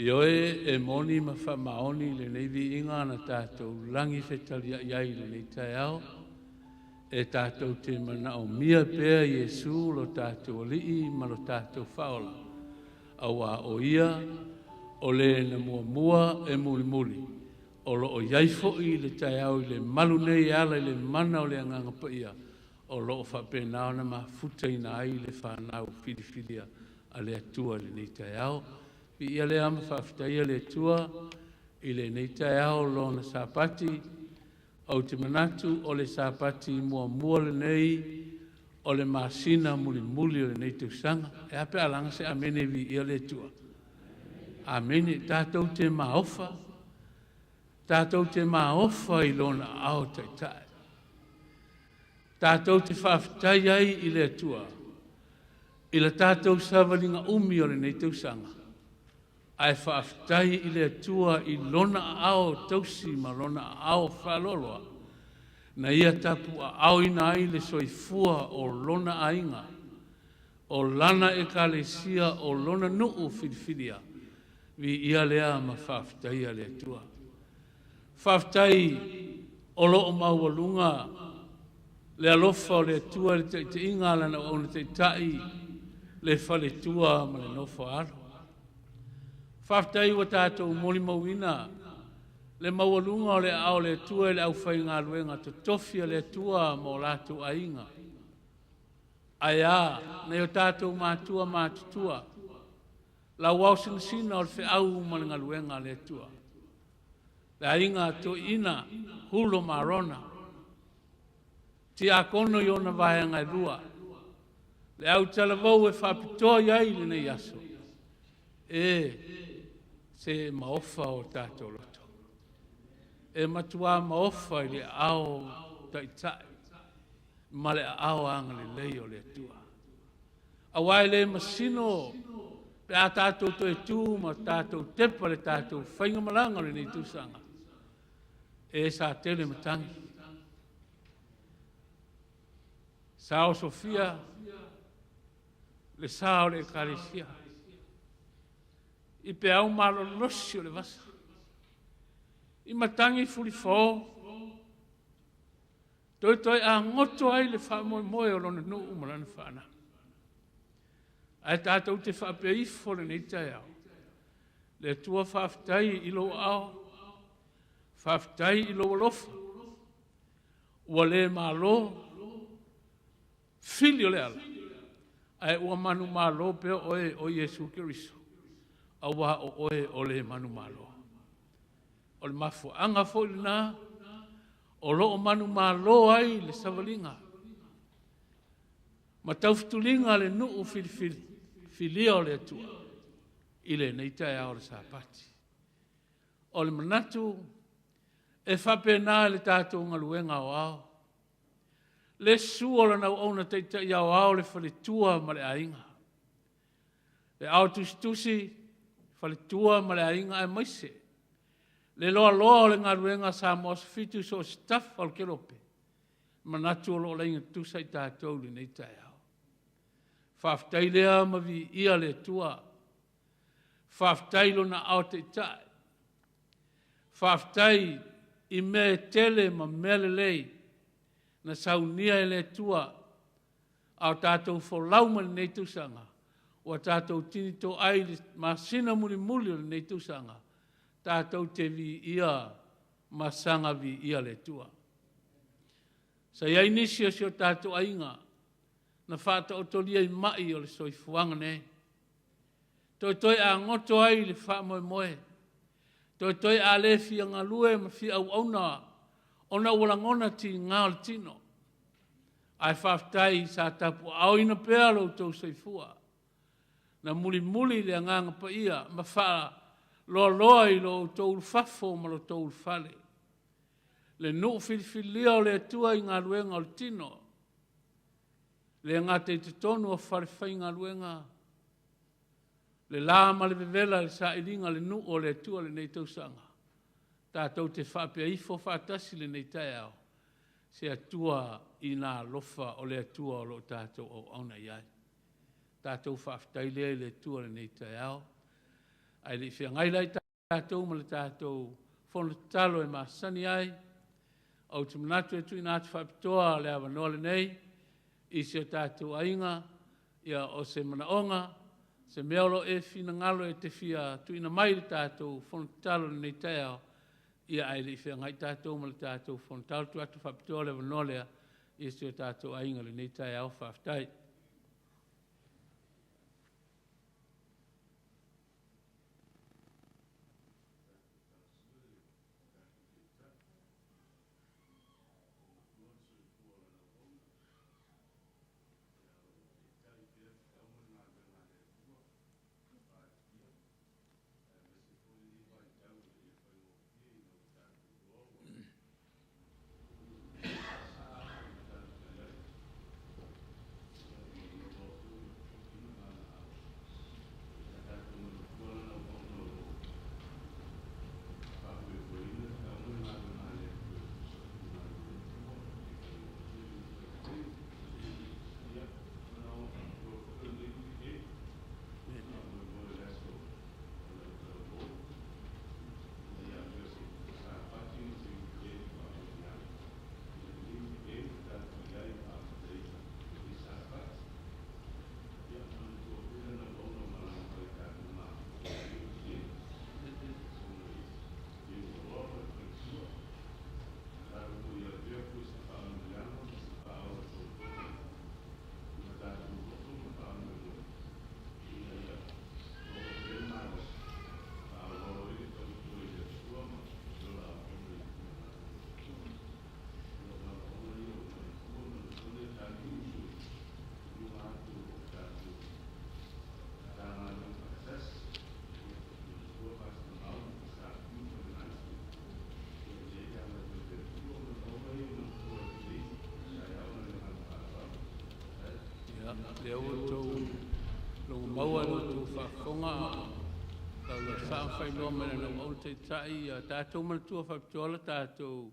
Ioe e moni ma faamaoni lenei viiga na tatou lagi fetaliai ai i lenei taeao, e tatou te manaomia pea Iesu lo tatou Alii ma lo tatou Faaola, auā o Ia o le na muamua e mulimuli, o lo o i ai foi le taeao i le malu nei e ala i le mana o le Agaga Paia, o lo o faapena ona mafutaina ai le fanau filifilia a le Atua i lenei taeao. Viia lea ma faafetaia le Atua i lenei taeao Lona Sapati. Ou te manatu o le Sapati muamua lenei o le masina mulimuli o lenei tausaga. E a pe a laga se amene e viia le Atua? Amene. Tatou te maofa, tatou te maofa i Lona aao taitai. Tatou te faafetai ai i le Atua i le tatou savaliga umi o lenei tausaga, ae faafetai i le Atua i Lona aao tausi ma Lona aao faaloaloa na Ia tapuaaoina ai le soifua o Lona aiga, o Lana Ekalesia, o Lona nuu filifilia. Viia lea ma faafetaia le Atua. Faafetai o lo o maualuga le alofa o le Atua i le taitaiga a Lana auauna taitai, le faletua ma le nofo a alo. Faafetai ua tatou molimauina le maualuga o le aao o le Atua i le aufaigaluega totofi a le Atua ma o latou aiga. Ae a nai o tatou matua matutua, lau sinasina o le feau ma le galuega a le Atua. Le aiga toeaina Hulo ma Arona, tiakono i ona vaega e lua, le autalavou e faapitoa i ai lenei aso, e se maofa o tatou loto. E matua maofa i le aao taitai ma le aao agalelei o le Atua. Aua e le masino pe a tatou toe tu ma tatou tepa le tatou faigamalaga o lenei tausaga, e sa tele matagi. Sa osofia le sa o le Ekalesia i peau malolosi o le vasa, i matagi fulifao, toetoe agoto ai le faamoemoe o lona nuu ma lana fanau. Ae tatou te faapea ifo lenei taeao, le Atua faafetai i lou aao, faafetai i lou alofa, ua le malo fili o le ala, ae ua manumalo pea oe o Iesu Keriso, auā o oe o le manumalo. O le mafuaaga foi lena o lo o manumalo ai le savaliga ma taufetuliga le nuu filifilia o le Atua i lenei taeao o le Sapati. O le manatu e faapena le tatou galuega aoao, le susu o lana auauna taitai aoao le faletua ma le aiga, le ao tusitusi, faletua ma le aiga, aemaise le loaloa o le galuega a Samoa Aso Fitu i so o se tafa o le kelope, manatu o lo o laina tutusa i tatou i lenei taeao. Faafetai lea ma viia le Atua. Faafetai i Lona aao taitai. Faafetai i mea e tele ma mea lelei na saunia e le Atua a o tatou folau mai lenei tausaga, ua tatou tinitoai i le masina mulimuli o lenei tausaga, tatou te viia ma saga viia le Atua. Sa i ai nisi o si o tatou aiga na faataotolia i mai o le soifuaga nei, toetoe a goto ai le faamoemoe, toetoe a le fia galue ma fia auauna ona ua lagona tiga o le tino. Ae faafetai sa tapuaaoina pea lo outou soifua, na mulimuli le Agaga Paia ma faaloaloa i lo outou ulufafo ma lo outou ulufale, le nuu filifilia o le Atua i galuega o le tino, le gata i totonu o falefaigaluega, le la ma le vevela i le sailiga i le nuu o le Atua i lenei tausaga. Tatou te faapea ifo faatasi lenei taeao, se Atua i na alofa o le Atua o lo o tatou auauna i ai. Tatou faafetai lea i le Atua i lenei taeao. Ae le i feagai la i tatou ma le tatou fono tatalo e masani ai, ou te manatu e tuuina atu faapitoa le avanoa lenei i si o tatou aiga, ia o se manaoga, se mea o lo o e finagalo e te fia tuuina mai i le tatou fono tatalo i lenei taeao, ia ae le i feagai tatou ma le tatou fono tatalo, tuu atu faapitoa le avanoa lea i si o tatou aiga i lenei taeao. Faafetai. Ia, lea ua outou logo maua i la outou faafofoga a o tauiafa ma faailoa mai e le Auauna Taitai, ia tatou manatua faapitoa le tatou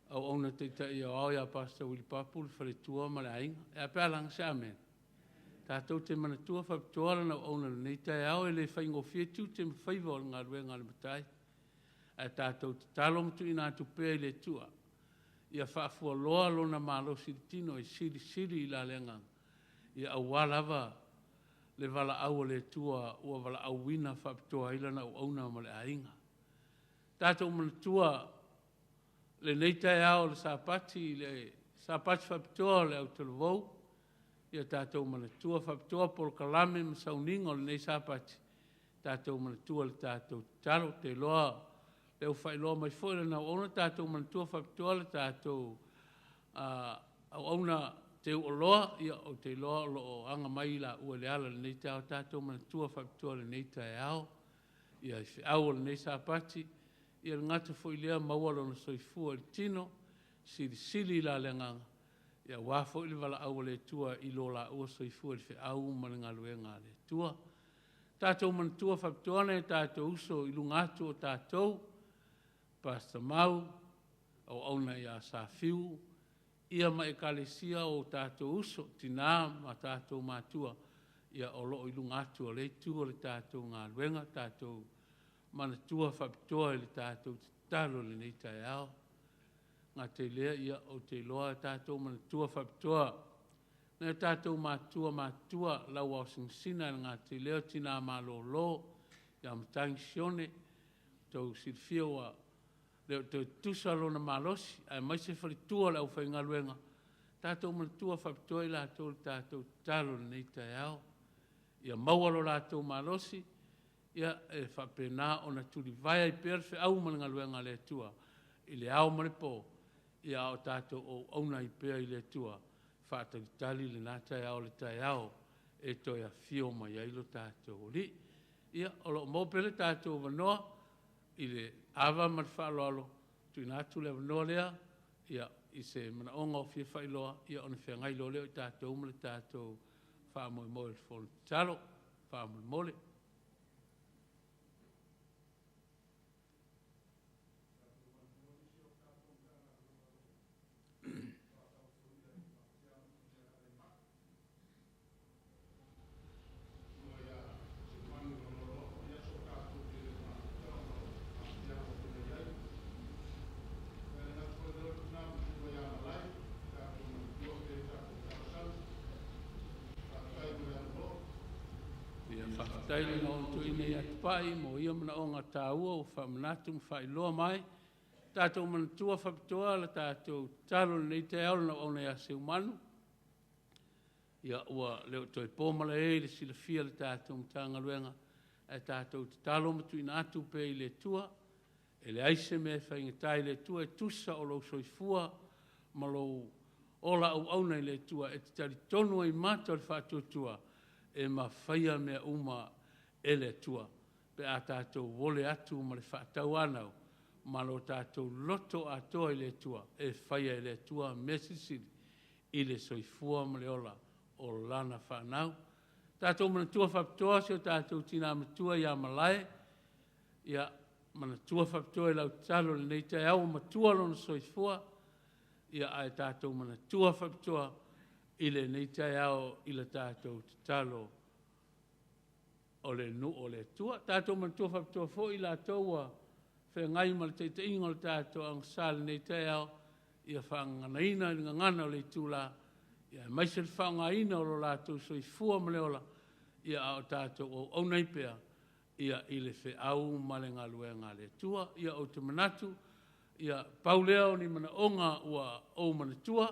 Auauna Taitai Aoao ia Pastor Willie Papu le faletua ma le aiga. E a pe a laga se amene? Tatou te manatua faapitoa lana auauna i lenei taeao, e le faigofie tiute ma faiva o le galuega a le Matai, ae tatou tatalo ma tuuina atu pea i le Atua ia faafualoa lona malosi i le tino e silisili i la le agaga, ia aua lava le valaau a le Atua ua valaauina faapitoa ai lana auauna ma le aiga. Tatou manatua lenei taeao o le Sapati, le Sapati faapitoa o le autalavou, ia tatou manatua faapitoa polokalame ma sauniga o lenei Sapati, tatou manatua i le tatou tatalo. Ou te iloa o lea ua faailoa mai foi e lana auauna, tatou manatua faapitoa le tatou auauna teuoloa, ia ou te iloa o lo o aga mai i laua i le ala i lenei taeao. Tatou manatua faapitoa i lenei taeao i feau o lenei Sapati, ia le gata foi i lea, maua lona soifua i le tino, silisili i la le agaga, aua foi le valaau a le Atua i lo laua soifua i le feau ma le galuega a le Atua. Tatou manatua faapitoa nai o tatou uso i luga atu o tatou, Pastor Mau, auauna ia Safiu, ia ma Ekalesia o tatou uso, tina ma tatou matua, ia o lo o i luga atu o lea itu o le tatou galuega, tatou manatua faapitoa i le tatou tatalo i lenei taeao. Gata i lea, ia, ou te iloa tatou manatua faapitoa nai o tatou matua matutua, Lauao Sinasina e le gata i lea o tina malolo ia Matagi Sione, tou silafia ua le o toe tutusa lona malosi, aemaise faletua o le aufaigaluega, tatou manatua faapitoa i latou i le tatou tatalo i lenei taeao, ia maua lo latou malosi, ia e faapena ona tulivae ai pea le feau ma le galuega a le Atua i le ao ma le po, ia a o tatou auauna ai pea i le Atua, faatalitali lena taeao, o le taeao e toe afio mai ai lo tatou Alii. Ia, o lo o maua pea le tatou avanoa i le ava ma le faaaloalo, tuuina atu le avanoa lea ia, i se manaoga o fia faailoa, ia ona feagai loa lea o tatou ma le tatou faamoemoe o le fono tatalo. Faamolemole. Faafetai i le Auauna Toeaina ia Tupai mo ia manaoga taua ua faamanatu ma faailoa mai. Tatou manatua faapitoa le tatou tatalo i lenei taeao i lana auauna ia Seumanu, ia ua le o toe po malae i le silafia e le tatou Matagaluega, ae tatou tatalo ma tuuina atu pea i le Atua. E leai se mea e faigata i le Atua, e tusa o lou soifua ma lou ola auauna i le Atua, e te talitonu ai mata o le faatuatua e mafaia mea uma e le Atua pe a tatou ole atu ma le faatauanau ma lo tatou loto atoa i le Atua, e faia e le Atua mea silisili i le soifua ma le ola o lana fanau. Tatou manatua faapitoa si o tatou tina matua ia Malae, ia manatua faapitoa i lau tatalo i lenei taeao, ua matua lona soifua, ia ae tatou manatua faapitoa i lenei taeao i le tatou tatalo o le nuu o le Atua. Tatou manatua faapitoa foi i latou ua feagai ma le taitaiga o le tatou agasā i lenei taeao, ia faagaganaina i le gagana o le itula, aemaise le faaaogaina o lo latou soifua ma le ola, a o tatou auauna ai pea i le feau ma le galuega a le Atua. Ia ou te manatu, ia, pau lea o ni manaoga ua ou manatua,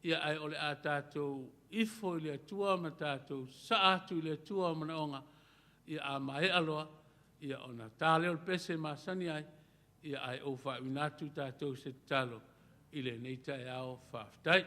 ae o le a tatou ifo i le Atua ma tatou sasaa atu i le Atua manaoga. A maea loa ona ta lea o le pese masani ai, ae ou faauuina atu tatou i se tatalo i lenei taeao. Faafetai.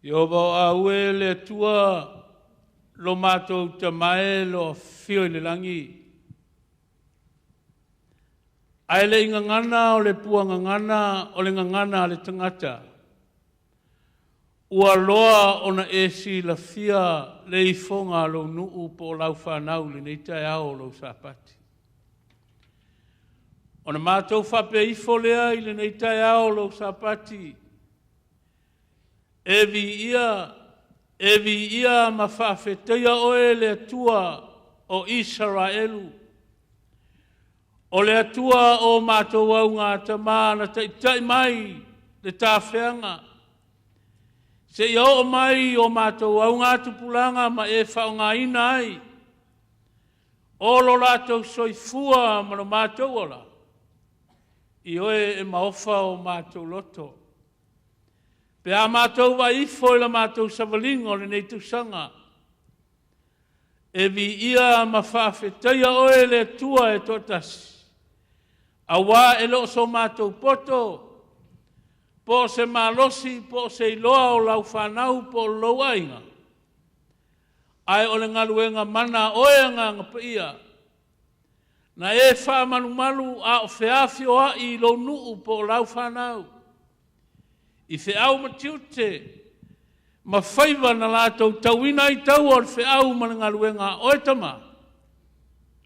Ieova o Aue le Atua lo matou Tama e lo afio i le lagi. Ae le i gagana o le pua gagana o le gagana a le tagata, ua loa ona e silafia le ifoga a lou nuu po o lau fanau i lenei taeao o lou Sapati. Ona matou faapea ifo lea i lenei taeao o lou Sapati, e viia, E viia ma faafetaia oe le Atua o Isaraelu, o le Atua o matou augatama na taitai mai le tafeaga, seia oo mai o matou augatupulaga ma e faaaogaina ai o lo latou soifua ma lo matou ola, i oe e maofa o matou loto. Pe a matou vaai ifo i la matou savaliga o lenei tausaga, e viia ma faafetaia oe le Atua e toatasi, aua e le o so matou poto, po o se malosi po o se iloa o lau fanau po o lou aiga, ae o le galuega mana a oe Agaga Paia, na e faamalumalu a o feafioai i lou nuu po o lau fanau, i feau ma tiute ma faiva na latou tauina ai taua o le feau ma le galuega a oe Tama,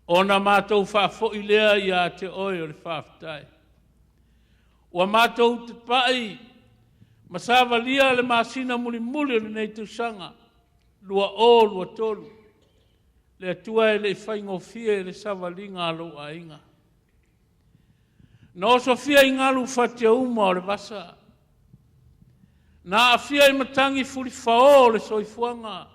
ona matou faafoi lea ia te oe o le faafetai. Ua matou tapai ma savalia le masina mulimuli o lenei tausaga 2023. Le Atua e le i faigofie le savaliga a lou aiga. Na osofia i galu fatiauma o le vasa, na aafia i matagi fulifao o le soifuaga,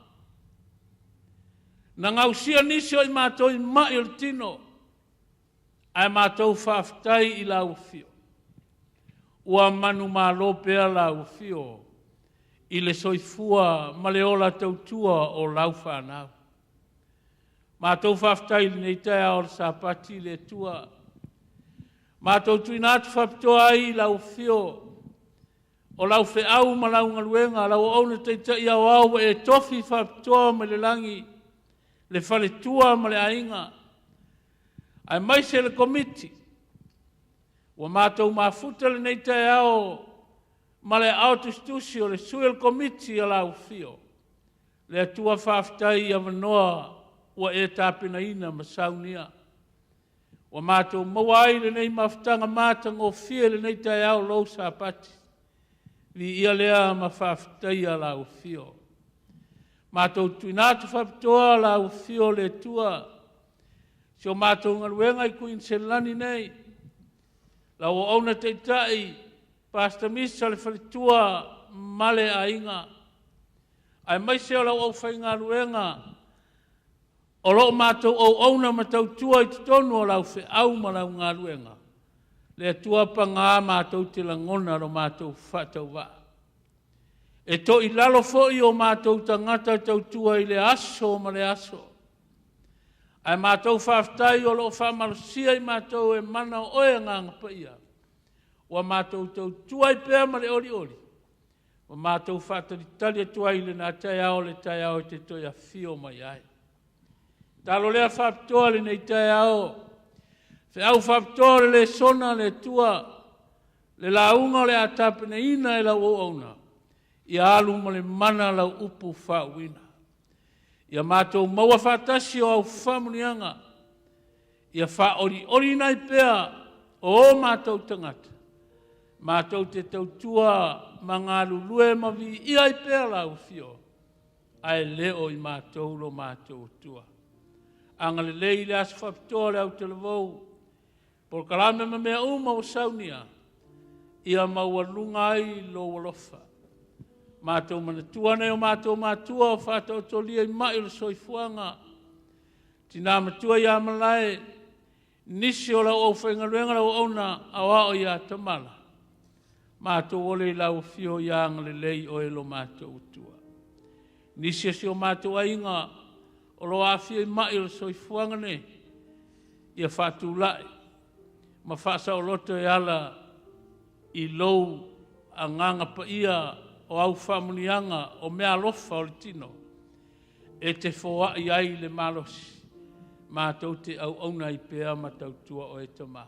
na gausia nisi o i matou i mai o le tino, ae matou faafetai i lau afio, ua manumalo pea lau afio i le soifua ma le ola tautua o lau fanau. Matou faafetai i lenei taeao o le Sapati i le Atua. Matou tuuina atu faapitoa ai i lau afio o lau feau ma lau galuega, lau auauna taitai aoao ua e tofi faapitoa mai le lagi, le faletua ma le aiga, aemaise le Komiti. Ua matou mafuta lenei taeao ma le aao tusitusi o le sui o le Komiti a lau afio. Le Atua faafetai i avanoa ua e tapenaina ma saunia. Ua matou maua ai lenei mafutaga matagofie i lenei taeao lou Sapati. Viia lea ma faafetaia lau afio. Matou tuuina atu faapitoa lau afio le Atua si o matou galuega i Kuiniselani nei, lau auauna taitai, Pastor Misa le faletua ma le aiga, aemaise o lau aufaigaluega o lo o matou auauna ma tautua i totonu o lau feau ma lau galuega. Le Atua paga matou te lagona lo matou faatauvaa. E toilalo foi o matou tagata tautua i le aso ma le aso, ae matou faafetai o lo o faamalosia i matou e mana o oe Agaga Paia, ua matou tautua ai pea ma le olioli, ma matou faatalitali atu ai i lena taeao, le taeao e te toe afio mai ai. Talo lea faapitoa lenei taeao, feau faapitoa o le lesona a le Atua, le lauga o le a tapenaina e lau auauna, ia alu ma le mana lau upu faauuina. Ia matou maua faatasi o au faamanuiaga, ia faaolioliina ai pea o o matou tagata, matou te tautua ma galulue ma viia ai pea lau afio, ae le o i matou lo matou Atua. Agalelei i le aso faapitoa o le autalavou, polokalame ma mea uma ua saunia, ia maualuga ai lou alofa. Matou manatua nai o matou matua o faataotolia i mai o le soifuaga, tina matua ia Malae, nisi o lau aufaigaluega lau auauna aoao ia Tamala, matou ole i lau afio ia agalelei oe lo matou Atua. Nisi o si o matou aiga o lo o aafia i mai o le soifuaga nei, ia faatulai ma faasaoloto e ala i lou agaga paia o au faamanuiaga o meaalofa o le tino e te foai ai le malosi, matou te auauna ai pea ma tautua oe Tama.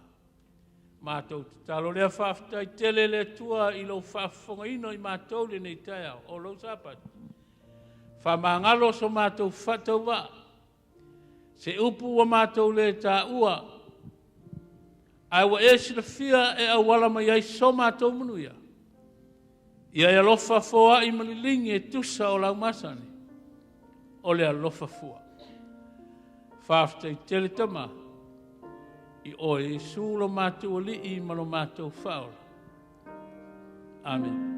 Matou tatalo lea faafetai tele le Atua i lou faafofogaina o i matou lenei taeao o lou Sapati. Faamagalo so matou faatauvaa, se upu ua matou le taua, ae ua e silafia e auala mai ai so matou manuia. Ia e alofa foai ma liligi e tusa o lau masani, o le alofa fua. Faafetai tele Tama, i oe Iesu lo matou Alii ma lo matou Faaola. Amene.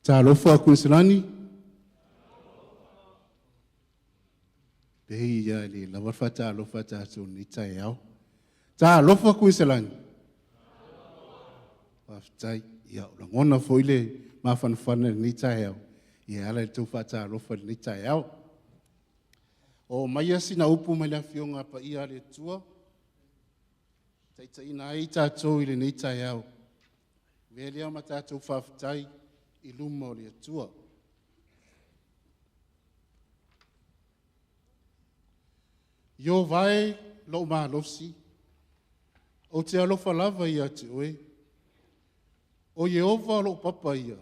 Talofa Kuiniselani. Pei ia le lava le faatalofa a tatou nei taeao. Talofa Kuiniselani. Faafetai. Ia, o lagona foi le mafanafana i lenei taeao. Ia e ala i le tou faatalofa i lenei taeao. O maia sina upu mai le Afioga Paia a le Atua, taitaiina ai tatou i lenei taeao. Avea lea ma tatou faafetai i luma o le Atua. Ieova e, lou malosi, ou te alofa lava ia te oe. O Ieova lou papa ia,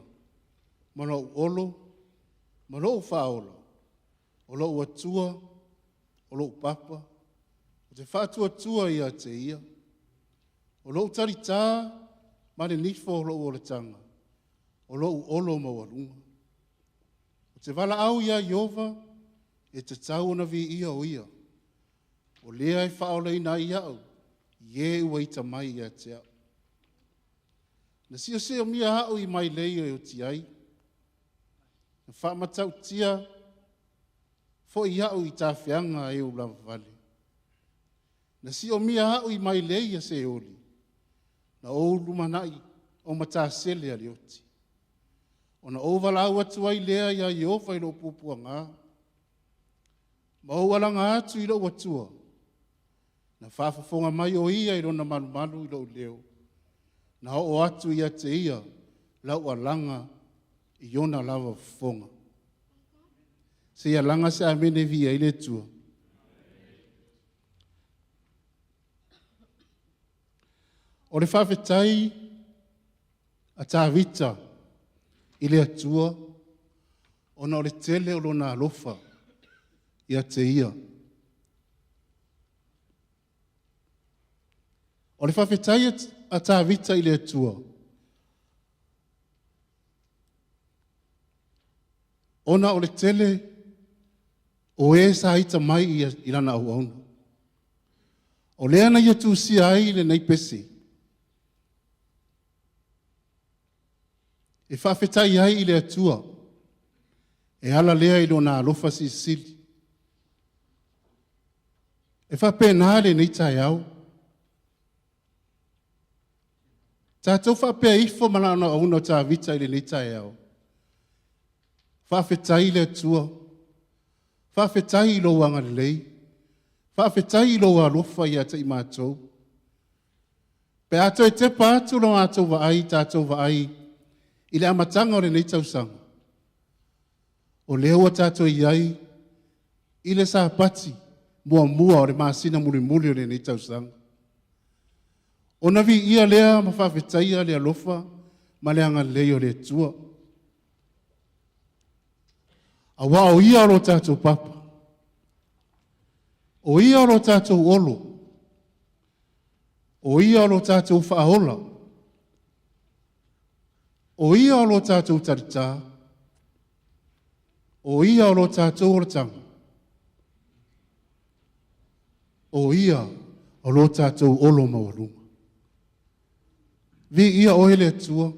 ma lou olo, ma lou faaola, o lou Atua, o lou papa, ou te faatuatua ia te ia. O lou talitā ma le nifo o lou olataga, o lou olo maualuga. Ou te valaau iā Ieova, e tatau ona viia o ia. O lea e faaolaina ai au, i e ua ita mai ia te au. Na siosiomia au i mailei e oti ai, na faamatautia foi au i tafeaga a e ua ulavavale. Na siomia au i mailei a Seoli, na ou lumanai o matasele a le oti. Ona ou valaau atu ai lea iā Ieova i lou puapuagā, ma ou alaga atu i lou Atua. Na faafofoga mai o ia i lona malumalu i lou leo, na oo atu ia te ia lau alaga i ona lava fofoga. Se i alaga se amene e viia ai le Atua. O le faafetai a Tavita i le Atua ona o le tele o lona alofa ia te ia. O le faafetai a Tavita i le Atua ona o le tele o e sa ita mai i lana auauna. O lea na ia tusia ai lenei pese e faafetai ai i le Atua e ala lea i lona alofa silisili. E faapena lenei taeao. Tatou faapea ifo ma lana auauna o Tavita i lenei taeao. Faafetai i le Atua, faafetai i lou agalelei, faafetai i lou alofa ia te i matou. Pe a toe tepa atu lo matou vaai, tatou vaai i le amataga o lenei tausaga, o lea ua tatou i ai i le Sapati muamua o le masina mulimuli o lenei tausaga. Ona viia lea ma faafetaia le alofa ma le agalelei o le Atua. Aua o ia o lo tatou papa, o ia o lo tatou olo, o ia o lo tatou faaola, o ia o lo tatou talitā, o ia o lo tatou olataga, o ia o lo tatou olo maualuga. Viia oe le Atua,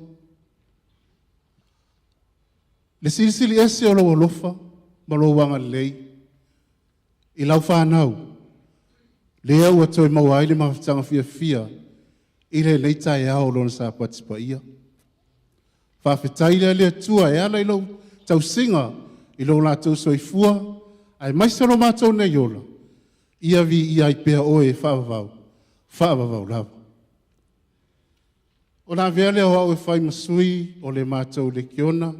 le silisili ese o lou alofa ma lou agalelei i lau fanau, lea ua toe maua ai le mafutaga fiafia i lenei taeao o lona Sapati paia. Faafetai lea le Atua e ala i lou tausiga i lo latou soifua, aemaise o lo matou nei ola, ia viia ai pea oe e faavavau, faavavau lava. Ona avea lea o au e fai ma sui o le matou lekiona,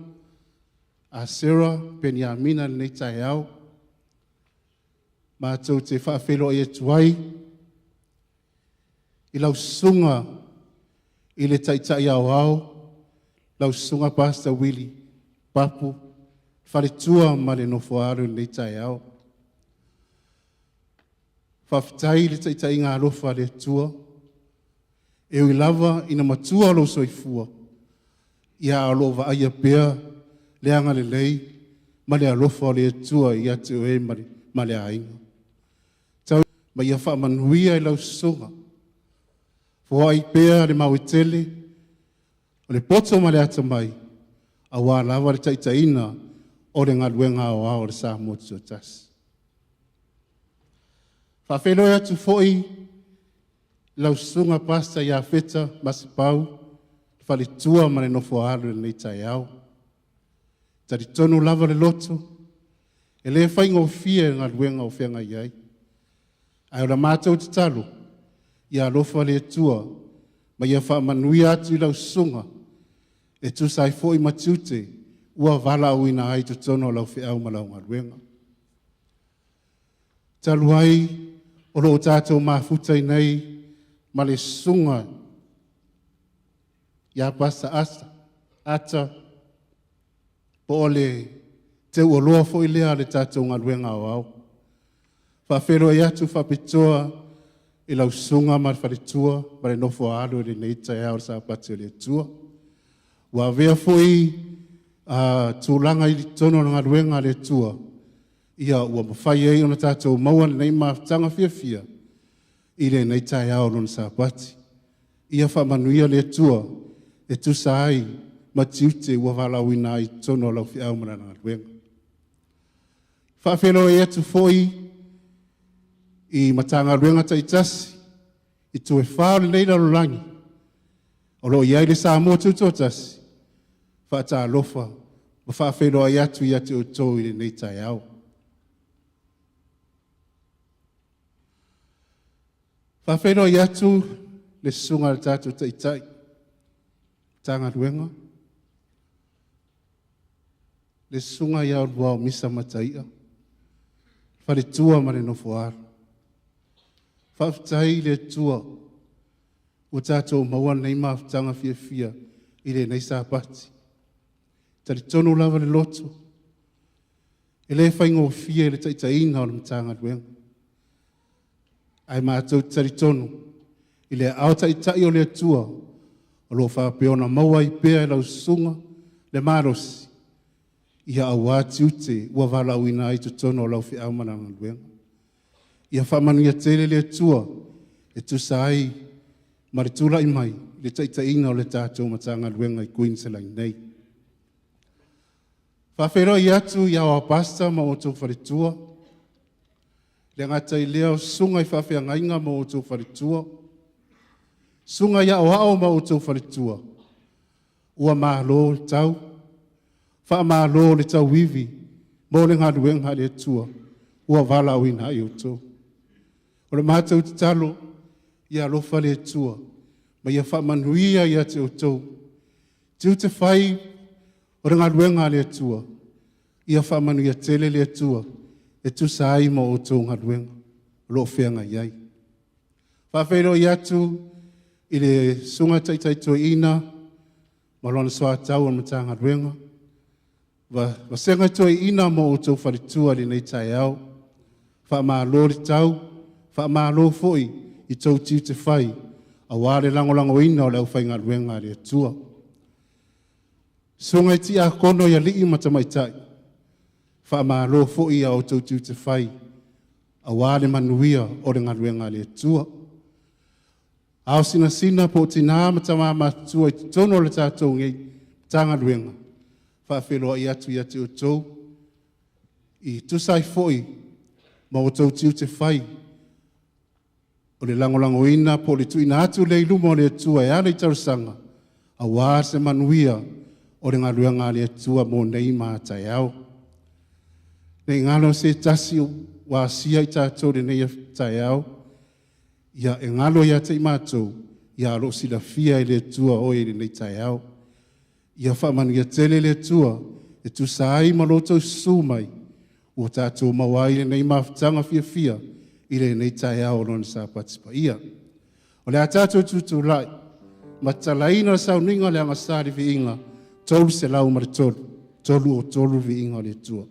a Sarah Peniamina lenei taeao, matou te faafeiloai atu ai i lau susuga i le Taitai Aoao, lau susuga Pastor Willie Papu, faletua ma le nofoaalo i lenei taeao. Faafetai i le taitaiga alofa a le Atua, e ui lava ina matua lou soifua, ia o lo o vaaia pea le agalelei ma le alofa o le Atua ia te oe ma le aiga. Tau ma ia faamanuia i lau susuga, foai pea le mauetele, o le poto ma le atamai, auā lava le taitaiina o le galuega aoao o le Samoa Tutoatasi. Faafeiloai atu foi lau susuga Pastor Iafeta Masepau, faletua ma le nofoaalo i lenei taeao. Talitonu lava le loto, e le faigofie le galuega o feagai ai. Ae o la matou tatalo, ia alofa le Atua ma ia faamanuia atu i lau susuga, e tusa ai foi ma tiute ua valaauina ai i totonu o lau feau ma lau galuega. Talu ai o lo o tatou mafuta i nei ma le susuga ia Pastor Asa, Ata, po o le teuoloa foi lea a le tatou galuega aoao. Faafeiloai atu faapitoa i lau susuga ma le faletua ma le nofoaalo i lenei taeao o le Sapati o le Atua. Ua avea foi tulaga i totonu o le galuega a le Atua, ia ua mafai ai ona tatou maua lenei mafutaga fiafia i lenei taeao o lona Sapati. Ia faamanuia le Atua e tusa ai ma tiute ua valaauina ai i totonu o lau feau ma lana galuega. Faafeiloai atu foi i Matagaluega taitasi i itu e fa o lenei lalolagi o lo o i ai le Samoa Tutoatasi, faatalofa ma faafeiloai atu ia te outou i lenei taeao. Faafeiloai atu le susuga a le tatou Taitai Matagaluega, le susuga ia Uluao Misa Mataia, faletua ma le nofoaalo. Faafetai i le Atua ua tatou maua lenei mafutaga fiafia i lenei Sapati. Talitonu lava le loto, e le faigofie le taitaiina o le Matagaluega. Ae matou te talitonu i le aao taitai o le Atua o lo o faapea ona maua ai pea e lau susuga le malosi, ia auā tiute ua valaauina ai i totonu o lau feau ma lau galuega. Ia faamanuia tele le Atua e tusa ai ma le tulai mai i le taitaiina o le tatou Matagaluega i Queensland nei. Faafeiloai atu i aoao pasta ma outou faletua, le gata i lea o susuga i faafeagaiga ma outou faletua, susuga i aoao ma outou faletua, ua malo le tau, Faamalo le tauivi mo le galuega a le Atua ua valaauina ai outou. O le matou tatalo, ia alofa le Atua ma ia faamanuia ia te outou. Tiute fai o le galuega a le Atua, ia faamanuia tele le Atua e tusa ai ma outou galuega o lo o feagai ai. Faafeiloai atu i le Susuga Taitai Toeaina ma lona soatau o le Matagaluega, Vasega Toeaina ma outou faletua i lenei taeao. Faamalo le tau, faamalo foi i tou tiute fai aua le lagolagoina o le aufaigaluega a le Atua. Susuga i tiakono i alii ma tamaitai, faamalo foi i outou tiute fai aua le manuia o le galuega a le Atua. Ao sinasina po o tinā ma tamā matutua i totonu o le tatou nei Matagaluega, faafeiloai atu ia te outou, i tusa ai foi ma outou tiute fai o le lagolagoina po o le tuuina atu lea i luma o le Atua e ala i talosaga, aua se manuia o le galuega a le Atua mo nei ma a taeao. Ne i galo se tasi ua asia i tatou i lenei taeao, ia e galo ia te i matou, ia o lo o silafia e le Atua oe i lenei taeao. Ia faamanuia tele le Atua e tusa ai ma lo outou susu mai, ua tatou maua ai lenei mafutaga fiafia i lenei taeao o Lona Sapati Paia. O le a tatou tutulai ma tatalaina le sauniga o le agasā i le viiga 303, 303 le viiga o le Atua.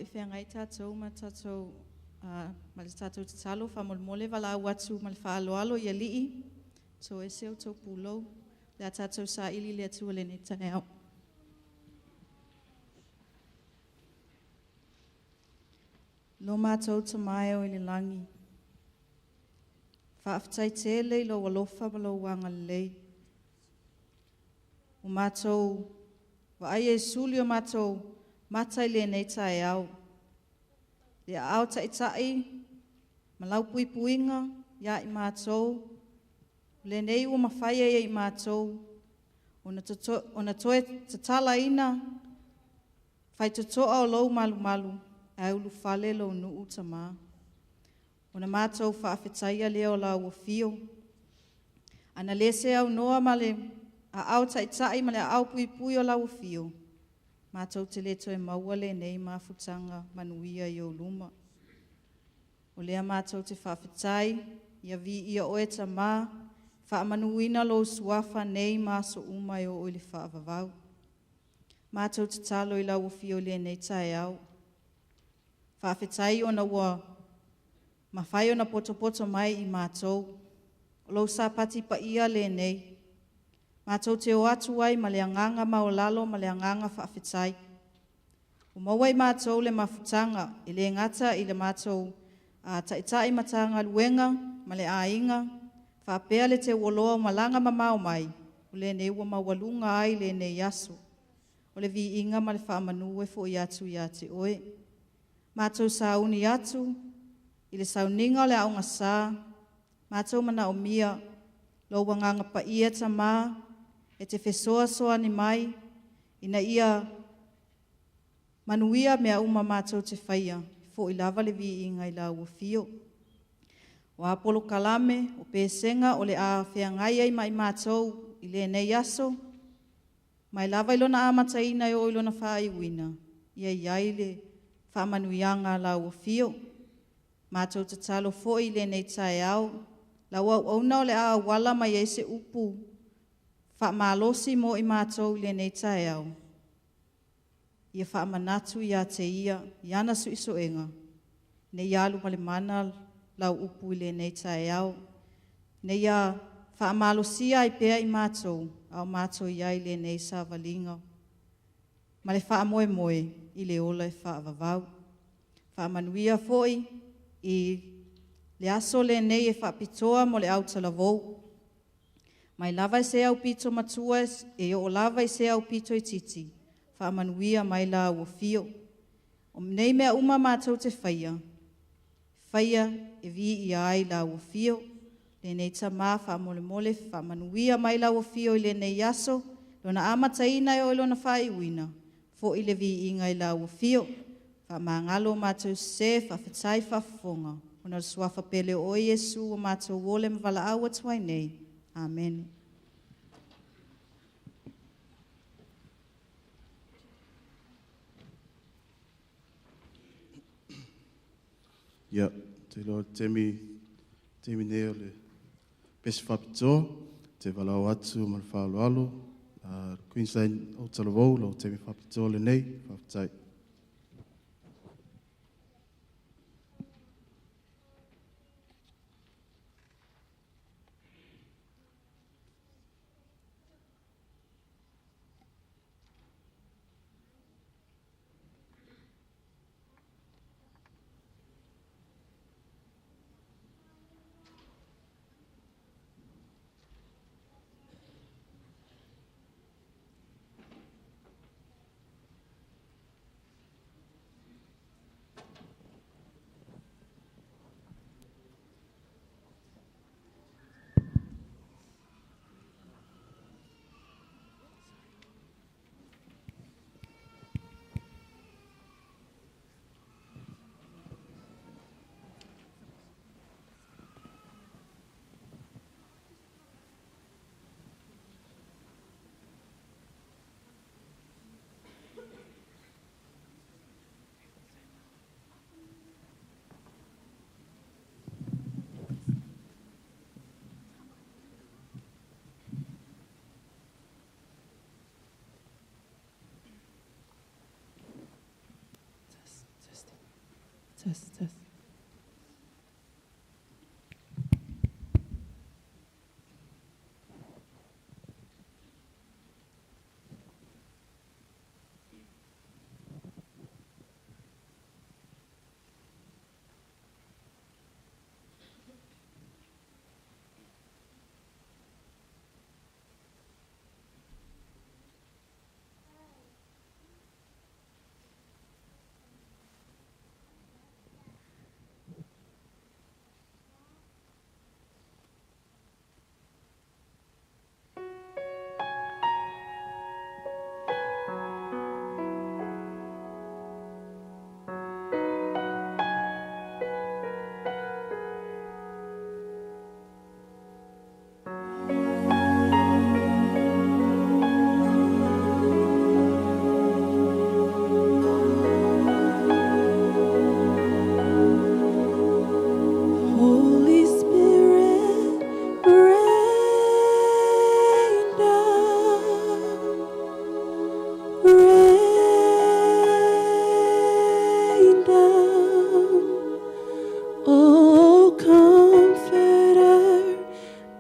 le i feagai tatou ma tatou ma le tatou tatalo faamolemole valaau atu ma le faaaloalo i alii, toese outou pulou, le a tatou saili le Atua i lenei taeao. Lo matou Tama e o i le lagi, faafetai tele i lou alofa ma lou agalelei. Ua matou vaai e suli o matou mata i lenei taeao. Le aao taitai ma lau puipuiga ia i matou, lenei ua mafai ai e i matou ona toe tatalaina faitotoa o lou malumalu ae ulufale lou nuu Tama. Ona matou faafetaia lea o lau afio. Ana le se aunoa ma le aao taitai ma le aao puipui o lau afio, matou te le toe maua lenei mafutaga manuia i ou luma. O lea matou te faafetai, ia viia oe Tama, faamanuina lou suafa nei ma aso uma e oo i le faavavau. Matou tatalo i lau afio i lenei taeao. Faafetai ona ua mafai ona potopoto mai i matou. O lou sapati paia lenei. Matou te o atu ai ma le agaga maualalo ma le agaga faafetai. Ua maua i matou le mafutaga e le gata i le matou taitai Matagaluega ma le aiga, faapea le teuoloa o malaga mamao mai, o lenei ua maualuga ai lenei aso. O le viiga ma le faamanu e fo'i atu ia te oe. Matou sauni atu i le sauniga o le aogasa, matou manaomia lou agaga paia Tama e te fesoasoani mai ina ia manuia mea uma matou te faia, fo'i lava le viiga i lau afio. O a polokalame, o pesega o le a feagai ai ma i matou i lenei aso, mai lava i lona amataina e oo i lona faaiuina, ia i ai le faamanuiaga a lau afio. Matou tatalo foi i lenei taeao, lau auauna o le a auala mai ai se upu faamalosi mo i matou i lenei taeao, ia faamanatu ia te ia i ana suesuega, ne i alu ma le mana lau upu i lenei taeao, ina ia faamalosia ai pea i matou a o matou i ai i lenei savaliga ma le faamoemoe i le ola e faavavau. Faamanuia foi i le aso lenei e faapitoa mo le autalavou, mai lava i se aupito matua e oo lava i se aupito itiiti, faamanuia mai lau afio. O nei mea uma matou te faia, faia e viia ai lau afio. Lenei Tama faamolemole faamanuia mai lau afio i lenei aso, lona amataina e oo i lona faaiuina, fo'i le viiga i lau afio. Faamagalo matou sese, faafetai faafofoga, ona o le suafa pele o oe Iesu ua matou ole ma valaau atu ai nei. Amene. Ia, te iloa o le taimi nei o le pese faapitoa, te valaau atu ma le faaaloalo, Queensland Autalavou, lau taimi faapitoa lenei, faafetai. Test, test. Holy Spirit, rain down, rain down. Oh, comforter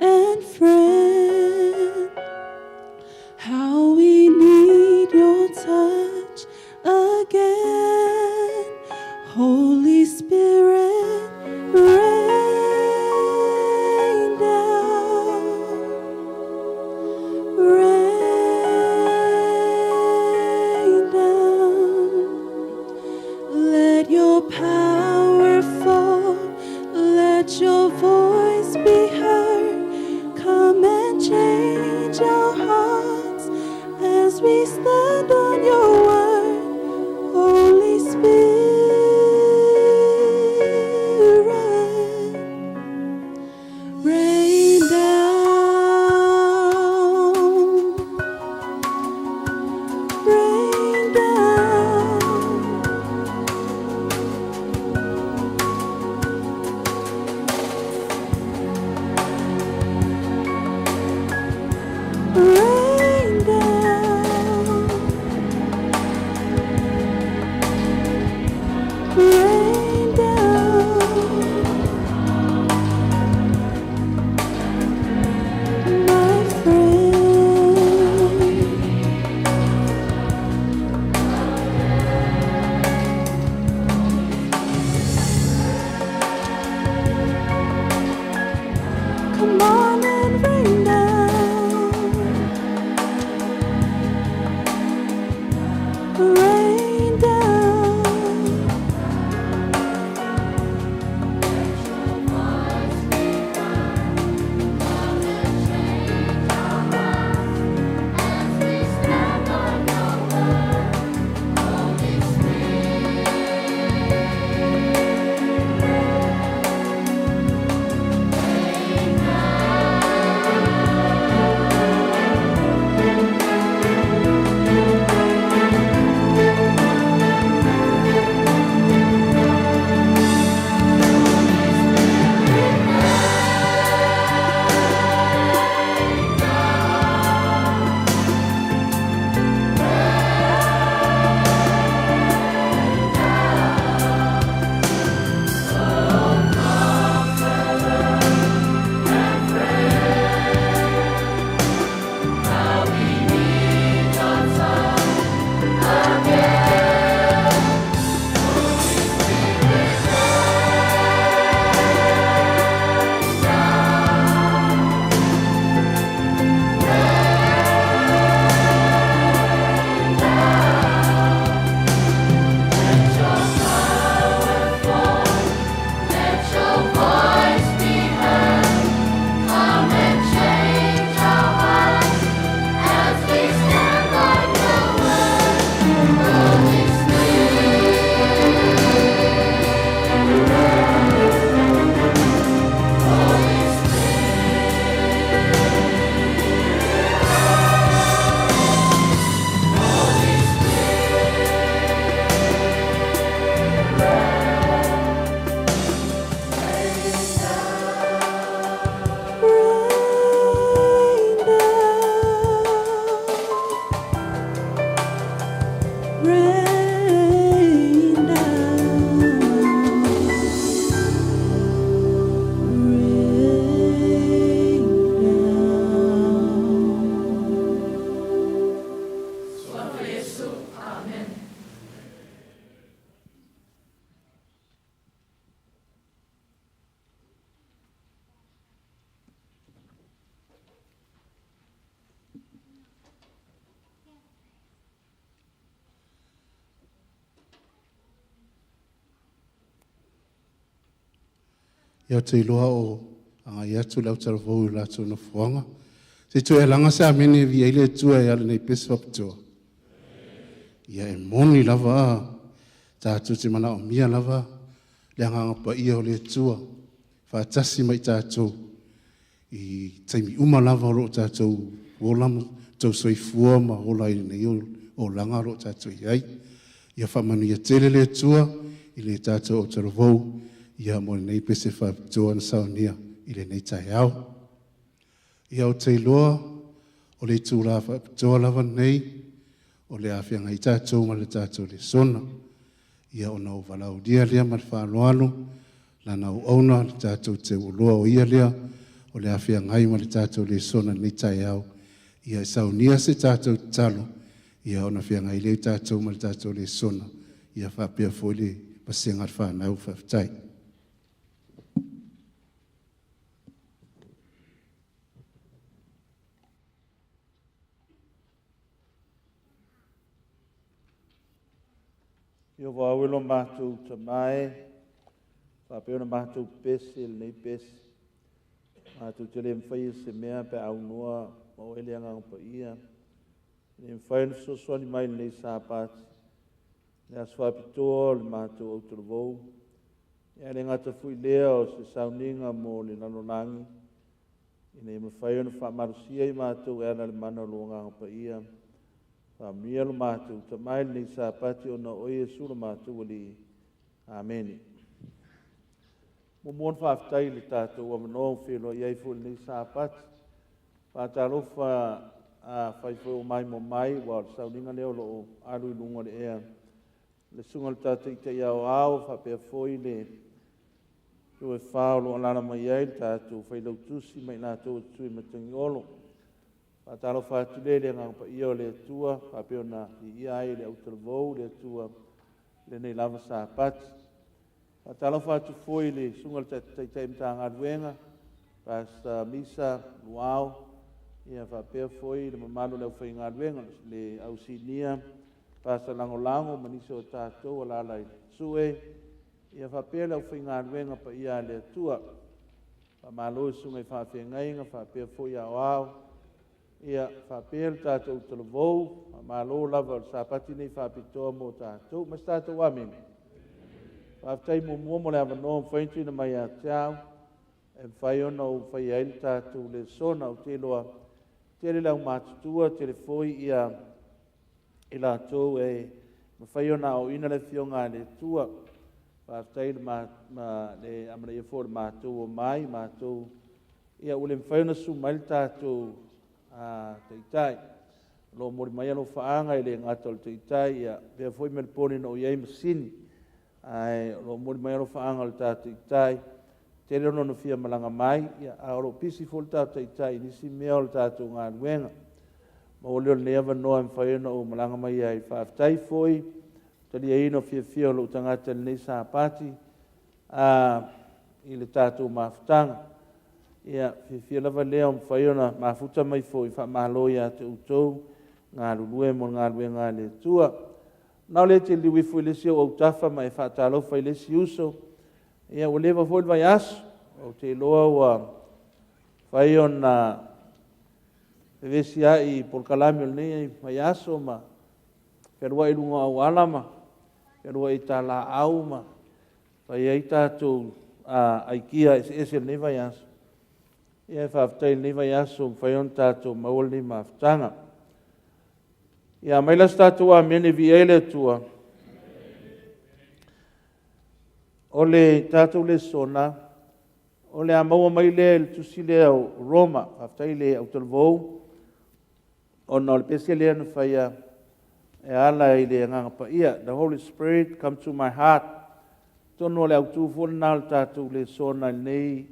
and friend, how we need your touch again. Holy Spirit, rain down, rain down. Let your power fall, let your voice be heard. Come and change our hearts as we stand on your word. Holy Spirit, rain down, rain down. Ia ou te iloa o agai atu le autalavou i o latou nofoaga. Se i toe alaga se amene e viia ai le Atua e ala nei pese faapitoa. Ia e moni lava tatou te manaomia lava le agaga paia o le Atua faatasi ma i tatou i taimi uma lava o lo o tatou ola ma tausoifua ma ola ai i lenei olaga o lo o tatou i ai. Ia faamanuia tele le Atua i le tatou autalavou ia mo lenei pese faapitoa na saunia i lenei taeao. Ia ou te iloa o le itula faapitoa lava lenei o le a feagai tatou ma le tatou lesona. Ia ona ou valaaulia lea ma le faaaloalo lana auauna le tatou teuoloa o ia lea o le a feagai ma le tatou lesona i lenei taeao. Ia e saunia se tatou tatalo ia ona feagai lea o tatou ma le tatou lesona ia faapea foi le pasega a le fanau. Faafetai. Ieova e lo matou Tama e, faapea ona matou pese i lenei pese. Matou te le mafaia se mea pe a aunoa ma Oe le Agaga Paia. E le mafai ona fesoasoani mai i lenei Sapati, le aso faapitoa o le matou autalavou. Ae le gata foi i lea o se sauniga mo le lalolagi, ina ia mafai ona faamalosia i matou e ala i le mana o lou Agaga Paia. Faamanuia lo matou Tama i lenei Sapati ona o oe Iesu lo matou Alii. Amene. Muamua ona faafetai i le tatou avanoa ua feiloai ai foi i lenei Sapati. Faatalofa afai foi ua maimoa mai, aua o le sauniga lea o lo o alu i luga o le ea. Le susuga i le Taitai Aoao faapea foi le itu e fa o lo o alaala mai ai le tatou Failautusi ma i latou o Tuimatagi-olo. Faatalofa atu lea i le Agaga Paia o le Atua faapea ona viia ai e le autalavou le Atua i lenei lava Sapati. Faatalofa atu foi i le susuga i le Taitai Matagaluega, Pastor Misa Luao, ia faapea foi le mamalu o le aufaigaluega, le au sinia, Pastor Lagolago ma nisi o tatou o alaala i Sue, ia faapea le aufaigaluega paia a le Atua. Faamalo i susuga i faafeagaiga faapea foi aoao, ia faapea le tatou talavou. Faamalo lava o le Sapati lenei faapitoa mo tatou. Ma se tatou amene. Faafetai muamua mo le avanoa ua mafai ona tuuina mai ia te au e mafai ona ou faia ai le tatou lesona. Ou te iloa tele le aumatutua, tele foi ia i latou e mafai ona aoaoina le Afioga a le Atua. Faafetai i le, ma, ma, le amanaia foi o le matou omai, matou, ia ua le mafai ona susu mai le tatou Taitai. O lo o momoli mai alofaaga e le gata o le Taitai, ia pea foi Melepone na o i ai masini, ae o lo o momoli mai alofaaga o le tatou Taitai. Tele o lona fia malaga mai, ia, a o lo o pisi foi le tatou Taitai i nisi mea o le tatou galuega. Maua lea o lenei avanoa e mafai ona ou malaga mai ai. Faafetai foi taliaina o fiafia o lou tagata i lenei Sapati i le tatou mafutaga. Ia, fiafia lava lea o mafai ona mafuta mai foi, faamalo ia te outou galulue mo le galuega a le Atua. Na o lea e te liliu ifo i le isi ou autafa ma e faatalofa i le isi uso. Ia, ua leva foi le vaiaso, ou te iloa ua fai ona fevesiai i polokalame o lenei vaiaso ma fealuai i luga o auala ma fealuai i talaau ma fai ai tatou aikia eseese i lenei vaiaso. Ia, faafetai i lenei vaiaso ua mafai ona tatou maua lenei mafutaga. Ia, aumai la se tatou amene e viia ai le Atua. O le tatou lesona, o le a maua mai lea i le tusi lea o Roma. Faafetai i le autalavou, ona o le pese lea na faia e ala i le Agaga Paia. The Holy Spirit come to my heart. Atonu o le autu foi lena o le tatou lesona i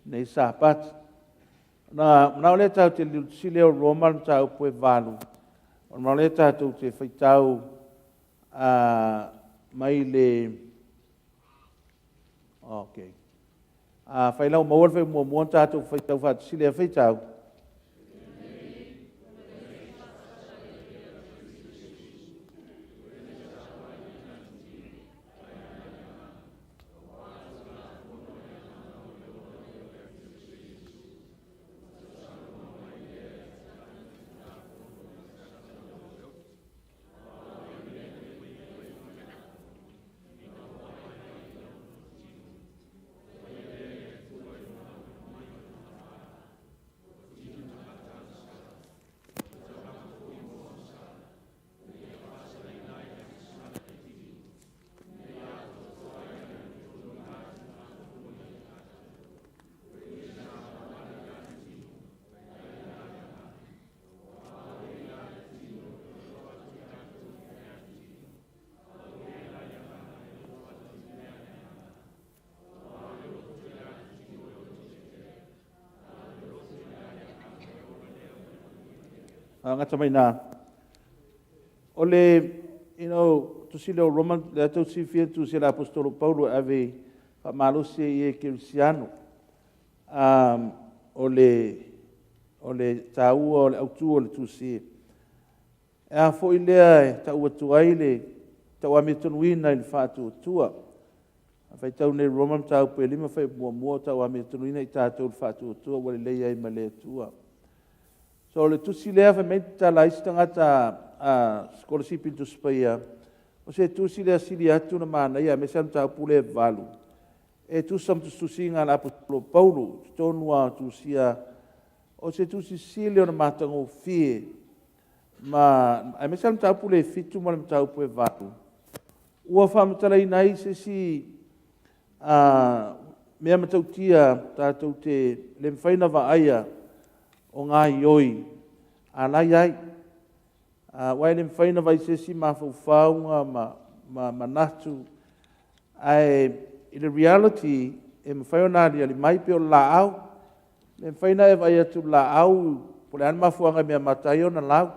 lenei Sapati. Na manao lea tatou te liliu i le tusi lea o Roma le mataupu e 8, o le manao lea tatou te faitau mai le. Okay. Afai la ua maua le faaiuga muamua ona tatou faitau faatasi lea faitau. Gata mai i ina. O le, you know, tusi lea o Roma, lea tou te silafia le tusi a le Aposetolo Paulo e ave e faamalosi ai i e kerisiano. O le, o le taua o le autu o le tusi. E a foi lea e tau atu ai le tauamiotonu i le faatuatua. A faitau nei Roma mataupu e 5 fuaiupu 1, tauamiotonu i tatou i le faatuatua ua lelei ai ma le Atua. So o le tusi lea fai mai tatala ai se tagata a sikolasipi i le Tusi Paia, o se tusi lea sili atu ona manaia aemaise lava le mataupu lea e 8, e tusa ma tusitusiga a le Aposetolo Paulo i totonu lava o tusia, o se tusi sili ona matagofie ma aemaise lava le mataupu lea e 7 ma le mataupu e 8, ua faamatalaina ai se isi mea matautia tatou te le mafai ona vaaia o gaoioi a la e i ai. Aua e le mafai ona vaai se isi mafaufauga ma manatu, ae i le reality e mafai ona aliali mai pei o le laau. E le mafai ona e vaai atu i le laau po o le a le mafuaaga e meamata ai ona lau.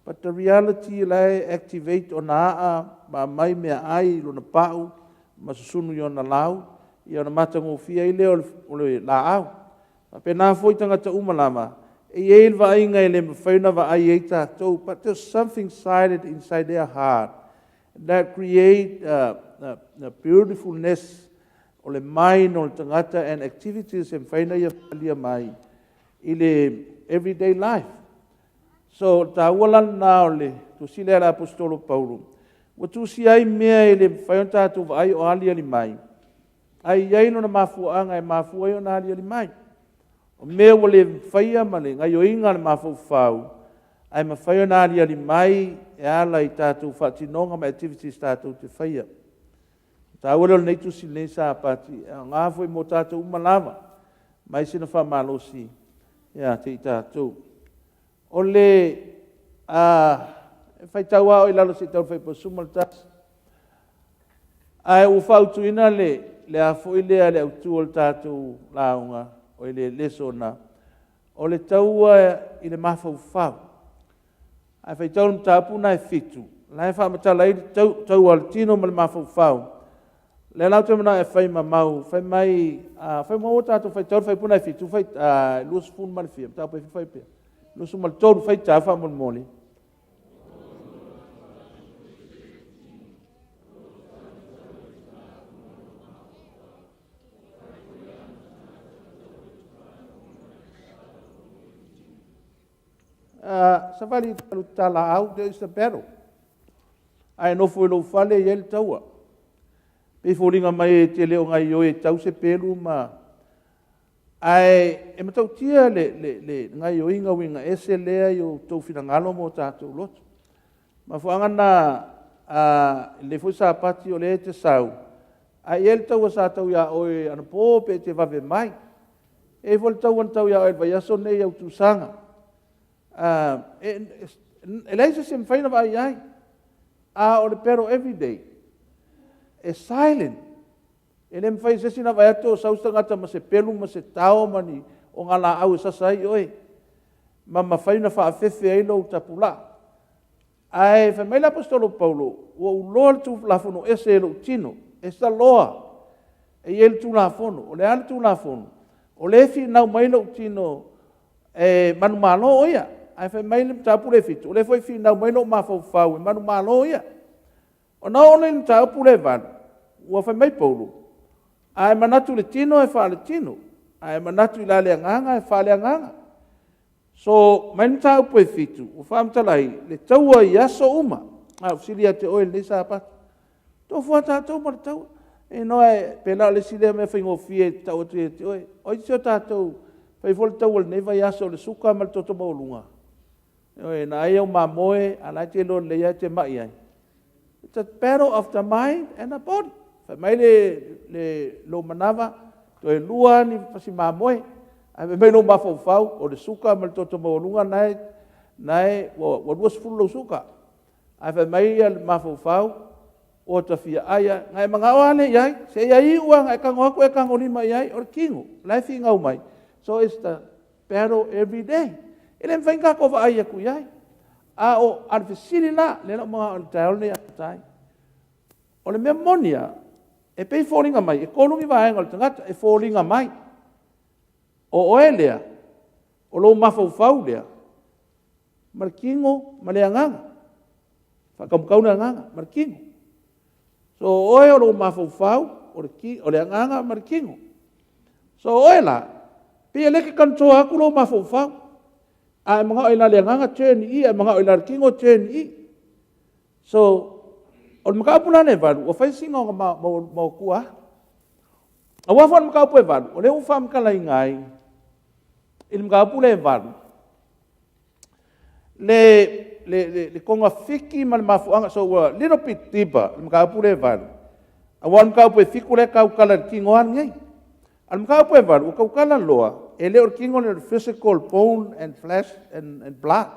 But the reality o la e activate ona aa ma aumai meaai i lona pau ma susunu i ona lau, ia ona matagofie ai lea o le laau. E faapena foi tagata uma lava, e i ai le vaaiga e le mafai ona vaai ai tatou, but there's something silent inside their heart that create the beautifulness o le mind o le tagata and activities e mafai ona ia faaalia mai i le everyday life. So, o le taua la lena o le tusi lea a le Aposetolo Paulo, ua tusia ai mea e le mafai ona tatou vaai o aliali mai, ae i ai lona mafuaaga e mafua ai ona aliali mai. O mea ua le mafaia ma le gaoioiga a le mafaufau, ae mafai ona aliali mai e ala i tatou faatinoga ma activities tatou te faia. O le taua lea o lenei tusi i lenei Sapati, e aoga foi mo tatou uma lava, mai sina faamalosi ia te i tatou. O le e faitau lava oe i lalo se i tau le fuaiupu 11. Ae ua fautuaina le, le a foi lea le autu o le tatou lauga, o le lesona, o le taua i le mafaufau. Ae faitau le mataupu lena e 7, la e faamatala ai le taua a le tino ma le mafaufau. O lea la ou te manao e fai mamau, fai mai, fai maua tatou faitau le fuaiupu lena e 7, fai, 20 ma le fia, mataupu e fai pea. 23, faitau faamolemole. Savali i le talaau, there is a battle. Ae nofo i lou fale e i ai le taua. Pei e foliga mai e te le o gaoioi e tau se pelu ma... Ae e matautia le gaoioiga uiga ese lea i o outou finagalo ma o tatou loto. O mafuaaga na i lenei foi Sapati o lea e te sau, ae i ai le taua sa tau ia oe anapo pe e te vave mai. E i ai foi le taua na tau ia oe i le vaiaso lenei i au tusaga. E leai se isi e mafai ona vaai i ai, a o le battle everyday, e silent. E le mafai e se isi ona vaai atu o sau se tagata ma se pelu ma se tao ma ni ogalaau e sasa ai oe, ma mafai ona faafefe ai lou tapulaa. Ae fai mai le Aposetolo Paulo, ua ou iloa le Tulafono ese e lou tino, it's the law. E i ai le Tulafono. O le a le Tulafono? O lea e finau mai lou tino e manumalo o ia. Ae fai mai le mataupu lea e 7, o lea foi e finau mai lou mafaufau e manumalo ia. Ona oo lea i le mataupu lea e 8, ua fai mai Paulo, a e manatu i le tino e faale-tino, a e manatu i la le agaga e faale-agaga. So, mai le mataupu e 7, ua faamatala ai le taua i aso uma. A ou fesili ia te oe i lenei Sapati, tofu lava tatou ma le taua. E iloa pe na o le isi lea mea faigofie e tau atu ia te oe. O ai se o tatou fai foi le taua i lenei vaiaso o le suka ma le toto maualuga? Ioe, na ai au mamoe, a o la e te iloa lelei lava e te mai ai. It's a battle of the mind and the body. Fai mai lou manava, toe lua ni pasi mamoe, ae fai mai lou mafaufau, o le suka ma le toto maualuga na e ua 20 lou suka. Ae fai mai le mafaufau, ua ta fia ai lava. Na e manao lava lea i ai, seia iu lava ina e tago atu e tagolima i ai, o le tino, o la e finau mai. So it's the battle every day. E le mafai ona tatou vaai atu i ai. A o a le fesili la, lea la ua manao i le taeao lenei amata ai. O le mea moni lava, e pei e foliga mai e tolu ni vaega o le tagata e foliga mai. O oe lea, o lou mafaufau lea, ma le tino ma le agaga. Faataumatau le agaga ma le tino. So o oe o lou mafaufau, o le agaga ma le tino. So o oe la, pei o lea e te control atu lou mafaufau. A e manao e i le agaga, turn i i, a e manao i le tino, turn i i. So, o le mataupu la lea e 8, ua fai sina ona maotua atu. Aua foi o le mataupu e 8, o lea ua faamatalaina ai i le mataupu lea e 8, le togafiti ma le mafuaaga, so ua little bit deeper le mataupu lea e 8, aua o le mataupu e 7 lea e tautala i le tino lava lenei. A o le mataupu e 8, ua tautala loa, e le o le tino lea o le physical bone and flesh and blood.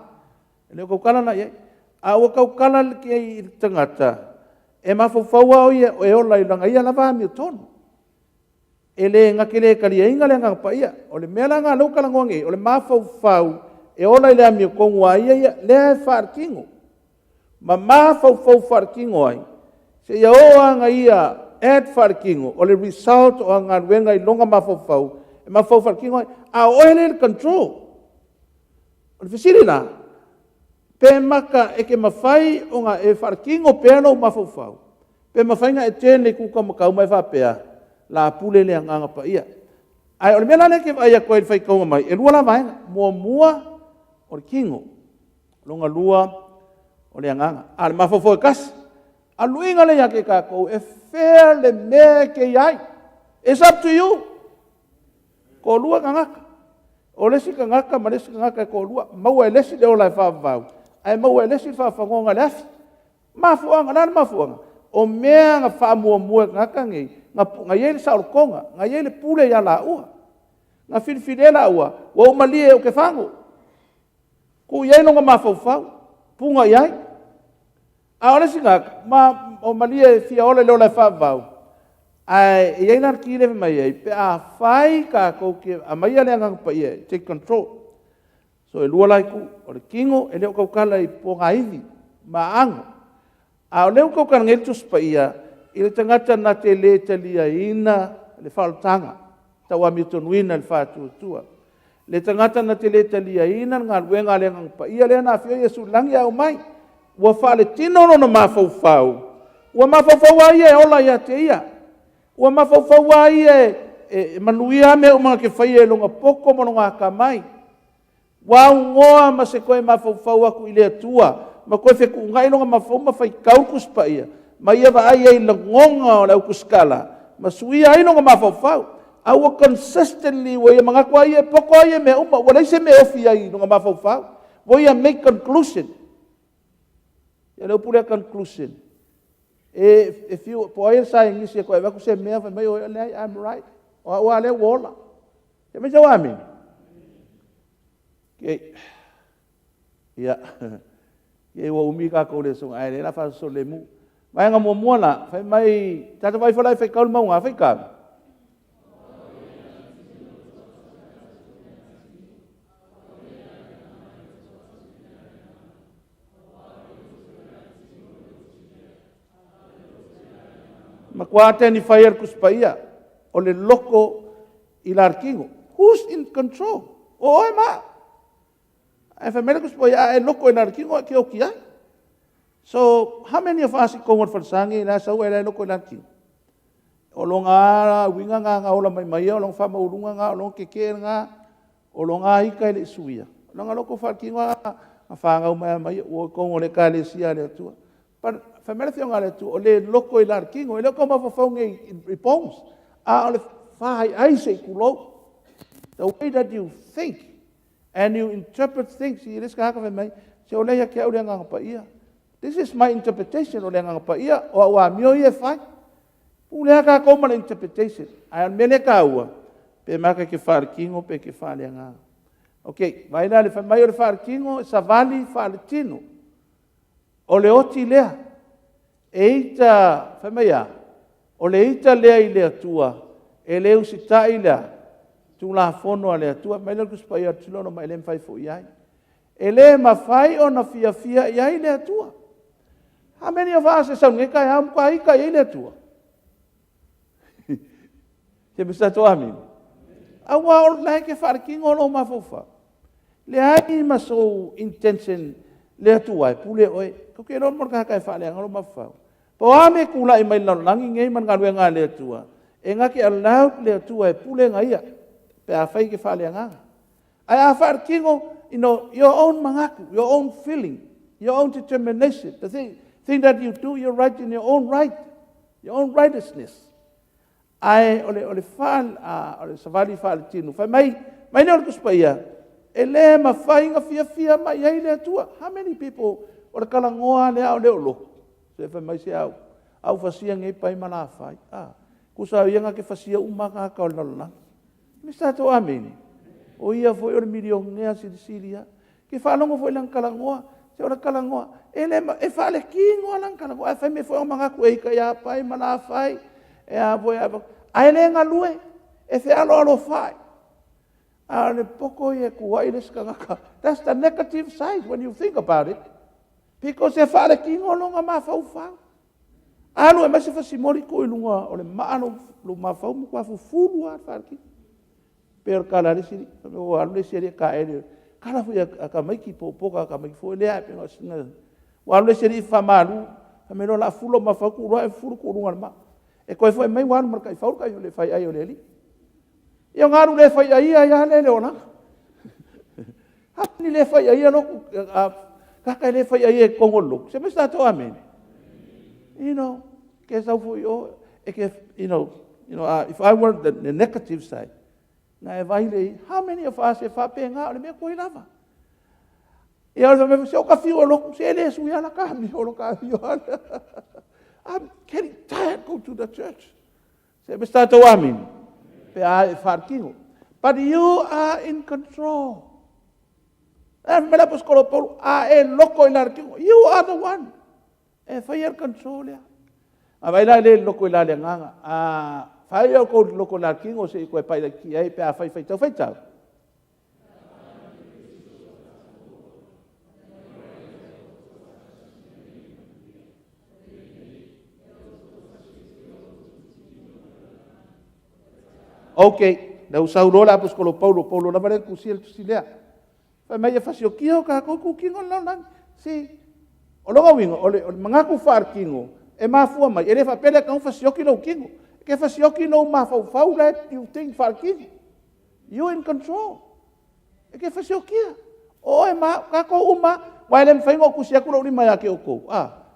E le o tautala la i ai. A ua tautala i le tagata e mafaufau lava o ia e ola i lana ia lava amiotonu. E le na te le taliaina le Agaga Paia. O le mea la lena o lea ua talanoa nei, o le mafaufau e ola i le amiotonu a ia ia, lea e faaletino. Ma mafaufau faaletino ai, seia oo lava ina ia add faaletino, o le result o ana galuega i lona mafaufau, e mafaufau faaletino ai. A o oe lea e i le control. O le fesili la, pe mata e te mafai ona e faaletino pea lou mafaufau, pe mafai ona e turn le itu taumatau ma e faapea, la pule le Agaga Paia. Ae o le mea la lea e te vaai atu ai i le faitauga mai, e lua la vaega. Muamua, o le tino. Lona lua, o le agaga. A o le mafaufau e tasi. A o le luiga lea ia te tatou, e fea le mea e te i ai? It's up to you. Toalua tagata. O le isi tagata ma le isi tagata e toalua, maua e le isi le ola e faavavau, ae maua e le isi le faafagoga i le afi. Mafuaaga, o le a le mafuaaga? O mea na faamuamua e tagata nei, na i ai le saolotoga, na i ai le pule ia laua. Na filifilia e laua, ua ou malie ou te fagu. Tuu i ai lona mafaufau, puna i ai. A o le isi tagata, ma o malie e fia ola i le ola e faavavau, ae e i ai la le ki lea e fai mai ai, pe a fai tatou te aumaia le Agaga Paia e take control. So e lua la itu, o le tino e le o tautala i ponaivi ma aano, a o lea ua tautala nei le Tusi Paia i le tagata na te le taliaina le faaolataga tauamiotonuina i le faatuatua. Le tagata na te le taliaina le galuega a le Agaga Paia lea na afio ai Iesu i le lagi ae omai, ua faaletino lona mafaufau, ua mafaufau lava ia e ola ia te ia, ua mafaufau lava ia e manuia mea uma na te faia i lona poto ma lona atamai. Ua aunoa ma se toe mafaufau atu i le Atua, ma toe fetuunai lona mafaufau ma faitau le Tusi Paia, ma ia vaai ai i lagona o le autusikala, ma suia ai lona mafaufau. A ua consistently, ua ia manatu lava ia e poto lava ia i mea uma, ua leai se mea e ofi ai i lona mafaufau. Ua ia make conclusion. Ia o le upu lea conclusion, e fiu, po o ai le saienisi e toe avatu se mea fai mai oe, leai, I'm right. O au lava lea ua ola. Fai mai sau amene. Okay. Ia, ia ua umi tatou le soga, ae lea la faasoso lemu. Vaega muamua la, fai mai, tatou vaai fola e faitau le mauga, faitau. Matua teni fai e le Tusi Paia, o le loko i la le tino. Who's in control? O oe ma au. Ae fai mai le Tusi Paia, a e loko i la le tino, e te oti ai. So, how many of us i totonu o le falesa nei, la e sau ai la e loko i la le tino? O lona uiga na na ola mai mai ia, o lona faamaualuga na, o lona tetee lena, o lona ita e le i suia. O lona loto faaletino na fanau mai lava ma ia, ua i totonu o le Ekalesia a le Atua. But fai mai le Afioga a le Atua, o le loto i la le tino, e le o tau mafaufau nei i bones, a o le faiai se i tulou. The way that you think and you interpret things, i le isi tagata fai mai, se o lea ia te au le Agaga Paia. This is my interpretation o le Agaga Paia, o au amio ia e fai. Pule lava tatou ma le interpretation, ae o le mea lea e taua, pe mata e te faaletino pe te faaleagaga. Ok, vaai la le fai mai o le faaletino, e savali faaletino. O le oti lea, e ita, fai mai a, o le ita lea i le Atua, e le usitai lea Tulafono a le Atua. Fai mai le Tusi Paia o le Tinono mai e le mafai foi ai. E lē mafai ona fiafia i ai le Atua. How many of us e sau nei taeao matua ita i ai le Atua? Se me sa amini. Aua o la e ke faalekino lou mafaufau. Leai ma sou intention le Atua e pule oe. Ko ke iloa mo le tagata e faaleaga lou mafaufau. Po o a mea e tulai mai i le lalolagi nei ma le galuega a le Atua, e na te allowed le Atua e pule na ia pe afai e te faaleagaga. Ae a faaletino, your own manatu, your own feeling, your own determination, the thing that you do, you're right in your own right, your own righteousness. Ae o le savali faaletino. Fai mai, mai lea o le Tusi Paia, e lē mafai ona fiafia mai ai le Atua. How many people o le talanoa lea o lea o lotu? Se fai mai se au, au fasia nei pai ma la fai. Ah, kusa ia na te fasia uma tagata o le lalolagi. Me sa tatou amini. O ia foi o le milionea silisili ia. Ke faalogo foi lana talanoa, se o le talanoa, e le e faaletino lana talanoa, ae fai mai foi o manatu e ita ia pai ma la fai, e a foi a ae le galue, e fealoalofai. A o le poto ia e tuai le isi tagata. That's the negative side when you think about it. Because e faaletino lona mafaufau. Alu e mai se fasimoli tuu i luga o le maa lou mafaufau matua fufulu lava le faaletino. Pe o le tala a le isi, ua alu le isi alii e taele, tala foi a tamaiti po o a tamaiti foi lea, pe ua alu le isi alii faamalu, fai mai loa o le a fufulu lou mafaufau, tuu loa ae fufulu tuu i luga o le maa. E toe foi mai ua alu ma le taifau le faiai o le alii. Ia ona alu le fai ai ai lava lea i le olaga. A ni le fai ai lotu, tagata e le fai ai i totonu o le lotu. Se mai se tatou amene. Ke sau foi o, e ke, if I were the negative side, na e vai le, how many of us e faapena o le mea toi lava. Ia o le mea se o ka fiu o lotu, se le sui ala ka mi o lo ka fiu ala. I'm getting tired go to the church. Se me tatou amini. Pe a e faaletino. But you are in control. E mele aposetolo Paulo, a e loko i la le you are the one. E fai le control lea. A vai la le loko i la le agaga. A fai au kou loko i la tino se i koe pai lai ki ai pe a fai faitau faitau. Ok, lau sauloa le aposetolo Paulo, Paulo lava le tusia le tusi lea. Fai mai e fasiokia o kākou kukino le lalolagi. Si, o loga uiga, o le manatu faaletino, e mafua mai, e le faapea le kau fasioki lou tino. Ke fasioki lou mafaufau la you think faaletino. You in control. E ke fasiokia. O e ma, kākou uma, wa ele mawhai ngō kusi aku lou lima ia ke o kou. Ah,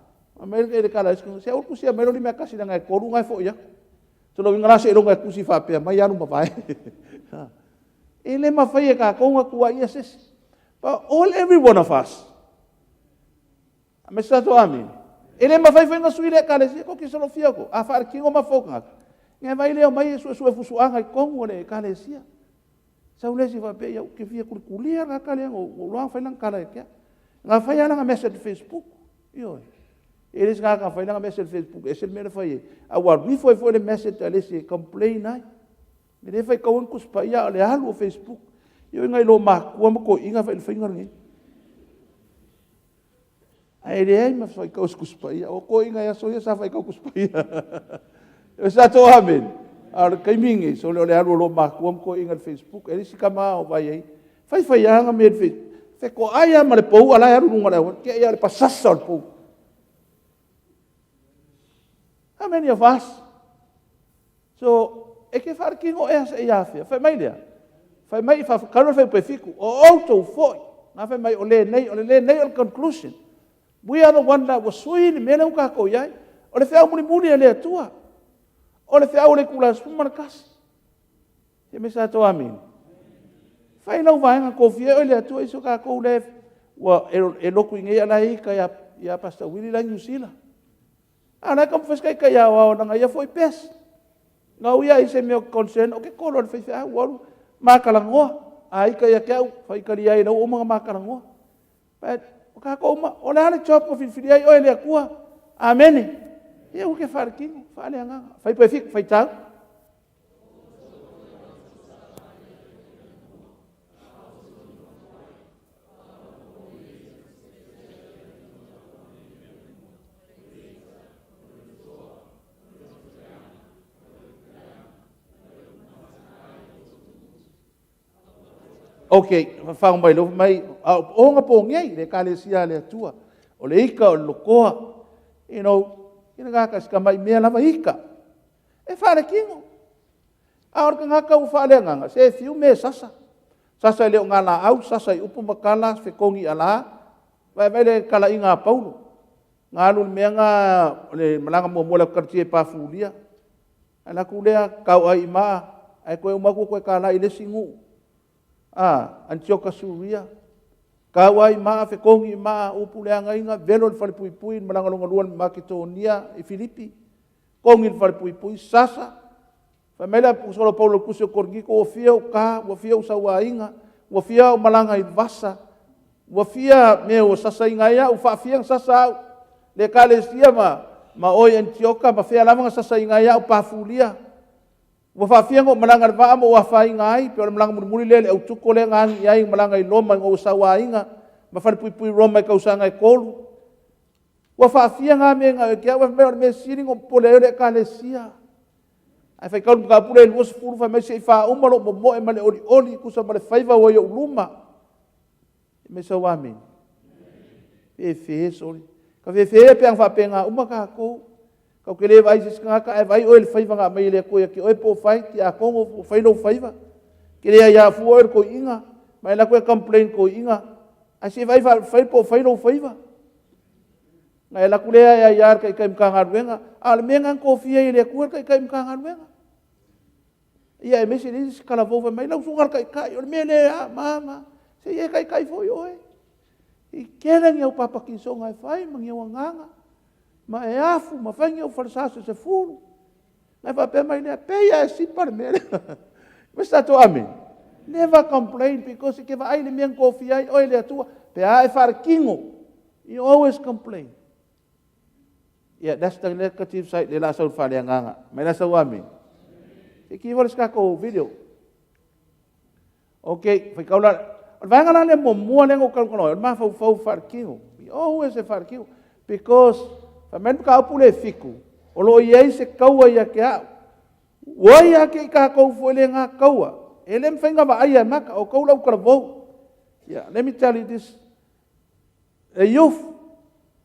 mai le kala se au kusi mai lou lima kasi langa e kolu ngai fo ia. So lo winga la se ilonga e kusi faapea mai alu mavae. E le mafai e kākou nga tua ia sesi. But all every one of us. Me sa to amin. E le mafai foi nga sui le ekalesia ko ki solofia ko. A whaare ma fau Ngai vai leo mai e sue sue fusuaga i totonu o le ekalesia. Sau le isi faapea ia ke fia kulikulia la kale o loa fai langa kala e kia. Nga fai ala nga message Facebook. Ioe. E le sika ka fai langa message Facebook e se mea le fai e. A ua rifo e foi le message a le isi e complain ai. E le fai kau kus pa ia o le alu o Facebook. Ioe ngai lo makua ma ko inga fai le fainga lenei. Ae leai ma fai kau kus pa ia. O ko inga ia so ia sa fai kau kus pa ia. E sa to amen. A o le kaimi so le o le alu o lo makua ma ko inga le Facebook. E le sika ma o vai ai. Fai fai anga me le Facebook. Fe ko ai ma le pou ala alu lunga le awa. Ke ia le pasasa o le pou. How many of us? So, e ke wharekingo e asa e awhea. Whai mai lea. Whai mai, whakalo whai pe fiku. O outou foi. Ngā whai mai o le nei, o le le nei o le conclusion. We are the one that was sui ni mele uka ko iai. O le whiau muli muli e le atua. O le whiau le kula spuma le kasi. Te me sa to amin. Whai lau vaenga ko fia o le atua iso ka kou le ua e loku i ngei ala i ka ia Pastor Willie la New Zealand. A la ka mfes kai kai ia o nanga ia foi pes. Ngau ia i se mea concern o ke kolo le whai whai waru makalangoa. A i ka ia ke au whai kari ai lau umanga makalangoa. But o ka ko uma o le ale job ko filifili ai o ele akua. Amene. Ia u ke wharekino, whaale anganga. Whai pe fik, whai tau. Okay, fafaga mai le mai a o nga po ngei le ekalesia a le Atua. O le ika o le lokoa. You know, ina ka ka ska mai mea lava ika. E faalekino. A o le tagata ua faaleagaga, se e fiu mea e sasa. Sasa i le ogalaau, sasa i upu ma tala, fetogi ala. Vaevae le talaiga a Paulo. Na alu i le mea na, o le malaga muamua i le atu Kalatia i Pafulia. Alu atu lea tauai i maa, ae toe uma atu toe talai i le isi nuu, a, Anitioka Suria. Tauai i maa, fetogi i maa, upu leagaina, velo i le falepuipui i le malaga lona lua i le Maketonia i Filipi. Togi i le falepuipui, sasa. Fai mai le aposolo Paulo i le tusi o Korinito, ua fia ou ta, ua fia ou sauaina, ua fia au malaga i vasa, ua fia mea ua sasaina ai au, faafia ona sasa au, le ekalesia ma oe Anitioka ma fea lava na sasaina ai au, Pafulia. Ua faafia ona ou malaga i le vaa ma ou afaina ai, pei o le malaga mulimuli lea i le Eutuko lea na agi i ai, malaga i Roma ina ua sauaina, ma falepuipui i Roma i tausaga e 3. Ua faafia na mea ia te au, ae fai mai o le mea sili ona ou popole ai o le ekalesia. Ae faitau le mataupu lea i le 20, fai mai se i faauma lou momoe ma le olioli e tusa ma le faiva ua i ou luma. Fai mai sau amene. Fefe sole. Ka fefe pe ana faapena uma tatou. Tatou te le vaai i se isi tagata ae vaai oe i le faiva na aumai e le Atua ia te oe po o fai tiakono po o fai lou faiva. Ke le aia fua oe i le toeaina, ma e alu atu e complain i le toeaina, ae se i vaai fai po o fai lou faiva. Na e alu atu lea e aia le taitai Matagaluega, a o le mea lena na tofia ai e le Atua le taitai Matagaluega. Ia aemaise le isi talavou fai mai, lau susuga i le taitai, o le mea lea, ma, ma. Se i e taitai foi oe. I tele ni au papatisoga e fai ma ni au agaga, ma e afu ma fai ni au falesa se 10. Na e faapea mai lea, pei lava e sipa le mea lea. Mea se tatou amene. Never complain because e te vaai i le mea na tofia ai oe e le Atua. Pe a e faaletino, you always complain. Yeah, that's the negative side. Le la sau faaleagaga. Mai la sau amene. Se i kiva le se tatou video. Okay, faitau la. O le vaega la lea muamua lea na ou talanoa ai, o le mafaufau faaletino. We always e faaletino. Because, fai mai le mataupu lea e 7, o lo o i ai se taua ia te au. Ua ia te i tatou foi lena taua. E le mafai ona vaaia e maka, o tou lau talavou. Yeah, let me tell you this. A youth,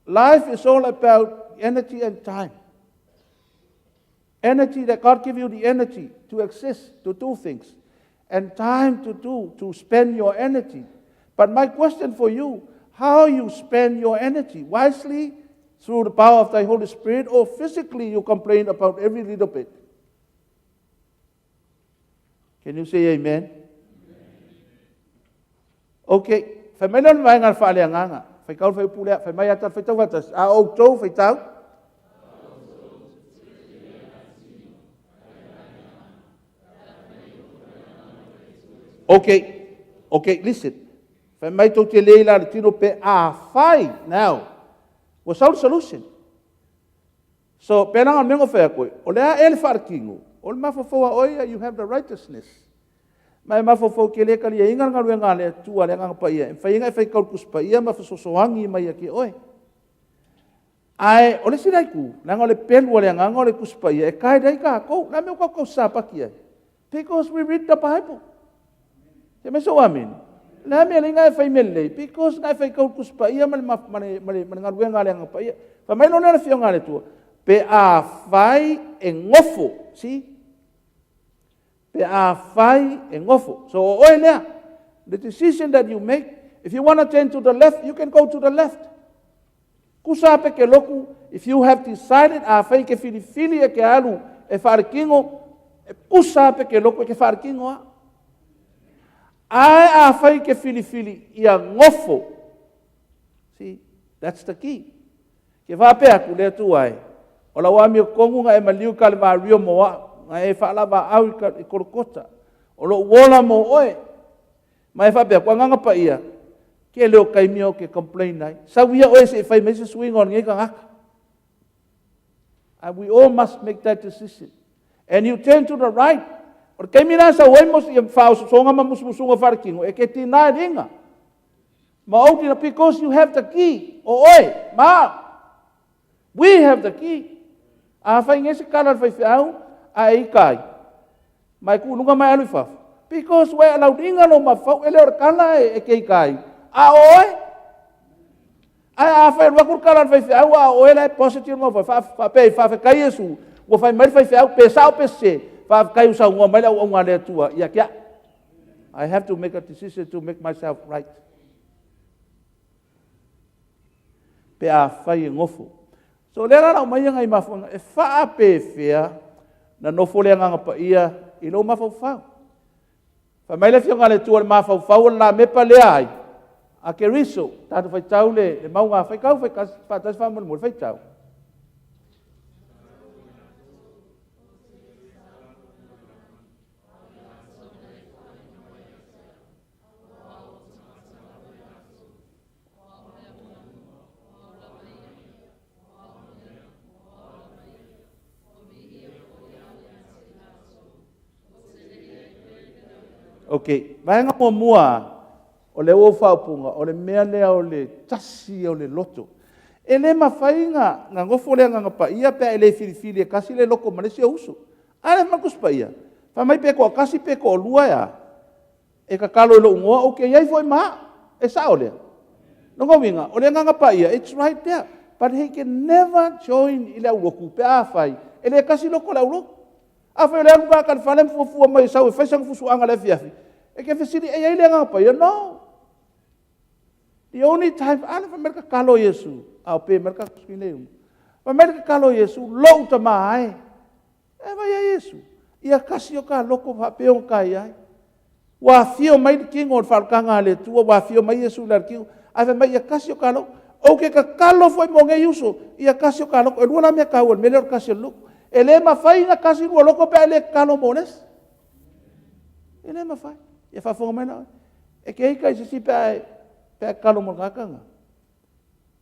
life is all about energy and time. Energy that God give you the energy to exist, to do things, and time to do, to spend your energy. But my question for you, how you spend your energy? Wisely, through the power of the Holy Spirit, or physically you complain about every little bit? Can you say amen? Okay, fai mai lea o le vaega o le faaleagaga. Faitau le fuaiupu lea, fai mai ata faitau faatasi. A outou faitau? Okay, okay, listen. Fai mai tou te le i la le tino pe a fai. Now, ua sau le solution. So, pe na o le mea na fai atu ai, o le a ea le faaletino, o le mafaufau a oe ia, you have the righteousness. Ma e mafaufau ke le taliaina le galuega a le Atua, le Agaga Paia, e mafai ai ona e faitau i le Tusi Paia ma fesoasoani mai ia te oe. Ae o le isi la itu, leaga o le pelu a le Agaga o le Tusi Paia e guide ai tatou. O le a le mea ua tatou tausasapati ai? Because we read the Bible. Se mai sou amene. O le a le mea e ala ai ona e fai mea lelei? Because na e faitau i le Tusi Paia ma le, ma le, ma le, ma le galuega a le Agaga Paia. Fai mai loa lea o le Afioga a le Atua, pe afai e nofo, see? Pe afai e nofo. So o oe lea, the decision that you make, if you want to turn to the left, you can go to the left. Kusa pe ke loku, if you have decided, afai ke filifili e ke alu e faaletino, e kusa pe ke loku e ke faaletino a. Ae afai ke filifili ia nofo. See, that's the key. Ke faapea atu le Atua e, o lau amiotonu na e maliu i Kalivario mo au, na e faalavaau i Kolokota, o lou ola mo oe. Ma e faapea atu, Agaga Paia, ke le o taimi o ke complain ai. Sau ia oe se i fai mai se suiga o lenei tagata. And we all must make that decision. And you turn to the right. O le taimi la sau ai mo ia faaososoga ma musumusuga faaletino, e ke tina e liga. Ma ou tina, because you have the key. O oe, ma we have the key. A fai nge se kala le faifeau, a e ika ai. Ma e kuuluga mai alu i fafo. Because ua e alauliga lou mafaufau, e le o le tala e keika ai, a o oe. Ae a fai e alu atu le tala a le faifeau a o oe la e positive le mafaufau, faapea ai, faafetai Iesu, ua fai mai le faifeau, pe sao pe sese, faafetai ua saunoa mai le auauna a le Atua ia te au. I have to make a decision to make myself right. Pe a fai e nofo. So o lea la lau mai nai mafuaaga e faapefea na nofo le Agaga Paia i lou mafaufau. Fai mai le Afioga a le Atua i le mafaufau o le lamepa lea ai, a Keriso, tatou faitau le mauga, faitau faatasi faamolemole, faitau. Ok, vaega muamua o le ua faaupuga, o le mea lea o le tasi o le loto. E le mafai na nofo le Agaga Paia pe a e le filifili e tasi le loto ma le isi ou uso. A lea fai mai le Tusi Paia, fai mai pe toatasi pe toalua e a? E tatalo i lou igoa ou te i ai foi ma au. E sao lea? Lona uiga, o le Agaga Paia, it's right there. But he can never join i le aulotu pe a fai e le tasi loto o le aulotu. Afai o le alu tagata i le fale ma fuafua mai e sau e fai sana fusuaga i le afiafi, e te fesili e i ai le Agaga Paia? No. The only time, a lea fai mai le tatalo a Iesu, a o pe mai le tatou screen lea i luga. Fai mai le tatalo a Iesu, lou tama e, e vai ai Iesu, ia tasi o ta loto faapea ona ta i ai. Ua afio mai le tino o le faaolataga a le Atua, ua afio mai Iesu i le tino, ae fai mai ia tasi o ta loto. Ou te tatalo foi mo nei uso, ia tasi o ta loto. E lua la mea taua i le mea lea o le tasi o le loto. E le mafai ona tasi lua loto pe a e le tatalo mo le isi. E le mafai. Ia faafofoga mai la oe. E te ita i se isi pe a e tatalo mo le tagata lena.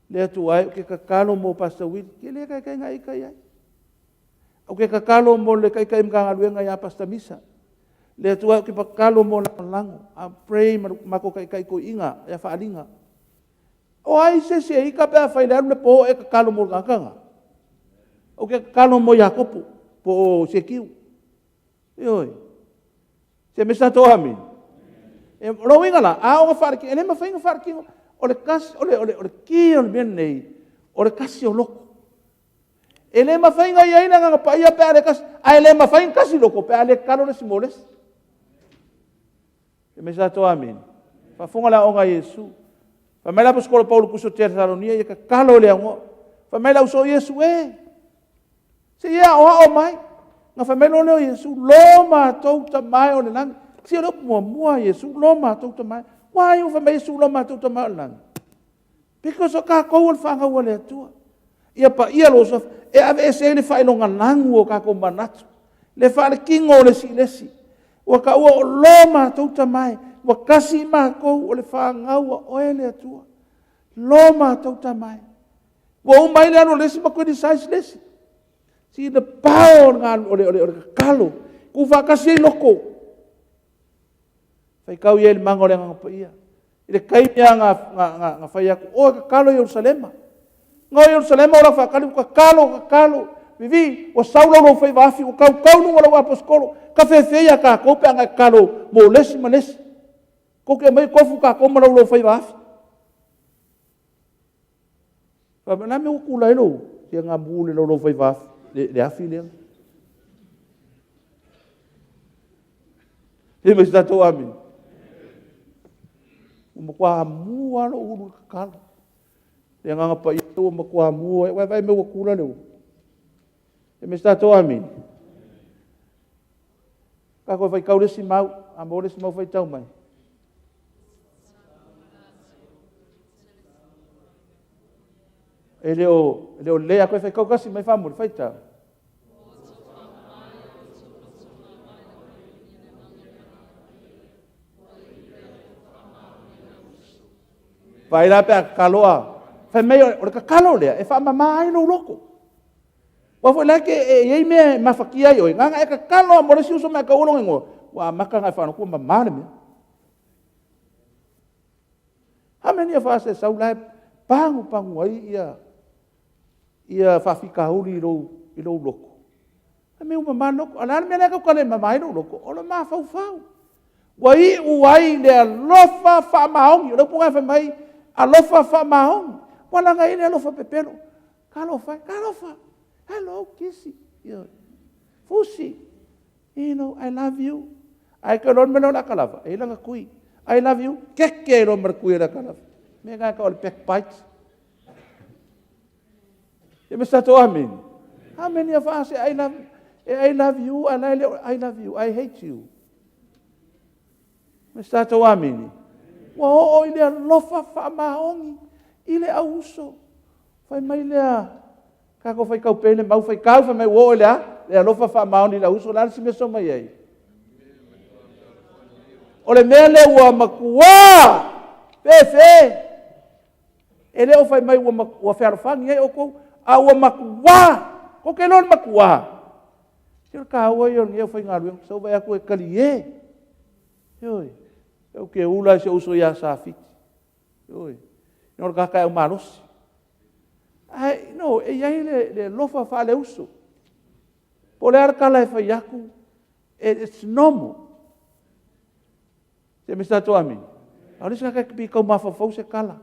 Le Atua e, ou te tatalo mo Pastor Willie. Ke le taitai na ita i ai. Ou te tatalo mo le taitai Matagaluega ia Pastor Misa. Le Atua e, ou te tatalo mo lagolago. I pray ma matou taitai toeaiina ia Faaliga. O ai se isi e ita pe a fai le alu le po e tatalo mo le tagata lena? Ou te tatalo mo Iakopo po o Sekiu. Ioe. Se me sa to amini. E lo uiga la, a o faaletino, e le mafai ona faaletino. O le kasi, o le, o le, o le ki o le mea lenei, o le kasi o loko. E le mafai ona i ai le Agaga Paia pe a le kasi, ae le mafai ona kasi loko pe a le tatalo le isi mo le isi. E me sa to amini. Faafofoga le aoga a Iesu. Fai mai le aposetolo Paulo tusi o Tesalonia, ia tatalo i le agoa. Fai mai le auso Iesu, e, se ia aoao mai. Na fai mai loa lea o Iesu, lo matou tama e o le lagi. Se o le upu muamua a Iesu, lo matou tama e. Why ua fai mai Iesu, lo matou tama e o le lagi? Because o tatou o le fanau a le Atua. Ia paia lou suafa, e aveese ai le faailoga lanu o tatou manatu, le faaletino o le isi i le isi. Ua taua o lo matou tama e, ua tasi matou o le fanau a oe le Atua. Lo matou tama e. Ua uma ai le alu o le isi ma criticize le isi. See the power o le, o le, o le tatalo, tuufaatasi ai loko. Faitau i ai le maga o le Agaga Paia. I le taimi lava na fai atu, o e tatalo i Ierusalema. Na o Ierusalema o lau faatali, ua tatalo, tatalo, vivi, ua sau lau lou faiva afi, ua tautau luga o lau aposetolo. Ka fefe ia tatou pe a na e tatalo mo le isi ma le isi. Tou te aumai tofu tatou ma lau lou faiva afi. Fai mai, o le a le mea ua tulai ai lou fia gamu i le laulaufaiva afi, le afi lea. Fai mai se tatou amene. Ua matua amu lava lou ulu i le tatalo. Le Agaga Paia ua matua amu ai. Ua vaai mai ua kula le ulu. Fai mai se tatou amene. Tatou faitau le isi mau, a maua le isi mau faitau mai. E le o, e le o lelei a koe faitau tasi mai faamuli, faitau. Vaai la pe a tatalo a. Fai mai o le tatalo lea e faamama ai lou loto. Aua foi la e i ai mea e mafatia ai oe, na ona e tatalo lava mo le isi uso ma e taua lona igoa, ua amata ona e faalogo atu ua mama le mea. How many of us e sau la e pagupagu ai ia ia faafitauli i lou, i lou loto? Fai mai ua mama le loto. A o le a le mea lea e tau tale mama ai lou loto? O le mafaufau. Ua iu ai le alofa faamaoni. O le upu lena e fai mai, alofa faamaoni. Ua laga ai le alofa pepelo. Talofa e, talofa. Hello, kisi. Ioe. Fusi. You know, I love you. Ae toe loa le mea lea o le atalava, e i ai lana tui. I love you, keke ai loa ma le tui a le atalava. O le mea lena e tau o le backbite. Ia ma se tatou amene. How many of us I love, I love you, a la e le o I love you, I hate you. Ma se tatou amene. Ua oo i le alofa faamaoni i le au uso. Fai mai lea, tatou faitau pea i le mau faitau, fai mai ua oo i le a? Le alofa faamaoni i le au uso, o le a le isi mea so mai ai? O le mea lea ua matuā fefe. E le o fai mai ua fealofani ai outou, a ua matuā, tou te iloa le matuā. Se o le taua ia o lenei aufaigaluega, sau vaai atu e talie. Ioe, ou te ula i si ou uso ia Safiti. Ioe, o le tagata e aumalosi. Ae, no, e i ai le alofa faaleuso. Po o le a le tala e fai atu, it's normal. Se me tatou amene. A o le isi tagata e pei e tau mafaufau se tala.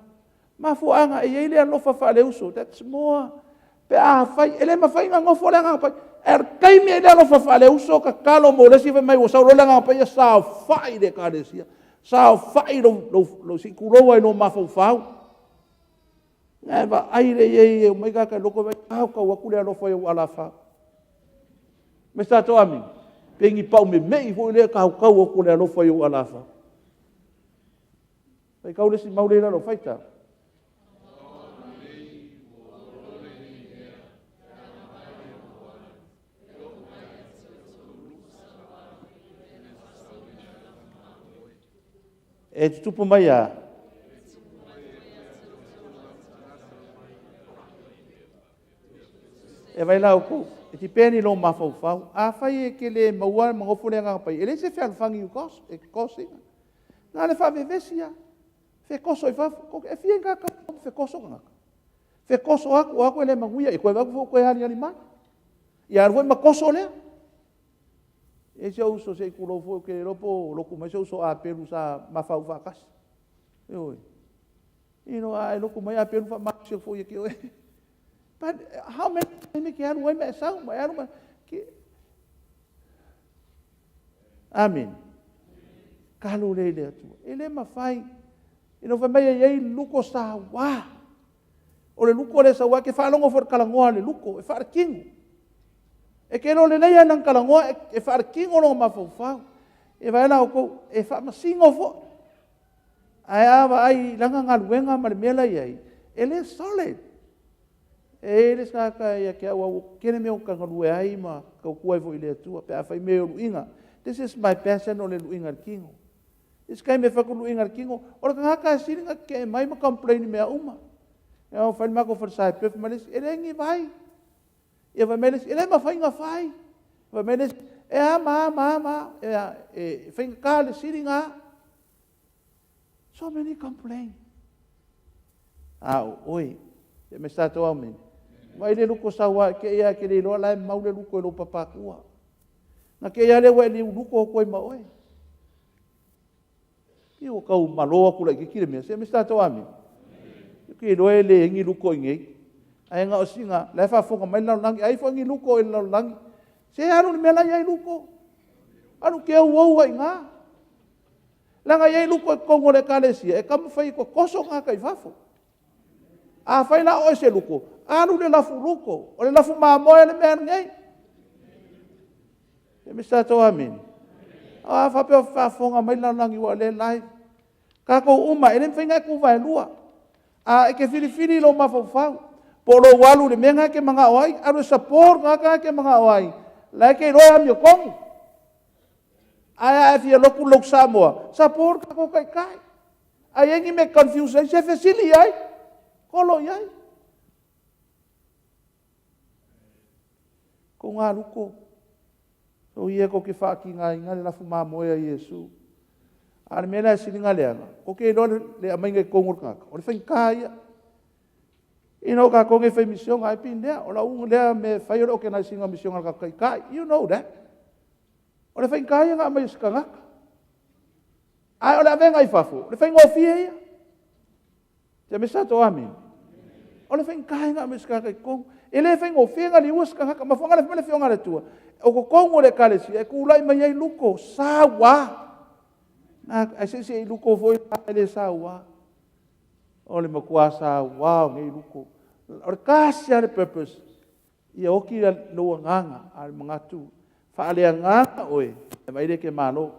Mafuaaga e i ai le alofa faaleuso. That's more pe a fai, e le mafai ona nofo le Agaga Paia. Ae o le taimi e i ai le alofa faaleuso, tatalo mo le isi, fai mai ua sau loa le Agaga Paia, saofai i le ekalesia, saofai lou, se i tulou lava i lou mafaufau. Ae vaai lea i ai e omai tagata i lotu vaai, tau atu le alofa i ou alafau. Ma se tatou amene. Pe ni pau memei foi lea e tautau atu le alofa i ou alafau. Faitau le isi mau lea i lalo, faitau. E tutupu mai a. E vai la outou, e depend i lou mafaufau. Afai e te le maua ma nofo le Agaga Paia, e leai se fealofani i te tossing. Na o le faavevesi lava, fetoso i fafo. E fia ni tagata fetoso tagata? Fetoso atu, o atu e le manuia, ia toe vaai atu foi toe aliali mai. Ia alu foi ma toso lea. E i ai si ou uso se i tulou foi, ou te le iloa po o lotu mai si ou uso Apelu sa ma fauu faatasi. Ioe. Ino a e lotu mai Apelu faamalosi atu foi ia te oe. But how many times e te alu ai ma e sau ma e alu ma Amen. Kalo lea i le Atua. E le mafai. Ina fai mai e i ai luko sauā. O le luko lea sauā, e te faalogo foi i le talanoa a le luko, e faaletino. E te iloa lelei lava lana talanoa e faaletino lona mafaufau. E vaai la outou, e faamasino foi. Ae a vaai i lana galuega ma le mea la e i ai, e le solid. E i ai le isi tagata ia te au, ua tele mea ou te galue ai ma tautua ai foi i le Atua pe a fai mea o luiga. This is my passion o le luiga i le tino. Isi taimi e fai atu luiga i le tino, o le tagata e sili ona tetee mai ma complain i mea uma. Ia fai le matou falesa e fai mai le isi, e leai ni vai. Ia fai mai le isi, e le mafai ona fai. Fai mai le isi, e a ma a ma a ma a. E faigata le sili na. So many complain. A o oe, e me sa tau amene. Vai le luko saua ke ia ke le iloa la e mau le luko i lou papatua. Na ke ia le ua e liu luko o koe ma oe. I ua tau malo atu laitiiti le mea, se me sa tau amene. Ke iloa e le ni luko i nei. Ae na o sina, la e faafofoga mai le lalolagi, ai foi ni luko i le lalolagi. Se alu i le mea la e i ai luko. Alu ke ou ai i ina. Leaga e i ai luko i totonu o le ekalesia e taumafai e totoso tagata i fafo. Afai la o oe se luko, alu i le lafu luko. O le lafu mamoe le mea nei. E me sa tau amene. A faapea o faafofoga mai le lalolagi ua o lea e live. Tatou uma, e le mafai ona e tuvaelua. A e te filifili i lou mafaufau, po o lou alu i le mea lena e te manao ai, alu e support le tagata lena e te manao ai, la e te iloa e amiotonu. Ae a e fia lotu le lotu Samoa, support le tatou taitai. A i ai ni mea e confuse ai, se fesili i ai, kolo i ai. Ko ngā luko, o ia ko ke whaakingāinga le lafu mamoe a Iesu. A le mea la e sili ngā leaga, ko ke iloa le amainga i tonu o le tagata, o le faigata ia. Ina o tatou nei fai misioga, ai been there, o lau lea mea e fai o le organizing o misioga a le tatou taitai. You know that. O le faigata ia na aumai o se tagata. Ae o le avega i fafo, le faigofie ia. Te me sa to ami. O le faigata me se ka tonu. E le faigofie na liua se tagata. Mafuaaga le fai mai le Afioga a le Atua, o totonu o le ekalesia e tulai mai ai luto sauā. Ai se i luto foi e le sauā. O le matua sauā o nei luto. O le tasi lava le purpose, ia oti lou agaga, a o le manatu, faaleagaga oe, e vaai lea e te malo.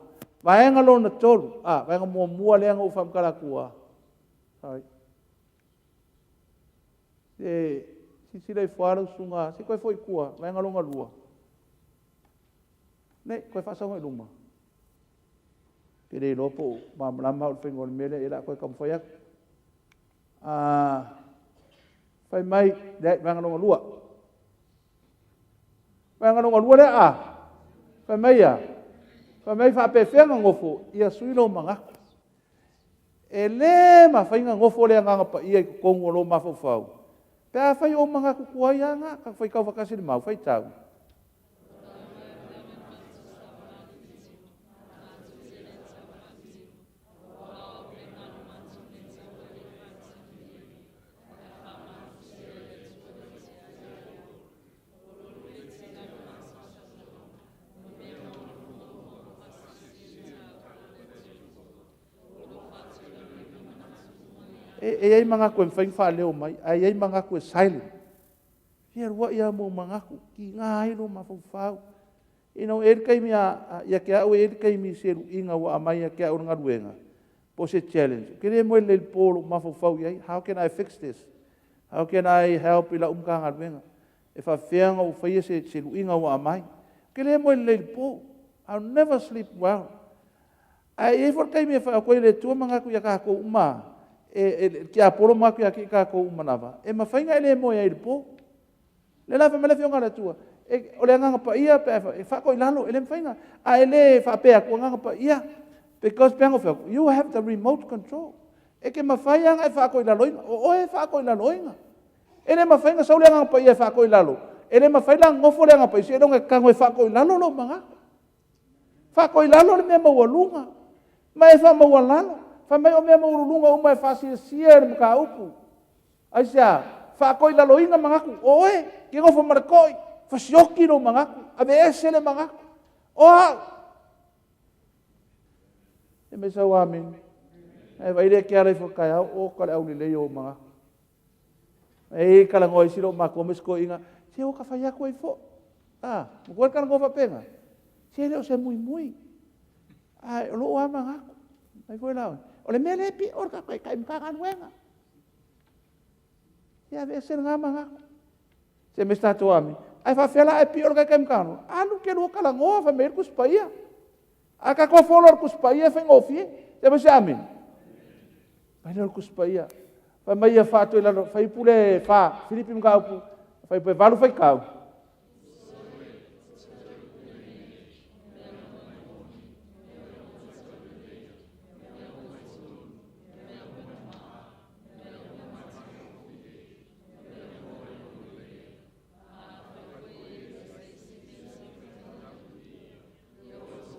Vaega lona tolu, vaega muamua lea na ou faamatala atua. Sorry. E silasila ifo lava lau susuga, se i toe foi i tua, vaega lona lua. Nei, toe faasau i luma. Ke le iloa po o malamalama au i le faiga o le mea lea, ia o le a toe taumafai atu. Fai mai, leai, vaega lona lua. Vaega lona lua lea, fai mai ia, fai mai faapefea na nofo, ia sui lou manatu. E lē mafai ona nofo le Agaga Paia i totonu o lou mafaufau, pe afai o ou manatu tuai lava na, tatou faitau faatasi i le mau, faitau. E i ai manatu e mafai ona faaleo mai, ae i ai manatu e silent. Fia alu ai lava ma ou manatu, tiga ai lou mafaufau. You know, e i ai le taimi ia te au e i ai le taimi i se luiga ua aumai ia te au i le galuega, po o se challenge, ou te le moe lelei i le po i lou mafaufau i ai. How can I fix this? How can I help i lau Matagaluega? E faapefea ona ou faia se luiga ua aumai? Ou te le moe lelei i le po. I'll never sleep well. Ae i ai foi le taimi e fai atu ai e le Atua manatu ia tatou uma, e tiapolo manatu ia te i tatou uma lava, e mafai ona e le moe ai i le po. Le la fai mai le Afioga a le Atua, o le Agaga Paia pe a e faatoilalo, e le mafai ona, a e le faapea atu Agaga Paia, because pe ana fai atu, you have the remote control. E te mafai lava ona e faatoilaloina, o oe e faatoilaloina. E le mafai ona sau le Agaga Paia e faatoilalo, e le mafai la ona nofo le Agaga Paia seiloga e tago e faatoilalo lou manatu. Faatoilalo le mea maualuga, ma e faamaualalo. Fai mai o mea maualuluga uma e faasiasia e le mataupu. Aisea? Faatoilaloina manatu, o oe, ke nofo ma le toi, fasioti lou manatu, aveese le manatu. O au. E mai sau amene. Ae vaai le ke ala ifo taeao, o ka le aulelei o manatu. E talanoa isi lou matua ma isi toeaiina, se ua ta fai atu ai foi. Matua talanoa faapena. Se le o se muimui. Ae o lou lava manatu. Ai foi la, o le mea lea e pio o le taitai Matagaluega. Ia aveese lena manatu. Se me tatou ami. Ae faafefea la e pio le taitai Matagaluega. Alu ke lua talanoa fai mai ai le Tusi Paia. A tatou follow le Tusi Paia e faigofie. Se me se amene. Mai lea o le Tusi Paia. Fai mai ia faatoilalo, fai pule fa, Filipi mataupu, fai pule 8 faitau.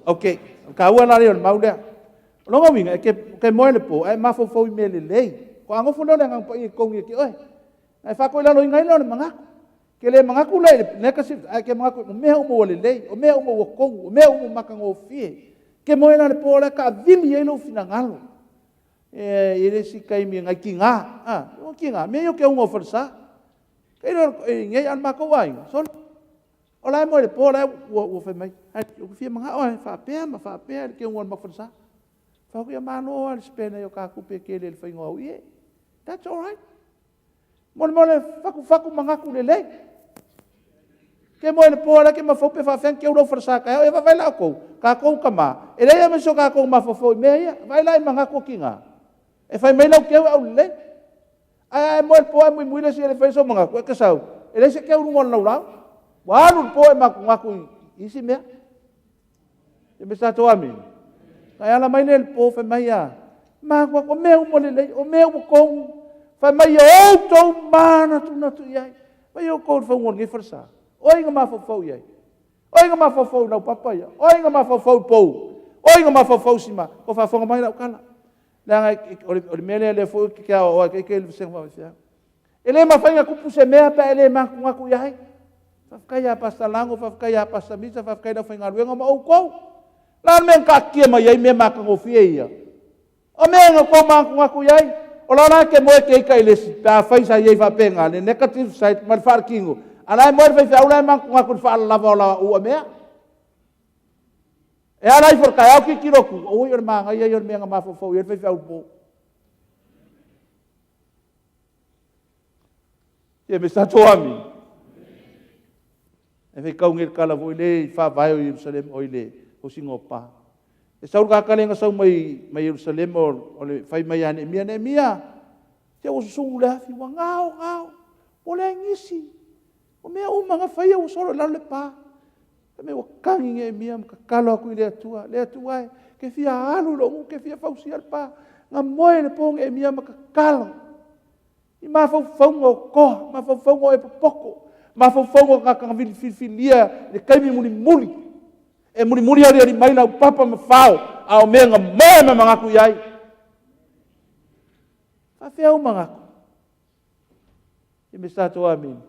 Ok, o le taua la lea o le mau lea. O lona uiga, e te moe le po, ae mafaufau i mea lelei. Faatoa nofo lea o le Agaga Paia i totonu ia te oe. Ae faatoilaloina ai lea o le manatu. Ke le manatu la i le negative, ae ke manatu o mea uma ua lelei, o mea uma ua tonu, o mea uma ua matagofie. Ke moe la le po la taavili ai lou finagalo. E i le isi taimi nai tiga, o tiga, mea ia o ke auga o falesa. Ke ilo e nei a le matou aiga, sole. O la e moe le po la ua fai mai, ai, ua fia manao e faapea ma faapea le ke auga o le matou falesa. Fai atu ia malo lava le spend ai o ka tupe tele i le faiga o au ie. That's all right. Mo le mole fatu fatu manatu lelei. Ke moe le po la ke mafau pe faafeang ke ulo falesa ka e vai la kou. Ka kou kama. E leai ma so ka kou mafafau i mea ia. Vai la i manatu o kinga. E fai mai lau keu au lelei. Ai ai moe le po ai mui mui le si ele fai so manatu e ke sau. E leai se keu lunga o le laulau. Ua alu le po e maku i isi mea. E me sa toa mi. Ai ala mai le po fai mai ia. Maku o mea uma lelei, o mea uma kou. Fai mai ia outou mana tu na tu iai. Mai o kou faunga o lenei falesa. Oi nga mafaufau iai. Oi nga mafaufau i lau papa ia. Oi nga mafaufau i pou. Oi na mafaufau si ma, o faafofoga mai lau tala. Leaga o le mea lea lea foi ou te aoaoa ai le vasega faamaifeau. E le mafai ona tupu se mea pe a e le manatunatu i ai. Faafetai ia Pastor Lago, faafetai ia Pastor Misa, faafetai i le aufaigaluega ma outou. O le a le mea na taatitia mai ai mea matagofie ia? O mea na outou manatunatu i ai. O la la e te moe e te ita i le isi, pe afai sa i ai faapena, le negative side ma le faaletino, a o la e moe le faifeau la e manatunatu i le faalalava o la uamea. E ala ifo i le taeao tilotilo atu, oi o le manaia ia o le mea na mafaufau i ai le faifeau i le po. Ia me sa toami. E faitau nei le tala foi le i faavae o Ierusalema, o i le fausiga o pa. E sau le tagata lea na sau mai, mai Ierusalema o le fai mai ia Neemia, Neemia, se ua susunu le afi, ua gao, gao, ua leai nisi. O mea uma na faia ua solo i lalo le pa. Fai mai ua tagi Neemia ma tatalo atu i le Atua, le Atua e, ke fia alu i lou nuu, ke fia fausia le pa. Na moe le po Neemia ma tatalo i mafaufauga o toa, mafaufauga o e popoto, mafaufauga o tagata na filifilia i le taimi mulimuli. E mulimuli aliali mai lau papa ma fao, a o mea na moe ma manatu i ai. Faafefea ou manatu? I me sa to amini.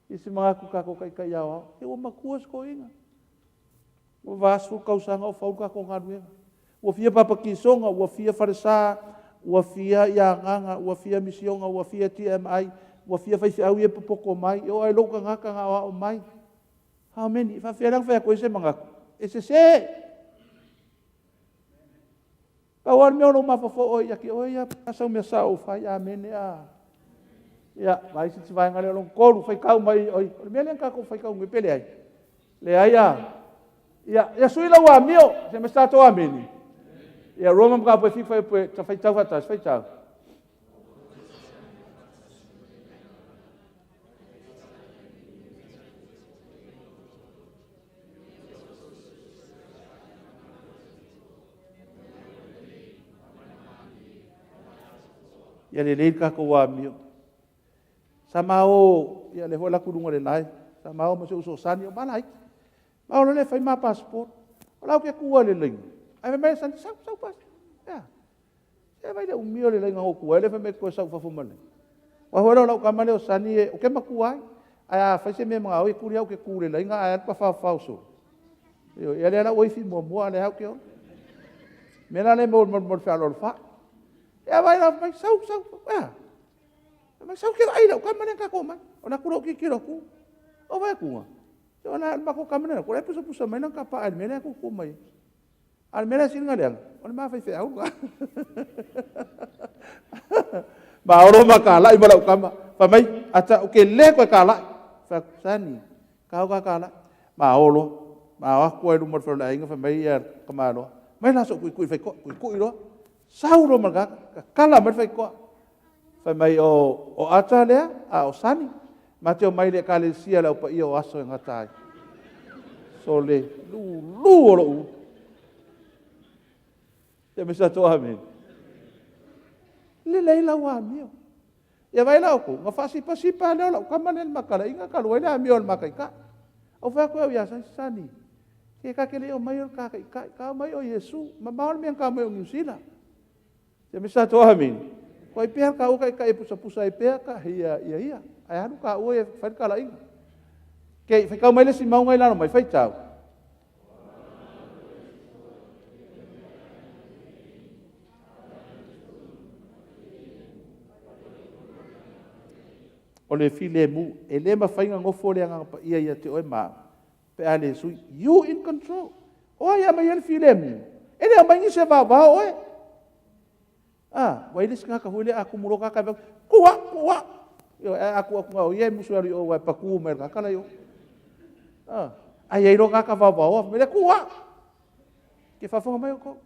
I se manatu tatou taitai aoao. E ua matua si toeaina. Ua 40 tausaga o fau le tatou galuega. Ua fia papatisoga, ua fia falesa, ua fia Agaga, ua fia misioga, ua fia TMI, ua fia faifeau ia e popoto mai, e oo lava i lou tagata na aoao mai. How many? E faapefea la ona fai atu ai se manatu? E sese! Pau lava le mea o lou mafaufau oe ia te oe ia, a sau mea sao ua fai, amene a. Ia, vaai se isi vaega lea lona tolu, faitau mai, oi, o le mea lea na tatou faitau nei pe leai? Leai a. Ia, ia sui lau amio, se me tatou amene. Ia, Roma mataupu e fitu fai, ta faitau faatasi, faitau. Ia lelei le tatou amio. Sa ma o, ia lea foi o le atu i luga o le live, sa ma o ma si ou uso o Sani, o ma laiti. Ma o loa le fai ma passport. O la ou te tu lava i le laina, ae fai mai le Sani, sau, sau passport. Ea, se vaai i le umi o le laina na ou tu ai, lea fai mai toe sau i fafo ma le. Aua foi la o lau tama lea o Sani, ou te matua ai. Ae a fai se mea e manao ai, e tuli au ou te tu i le laina ae alu pafaofao solo. Ioe, ia lea la ua ifi muamua a o lea lava ou te ola. O le mea la lea e maua mai le faaaloalo fa. Ia vaai la, fai mai, sau, sau, ea. Fai mai, sau e te vaai i lau tama lea na tatou omai. O le atu lea ou tilotilo atu, ou vaai atu, se o le matou tama lea, o la e pusapusa mai lana tapaa i le mea lea e tutu mai ai. A o le mea la e sili ona leaga, o le ma faifeau lena. Ma olo ma talai ma lau tama. Fai mai, ata, ou te le toe talai. Fai atu, Sani, kau ka talai. Ma olo, ma o atu ai luma o le fale o le aiga, fai mai ia tamaloa. Mai la sou tuitui faitoa, tuitui loa. Sau loa ma le tagata, tatala mai le faitoa. Fai mai, o, o Ata lea, a o Sani. Ma te omai i le ekalesia le Au Paia o Aso e gata ai. Sole, lulu o lou ulu. Ia me sa toa amene. Lelei lau amio. Ia vai la outou, na faasipasipa lea o lau tama lea i le makalaiga talu ai le amio a le ma taitai. Ou fai atu au ia Sani, Sani, se ta te le i omai o le ta taitai, ta omai o Iesu, mamao le mea na ta omai ai o Niu Sila. Ia me sa toa amene. Ko ai pea taua taitai e pusapusa ai pea ka ia ia ia. Ae alu taua e fai le talaiga. Ke faitau mai le isi mauga i lalo mai, faitau. O le filemu, e le mafai ona nofo le Agaga Paia ia te oe ma au, pe a le sui. You in control. O ai e aumai ai le filemu? E le aumai nisi e vaovao oe. Ah, ua i ai le isi tagata foi lea a tumu loa tagata e fai atu, tuu au, tuu au. Ioe, ae a tuu atu na o ia e musu e alu i o aua e patu mai e le tagata la i o. Ah, ae i ai loa tagata vaovaoa, fai mai lea, tuu au. Ke faafofoga mai outou.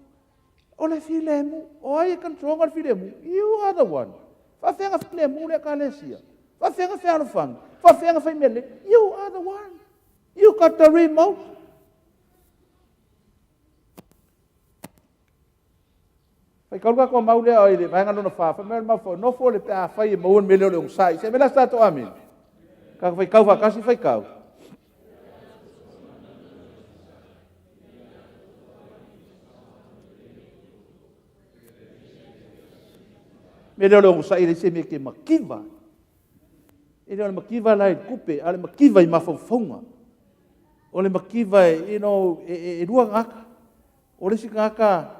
O le filemu, o ai e control le filemu? You are the one. Faafefea na filemu le ekalesia? Faafefea na fealofani? Faafefea na fai mea lelei? You are the one. You got the remote. Faitau le tatou mau lea i le vaega lona fa, fai mai o le mafaufau, nofo le pe afai e maua le mea lea o le onosai. Se mea la se tatou amene. Tatou faitau faatasi faitau. Mea lea o le onosai e leai se mea e te mativa. E le o le mativa la i le tupe, a o le mativa i mafaufauga. O le mativa e, you know, e lua tagata. O le isi tagata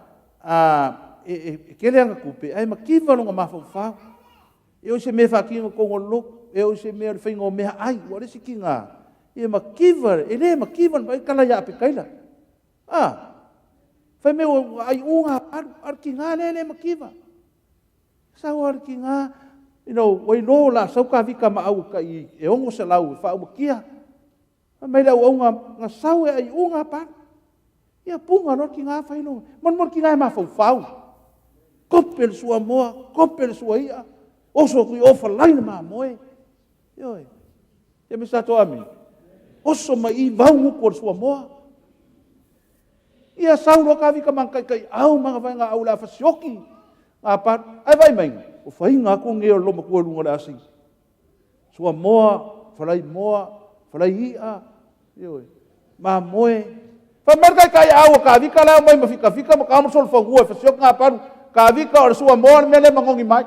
e tele ana tupe, ae mativa lona mafaufau. E oo i se mea e faatino i totonu o le lotu, e oo i se mea o le faiga o meaai, aua o le isi tina, e mativa, e le mativa, vaai le tala ia Apekaila. A, fai mai ua aiu ga palu, a o le tina lea e le mativa. Sau lava le tina, you know, ua iloa o le a sau tavita ma au tai e 600 e faaumatia. Fai mai le auauna, na sau e aiu ga palu. Ia puna loa le tina fai lo, mo le tina e mafaufau. Tope le suamoa, tope le suaia, oso atu i o falai le mamoe. Ioe. Ia me sa toa amini. Oso mai i vau utu o le suamoa. Ia sau loa tavita ma ana taitaiau ma ana vaegaau o le a fasioti ga palu. Ae vaai mai, o faiga atu nei o le loomatua i luga o le asi. Suamoa, falai moa, falai i'a, ioe, mamoe. Fai mai le taitaiau a Tavita la e omai ma fikafika ma taomo solofanua e fasioti ga palu. Tavita o le suamoa le mea lea e manogi mai.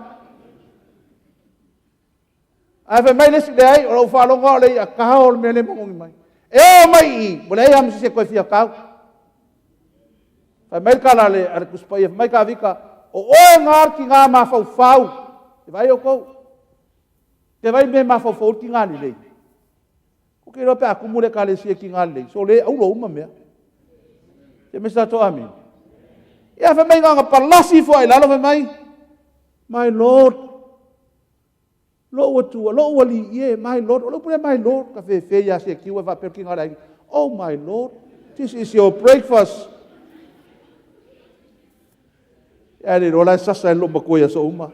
Ae fai mai le isi, leai, o lau faalogo o le i'a kao le mea lea e manogi mai. E oo mai i i, ua leai lava ma se isi e toe fia tau. Fai mai le tala a le Tusi Paia, fai mai Tavita, o oe na le tina mafaufau. E vaai outou, te vaai mea mafaufau le tina lelei. Ou te iloa pe a tumu le ekalesia i tina lelei, so le auro uma mea. Ia me sa toa amini. Ia fai mai na ona palasi ifo lava i lalo fai mai, my Lord, lou Atua, lou Alii e, my Lord. O le upu lea my Lord, ka fefe ia Sekiu e faapea le tina o le aiga. Oh my Lord, this is your breakfast. Ae le iloa la e sasa e le loomatua i aso uma.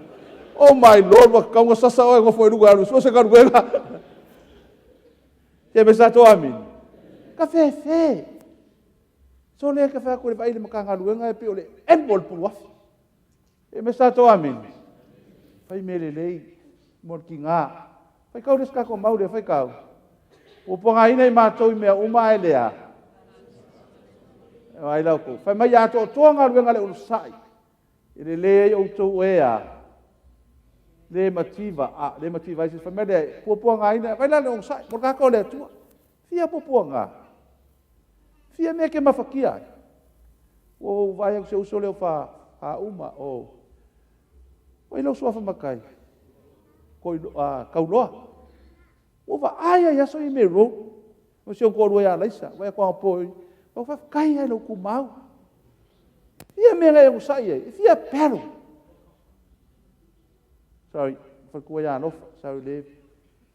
Oh my Lord, ua tatau ona sasa oe nofo i luga e alu e sue se galuega. Ia me sa toa amini. Ka fefe. So lea ka fai atu le vaai i le Matagaluega e pei o le emo o le puluafi. Ia me sa toa amini. Fai mea lelei mo le tina. Faitau le isi tatou mau lea, faitau. Ua puagaina i matou i mea uma ae lea. E ai lau kou. Fai mai ia atoatoa galuega le onosai. E lelei ai outou e a. Le mativa, a, le mativa ai se fai mai lea, puapuagaina, vai la le onosai, mo le tagata o le Atua. Fia puapuaga. Fia mea ke mafatia ai. Ua ou vaai atu se uso lea o faauma o oi lau suafa matai koi Kauloa. Ua vaai ai aso i me road. O si ou toalua ia Laisa, vai atu anapo i. Ua faafetai ai lou tumau. Fia mea na e onosai ai, e fia battle. Sorry, faletua ia Alofa, sorry le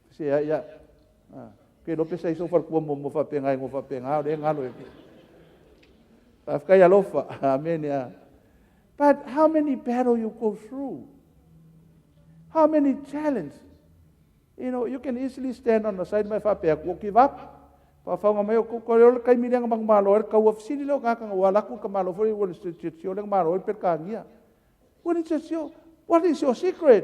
se ai ia. Ke iloa pe sa i sou faletua muamua faapena e igoa faapena, o lea e galo e. Faafetai Alofa, amen ya. But how many battle you go through? How many challenge? You know, you can easily stand on the side mai faapea atu, give up. Faafauga mai o ko le taimi lea na manumalo ai le taua fesili lea o tagata ua alu atu ka malo foi ua le siosio le malo ai Peretania. Ua le siosio. What is your secret?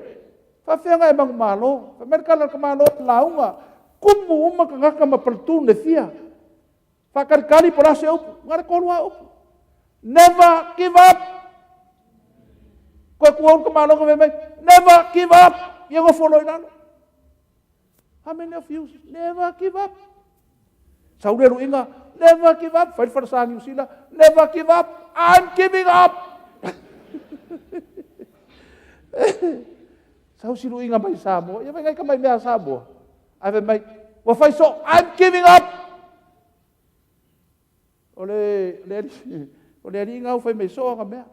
Faafeaga e manumalo. Fai mai le tala a le tamaloa lauga. Kumu uma tagata ma platoon e fia. Faakalikali po o le a se upu. Na o le tolu lava upu. Never give up. Koe tuau le tamaloa fai mai, never give up. Ia nofo loa i lalo. How many of you never give up? Sau le luiga, never give up. Fai le falesa Niu Sila, never give up. I'm giving up. Sau si luiga mai Samoa. Ia vai ngai ka mai mea Samoa. Ai fai mai, ua fai so, I'm giving up. O le, le, o le alii ngau fai mai so aga mea.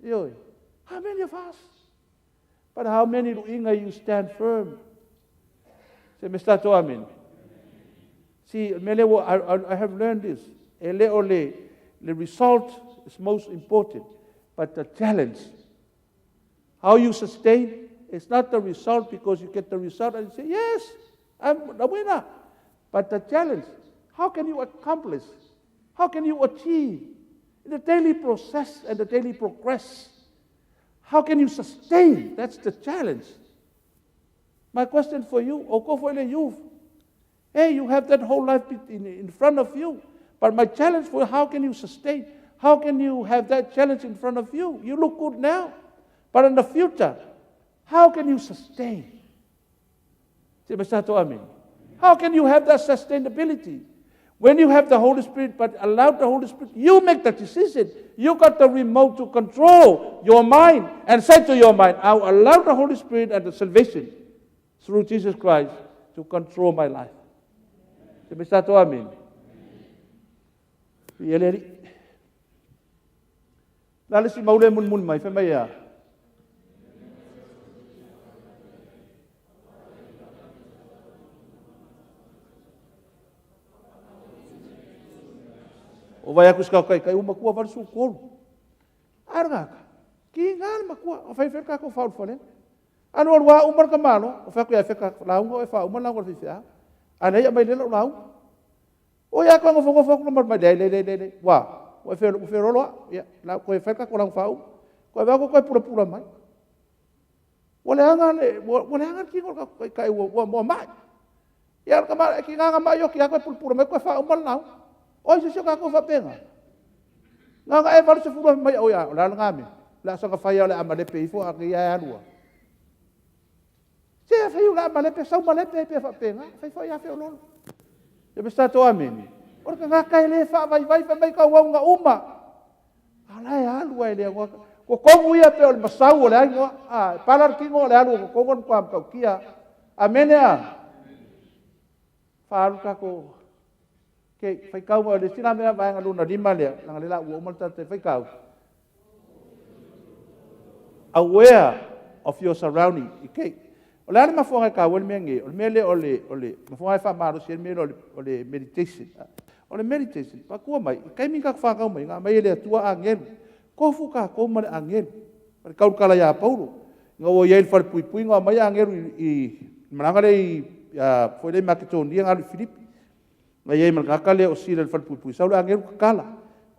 Ioe. How many of us? But how many luiga you stand firm? Se me sa to amen. See, mele I have learned this. E le o le, le result is most important, but the challenge. How you sustain, it's not the result because you get the result and you say, yes, I'm the winner. But the challenge, how can you accomplish? How can you achieve? In the daily process and the daily progress, how can you sustain? That's the challenge. My question for you, o go for the youth. Hey, you have that whole life in front of you. But my challenge for you, how can you sustain? How can you have that challenge in front of you? You look good now. But in the future, How can you sustain? Se ma sa amen. How can you have that sustainability? When you have the Holy Spirit, but allow the Holy Spirit, you make the decision. You got the remote to control your mind and say to your mind, I will allow the Holy Spirit and the salvation through Jesus Christ to control my life. Se me sa amen. La le si maule mun mun mai fe mai ya. O vai aku ska kai kai uma kua valu su kolu. Arga ka. Ki ngal makua o fai fe ka ko faul fale. Anu alu wa umar ka malo o fa ku ya fe ka la ungo e fa umar la ko fi fa. Ana ya mai le la u. O ya ko ngofo ngofo ko mai le le le le. Wa o fe o fe rolo ya la ko fe ka ko la fa u. Ko va ko ko pura pura mai. O le anga le o le anga ki ko ka kai o mo mai. Ya ka ma ki nga mai yo ki ko pura pura mai ko fa umar la u. Oi se se ka ko fa penga. Nga nga e valu se fulu mai o ya la nga me. La sa ka fa ya le amale pe ifo a ki ya alua. Se fa yu la amale pe sau male pe pe fa penga. Fa fa ya fe o lolo. Ya me sa to ameni. Ora ka nga kai le fa vai vai fa mai ka wa nga uma. Ala e alua e le ngo. Ko kongu ia pe o le masau o le ai ngo. A pala ki ngo le alu ko kongu ko am ka kia. Amene a. Fa alu ka ko ke fai kau le sila mea vaenga luna lima lea, langa le la ua uma le tate fai kau. Aware of your surrounding. Okay. O le ale mafuanga e kau le mea nge, o le mea le o le, o le, mafuanga e whamaro si le mea le o le meditation. O le meditation, pa kua mai, kai mi ka whakau mai, ngā mai e le atua angelu. Kofu ka kou ma le angelu. Pa le kaulukala ia Paulo. Ngā o ia i le whare pui pui, ngā mai angelu i malanga le i, foi le Maketonia, ngā lu Filipi. Nga iai malangaka le o sila le whare pui pui. Sau le angelu kakala.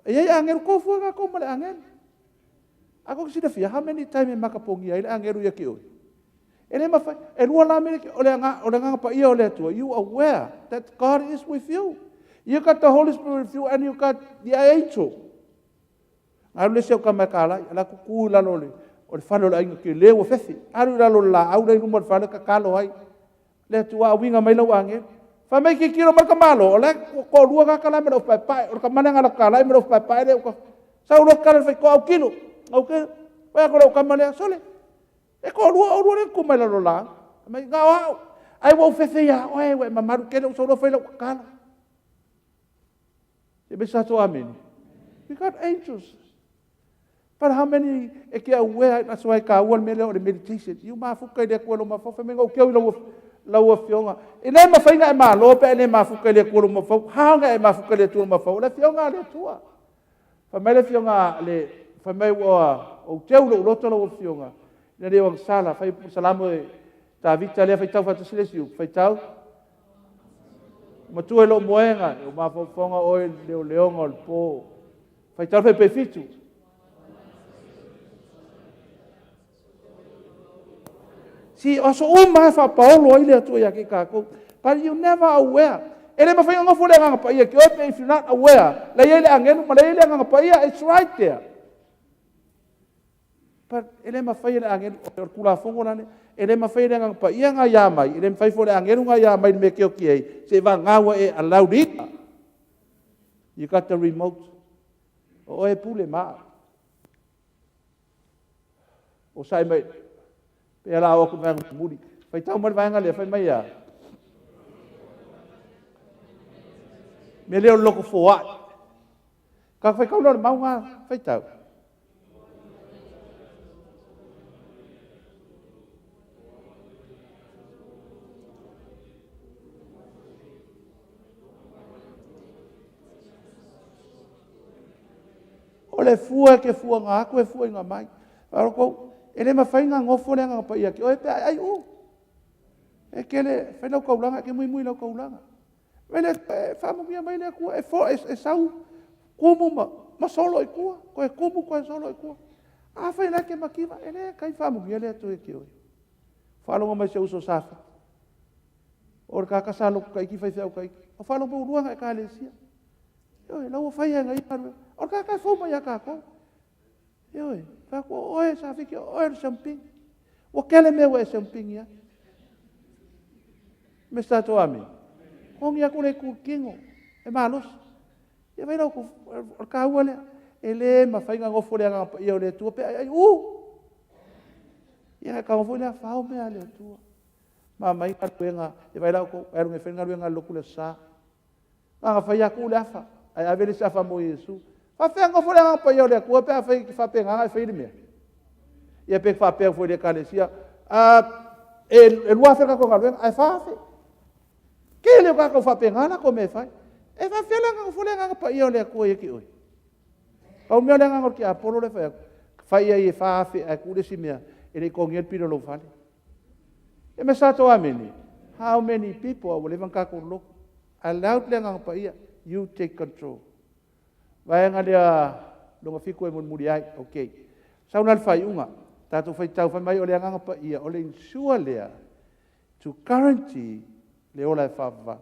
E iai angelu, kofu ka kou ma le angelu. Ako ki sila fia, how many time e makapongi ai le angelu ia ki oi? E le mawhai, e lua la mele ki, o le anga pa ia o le atua. You aware that God is with you. You got the Holy Spirit with you and you got the angel. Ngalu le seo ka mai ka lai, ala kuku lalo le, o le whale o le ainga ki le ua fefe. Alu lalo le la au le luma le whale ka kalo ai. Le atua a winga mai lau angelu. Fa mai ki kiro mai ka malo, o le ko lua ka kala me le upai pai, o le ka mana ngala ka lai me le upai pai le uka. Sau lo kala fai ko au kilo, au kilo. Wai ko le uka male sole. E ko lua o lua le ku mai lalo la. Mai ngā au. Ai wau fefe ia, oe, oe, mamaru kele u sau lo fai lau kala. E me sato amen. We got angels. But how many e ke aware, that's why ka ua mele o le meditation. You mafuka i le kua lo mafau, me ngau keu i lau afioga. E le mawhainga e malo pe e le mafuka i le kua lo mafau. Haanga e mafuka i le tua lo mafau. Le afioga le tua. Fa mai le afioga le, fa mai ua o teu lo uloto lau afioga. Ina le wang sala, fai salamo e Tavita lea fai tau whatasile siu, fai tau. Matua e lo moenga, o mafaufonga oe leo leonga o le pō. Fai tau fai pe fitu. Si aso uma e whapaolo ai le atua ia ke kākou. But you never aware. E le mawhainga ngofo le nganga paia ki oe pe if you're not aware. Le ia le angelu, ma le ia le nganga paia, it's right there. But e le mawhai le angelu, o le kula fongo lale, e le mawhai le nganga paia ngā ia mai, e le mawhai fo le angelu ngā ia mai le me keo ki ei, se wa ngawa e allowed it. You got the remote. O e pule maa. O sai mai, pe ala o ku vaenga muri. Fai tau mai vaenga lea, fai mai ia. Me leo loko foai. Ka fai kau le maunga, fai tau. O le fua ke fua ngā aku e fua i ngā mai. Aro kou, e le mawhai ngā ngofo le ngā pa ia ki oe pe ai u. E ke le whai lau kaulanga, ke mui mui lau kaulanga. Me le whamungia mai le kua, e fo, e sau kumu ma solo i kua, ko e kumu ko e solo i kua. A whai la ke makiwa, e le kai whamungia le atu e ki oe. Whalonga mai se uso safa. O le kakasa loko kaiki whai whiau kaiki. O whalonga mai uruanga e ka lesia. Ioe, lau o whai anga i parue. O le kakai fau mai a kākou. Ioe, whaku oe safiki, oe le champing. Ua kele mea ua e seumupigi ai. Me sa tatou amene. Ogi aku le ku kino e malosi. Ia vai lau o le kaua lea. E le mafai ona nofo le agaga paia o le Atua pe ai ai u. Ia e kaua foi lea fao mea a le Atua. Ma mai galuega e vai lau kou alu e fai galuega a le lotu le sa. Na fai atu le afa ae ave le isi afa mo Iesu. Faafefea ona nofo le agaga paia o le Atua pe afai e faapena ona e fai le mea? Ia pe faapea foi i le ekalesia, e 2,000 le tatou galuega ae 4,000. Tele o tatou faapena latou mea e fai. E faafefea la ona nofo le agaga paia o le Atua ia te oe? Pau le mea o le agaga o le tiapolo lea e fai atu, fai ai e 4,000 ae tuu le isi mea e le i totogia le pili o lou fale. E me sa tou amene? How many people ua leva ona tatou lotu. Allowed le agaga paia, you take control. Vaega lea lona fitu e mulimuli ai. Ok. Sau la le faaiuga. Tatou faitau fai mai o le agaga paia, o le insure lea to guarantee le ola e faavavau.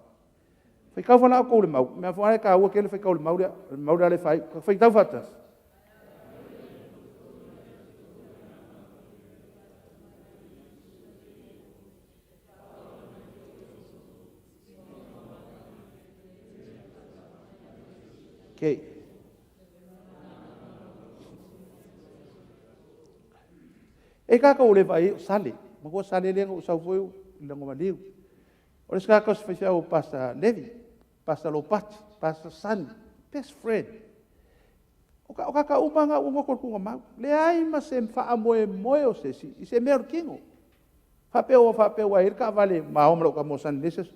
Faitau fana kou le mau, mea foi e taua tele faitau le mau lea, le mau lea le fai, faitau faatasi. Okay. E kākou le vaai o sale, ma kua sale lea na ou sau foi i lago maliu. O le isi kākou se faifeau o Pastor Levi, Pastor Lopati, Pastor Sunny, best friend. O kākau uma ngā ua ngoko le mau. Leai ma se faamoemoe o se isi, i se mea o le kino. Faapea ua faapea ua i le taavale ma o ma lau tama o Sunny le isi aso.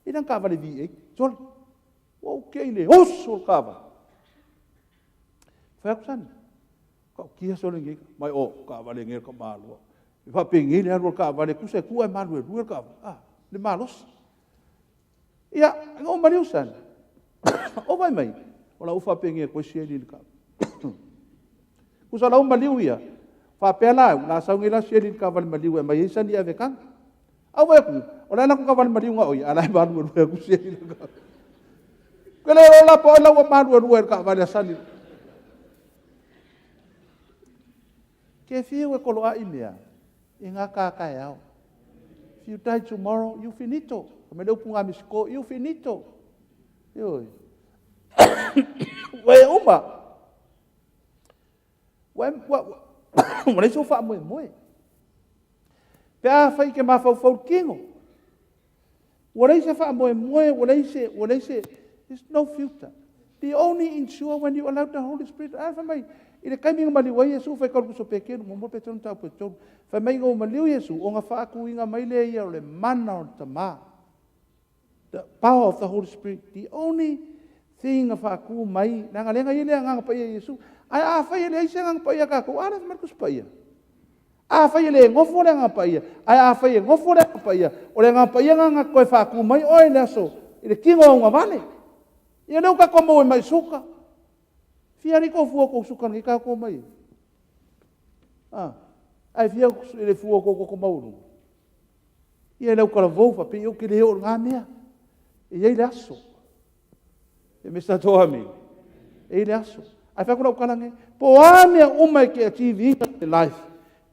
I lana taavale V8, sole. Ua ou kei le oso o le taavale. Fai atu Sunny, tautia sole nei, mai o, taavale nei o le tamaloa. E faapenei le alu o le taavale, tusa e tu ae maluelue le taavale. Ah, le malosi. Ia, na ou maliu Sunny. O vai mai, o lau faapenei atu ai sieli i le taavale. Tusa o lau maliu ia, faapea la au, la sau nei la sieli i le taavale maliu e aumai ai Sunny e ave e tago. Au vai atu, o le a la taavale maliu na o ia, a la e maluelue atu sieli i le taavale. Ke le o la po o lau maluelue i le taavale a Sunny. Ke fiu e koloai mea, i ngā kākae ao. If you die tomorrow, you finito. Ka mele upu ngā misiko, you finito. Ioi. Ua e uma. Ua ua ua leai sou faamoemoe. Pe a fai ke mafaufau kino. Ua leai se faamoemoe, ua leai se, ua leai se, there's no future. The only ensure when you allow the Holy Spirit, a fai mai, i le taimi na maliu ai Iesu fai kalu kuso pekelu, mo mo petelu tau petolu. Fai mai na maliu Iesu, o nga faakuinga mai le ia o le mana o le tamā. The power of the Holy Spirit. The only thing na faaku mai, leaga lenga ia le agaga paia Iesu. Ae a fai e leai se agaga paia kākou, a le fai mai le Tusi Paia. A fai e le nofo le agaga paia, ae a fai e nofo le agaga paia, o le agaga paia nga koe faaku mai oe le aso i le kino au ngavale. Ia leo kako mau e mai suka. Fia ni ko fua ko suka ni ka ko mai. Ah, ai fia i le fua ko ko mau lu. Ia leu kala vou fa pe o ke le o ngā mea. E iai le aso. E me sa toa mi. E i le aso. Ai fa ku lau kala nge. Po a mea uma e ke achieve in life.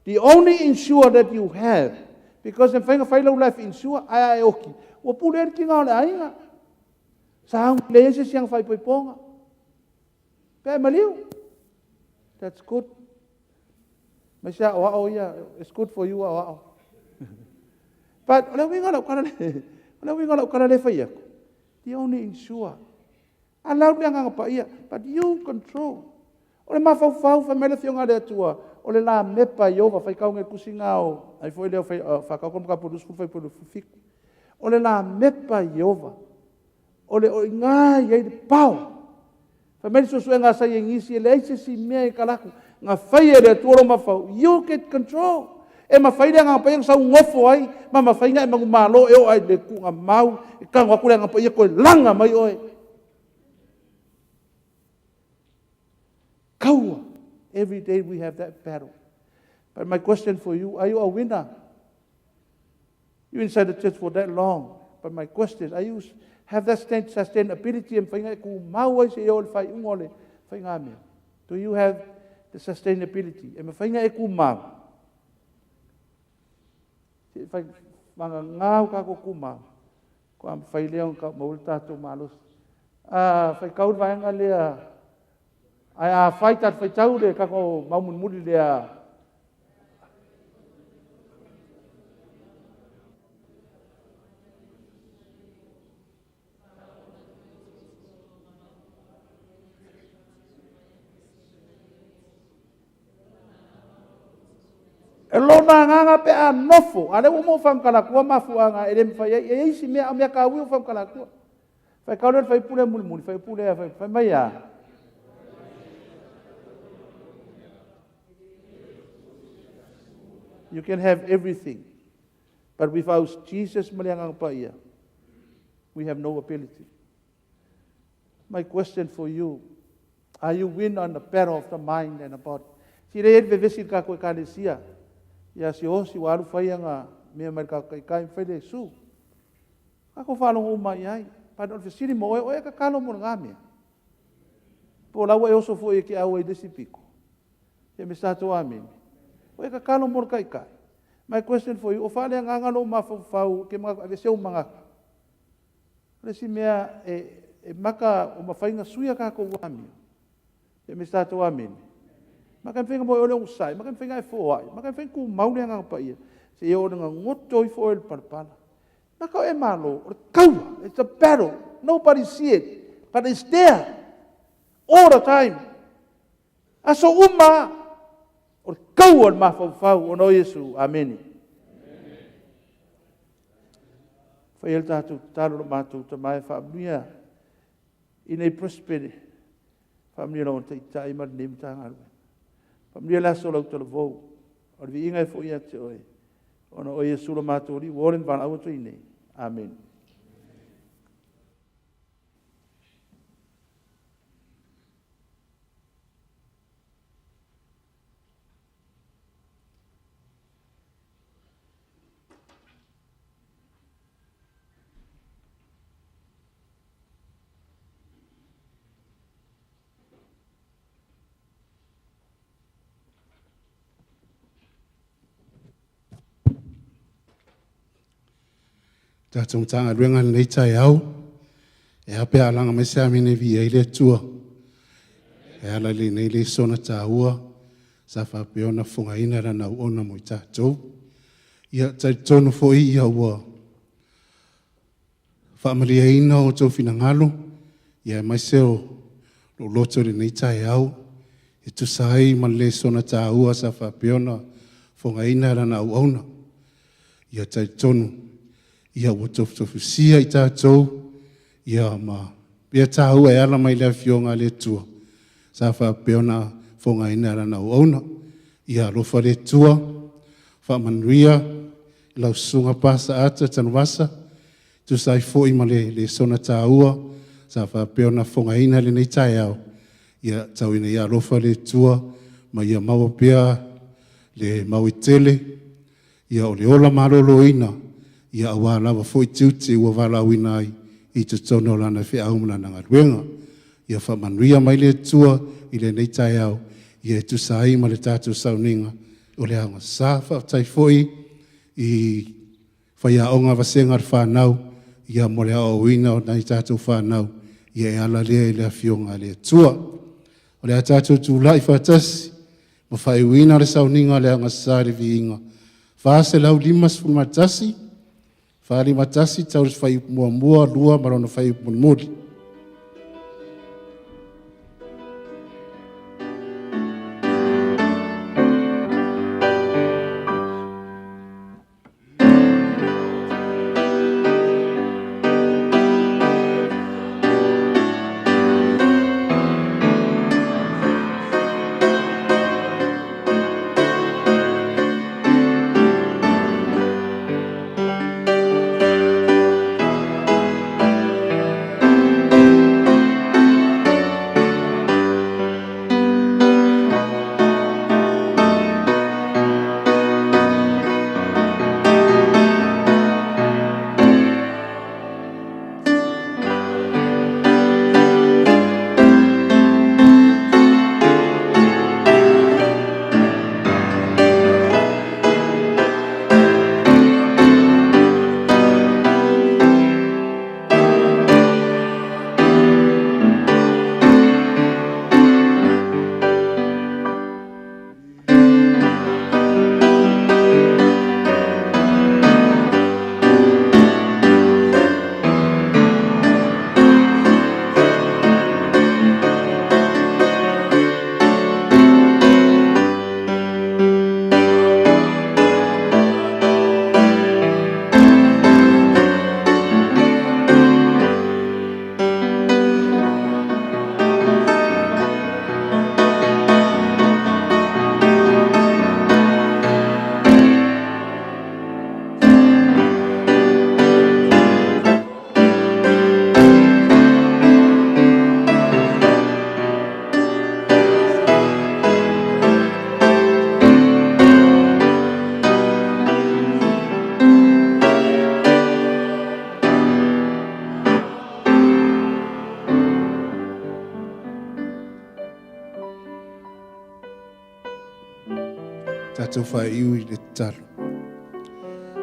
The only insure that you have, because e whainga whai lau life insure, ai ai oki. Ua pule eri ki ngā o le ainga. Sa au le ese sianga whai poiponga. Pe maliu. That's good. Mai sia o ao ia, it's good for you o ao. But o le uiga lau kala le, o le uiga lau kala le whai aku. The only insure. Allow le agaga paia, but you control. O le mafaufau fai mai le afioga a le Atua, o le la mepa i ova fai kau nge kusinga o, ai foi leo fai whakau kono kapu lusku fai pulu fufiku. O le la mepa i ova, o le o ngā i ai le pao. Fai mai le suesuega sa i ngisi e leai se si mea e kalaku. Ngā whai e le Atua lo mafau, you get control. E mawhai le agaga paia sau ngofo ai, ma mawhai ngā e mangu malo e o ai le kuga mau, e kango aku le agaga paia koe langa mai oe. Kaua. Every day we have that battle. But my question for you, are you a winner? You inside the church for that long. But my question, are you have that sustainability and whainga e ku mau ai se i o le whai ungo le whainga mea? Do you have the sustainability? E mawhainga e ku mau. Se i fai vagagā o kākou tumau, faatoa mafai lea ona maua le tatou malosi. A faitau le vaega lea, ae afai tatou te faitau le tatou mau mulimuli lea, O lona agaga pe a nofo, a o lea ua uma ona ou faamatala atua mafuaaga e le mafai ai. E i ai isi mea, a o mea taua ia ua ou faamatala atua. Faitau lea i le fuaiupu lea mulimuli, le fuaiupu lea fai mai e a? You can have everything, but without Jesus ma le Agaga Paia, we have no ability. My question for you, are you win on the battle of the mind and the body? Si lea e i ai le vevesi i le tatou Ekalesia, ia Siaosi ua alu fai ana mea mai le tatou taitai ma fai le Iesu. Tatou faalogo uma lava i ai. But o le fesili mo oe, o e tatalo mo lena mea? Po o la ua e oso foi e te auai i le isi pito? Ia me sa amene. O e tatalo mo le taitai? My question for you, o faaleagaga lou mafaufau e te manatu e aveese ou manatu? O le isi mea e maka ua mafai ona sui a tatou amio. Ia me sa amene. Maka e mafai ona moe oe le onosai, maka e mafai ona e foai, maka e mafai ona tumau le Agaga Paia seia oo ina goto ifo oe i le palapala. Maka o e malo, o le taua, it's a battle, nobody see it, but it's there all the time. Aso uma lava, o le taua o le mafaufau ona o Iesu. Amene. Faia le tatou tatalo lo matou Tama e faamanuia i nei Presbytere, faamanuia i lau Taitai ma lenei Matagaluega. Faamanuia le aso o lau talavou, o le viiga e foi ia te oe, ona o Iesu lo matou Alii ua ola ma valaau atu ai nei. Amene. Tatou Matagaluega i lenei taeao, e a pe a alaga mai se amene e viia ai le Atua. E ala i lenei lesona taua sa faapea ona fofogaina e Lana auauna mo i tatou. Ia talitonu foi ia ua faamalieina o outou finagalo, ia aemaise o lou loto i lenei taeao, e tusa ai ma le lesona taua sa faapea ona fofogaina e Lana auauna. Ia talitonu, ia ua tofutofusia i tatou, ia ma mea taua e ala mai le Afioga a le Atua, sa faapea ona fofogaina e Lana auauna. Ia alofa le Atua, faamanuia i lau Susuga Pasa Ata Tanuvasa, tusa ai foi ma le lesona taua sa faapea ona fofogaina i lenei taeao, ia tau ina ia alofa le Atua ma ia maua pea le mau e tele, ia o le ola maloloina, ia aua lava foi tiute ua valaauina ai i totonu o Lana feau ma Lana galuega. Ia faamanuia mai le Atua i lenei taeao, ia e tusa ai ma le tatou sauniga o le aogasa. Faafetai foi i faiaoga vasega a le fanau, ia mo le aoaoina o nai tatou fanau, ia e ala lea i le Afioga a le Atua. O le a tatou tulai faatasi ma faaiuina le sauniga o le aogasa i le viiga 451, 451 tau le fuaiupu muamua, lua ma lona fuaiupu mulimuli. Tatou faaiu i le tatalo.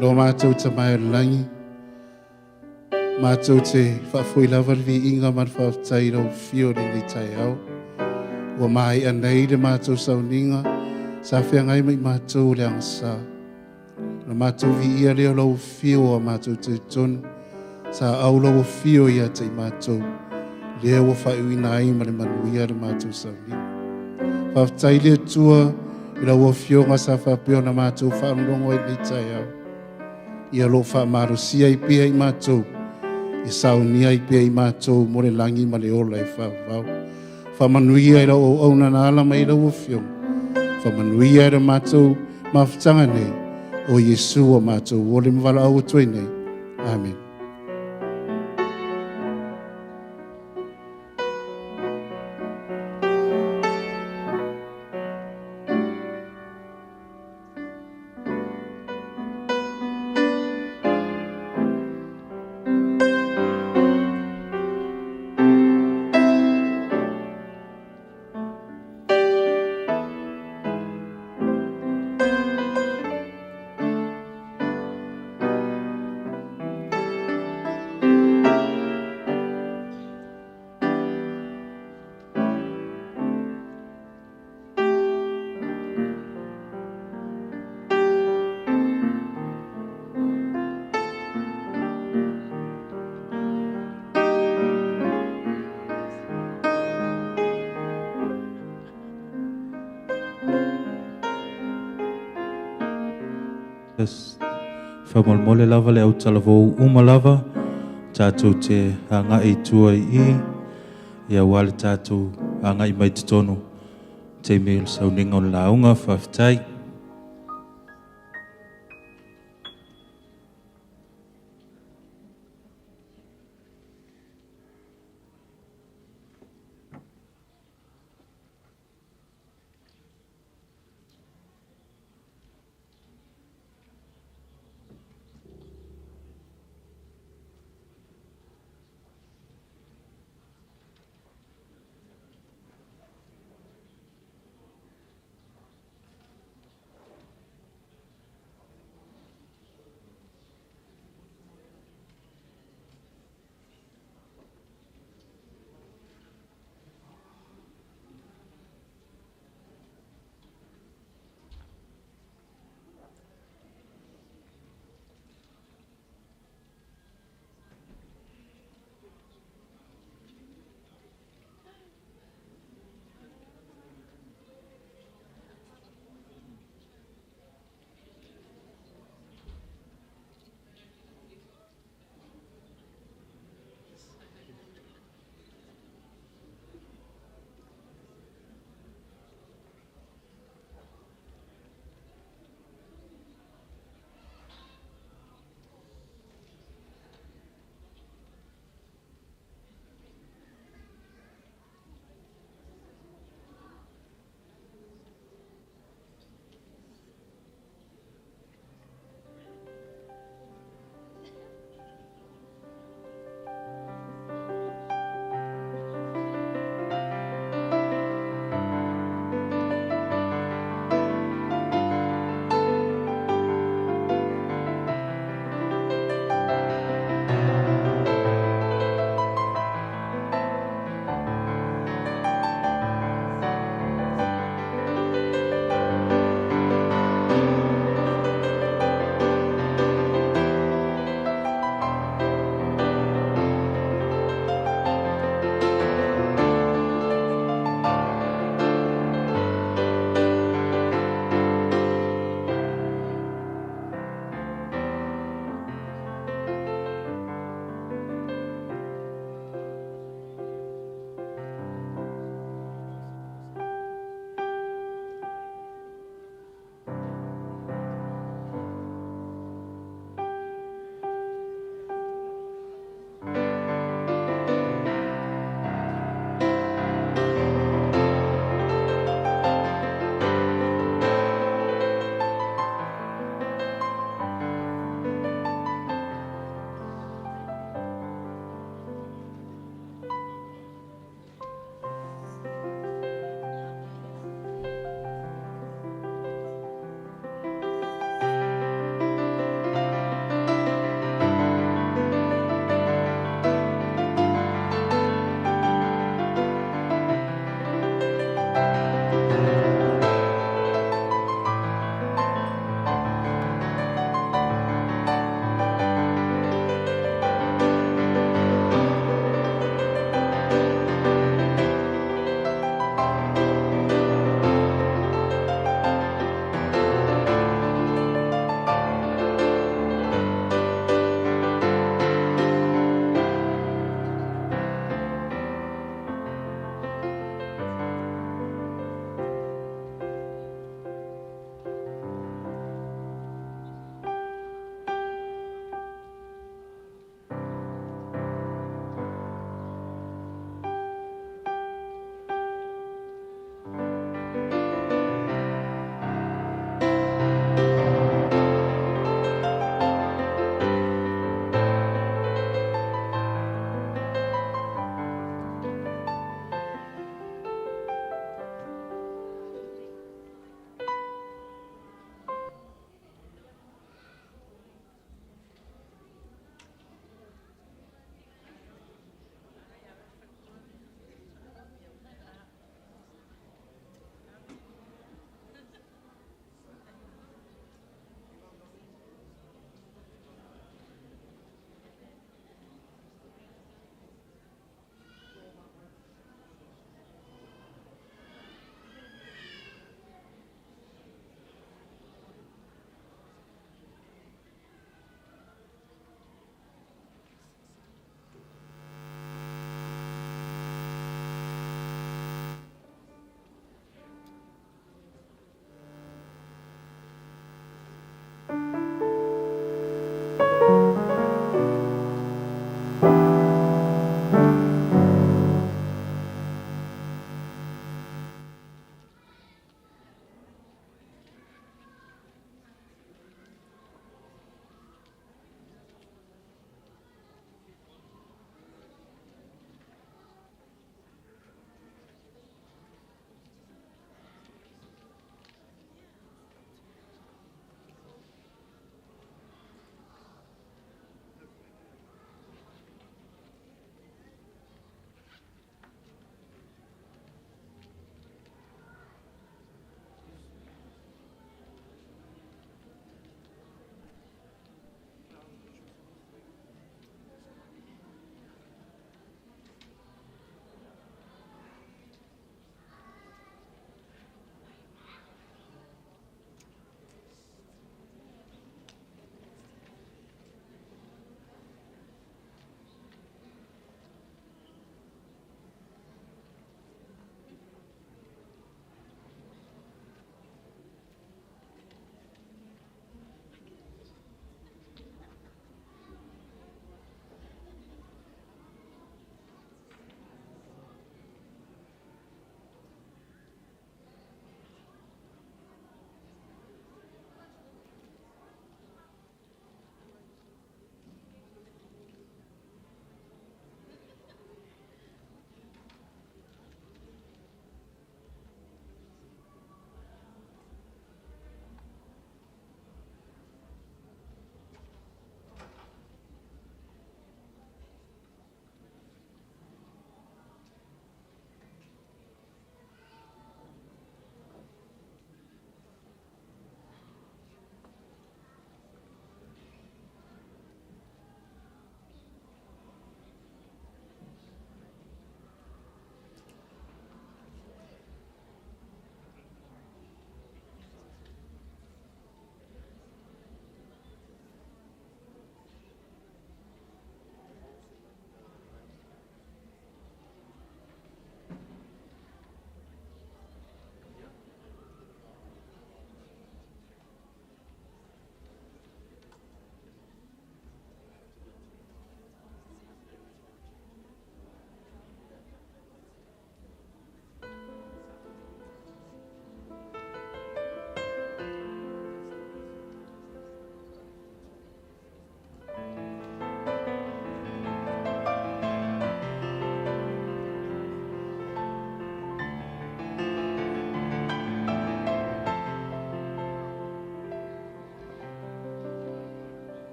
Lo matou tamai o le lagi, matou te faafoi lava le viiga ma le faafetai i lau afio i lenei taeao. Ua maea nei le matou sauniga, sa feagai ma i matou le agasā. Na matou viia lea o lau afio a matou talitonu, sa au lau afio ia te i matou, lea ua faaiuina ai ma le manuia le matou sauniga. Faafetai le Atua i lau afioga sa faapea ona matou faalogologo ai i lenei taeao. Ia lo faamalosia ai pea i matou, ia saunia ai pea i matou mo le lagi ma le ola e faavavau. Faamanuia i lau auauna na ala mai i lau afioga. Faamanuia i le matou mafutaga nei, o Iesu ua matou ole ma valaau atu ai nei. Amen. Faamolemole lava le autalavou uma lava, tatou te agai i tua i i, ia aua le tatou agai mai totonu, taimi o le sauniga o le lauga, faafetai.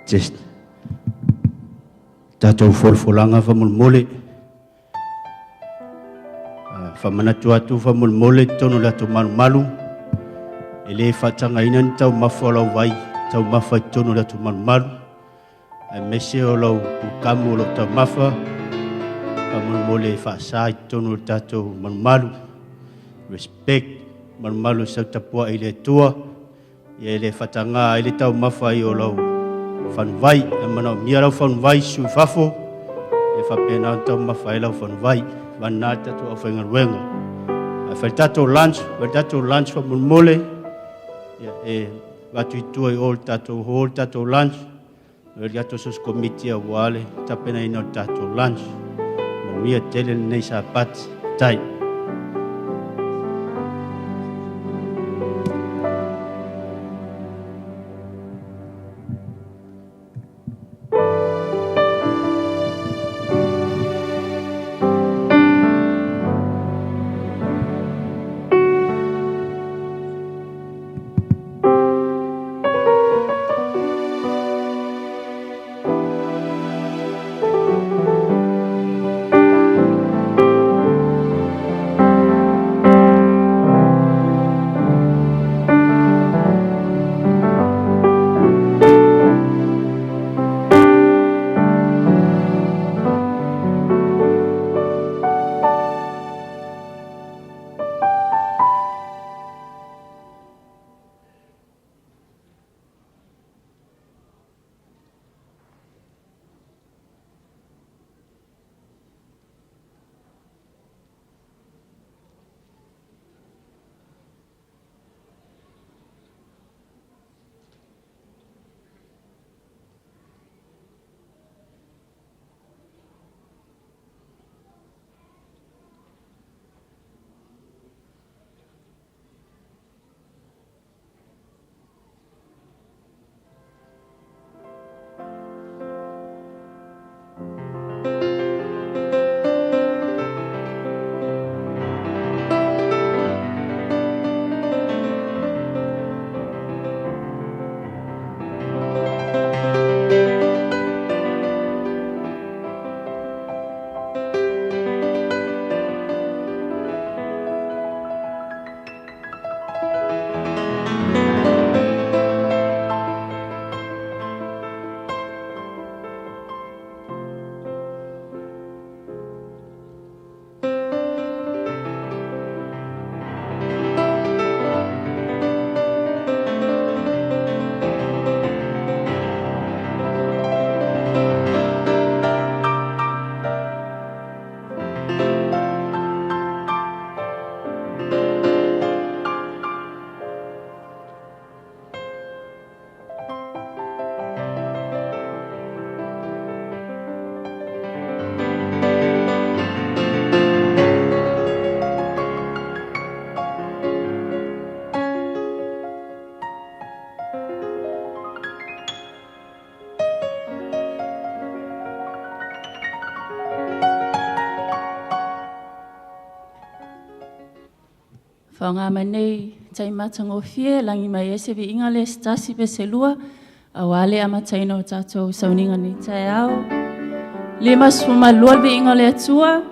Just tatou folafolaga faamolemole. Faamanatu atu faamolemole i totonu o le ato malumalu, e le faatagaina ni taumafa o lau vai taumafa i totonu o le ato malumalu, aemaise o lau pulutamu o lau taumafa, faamolemole e faasa i totonu o le tatou malumalu. Respect malumalu e sau tapuai i le Atua, ia e le faataga ai le taumafa ai o lau fanuvai. E manaomia lau fanuvai sui fafo, e faapena ona taumafa ai lau fanuvai. Vagana le tatou aufaigaluega. Ae fai le tatou lunch, fai le tatou lunch faamolemole, ia e avatu i tua i o le tatou hall le tatou lunch, o le tatou social committee aua le tapenaina o le tatou lunch. Manuia tele lenei Sapati. Tai. Faaaoga mai lenei taimi matagofie e lagi mai ai se viiga lea se tasi pe se lua aua le amataina o tatou sauniga i lenei taeao. 52 le viiga o le Atua.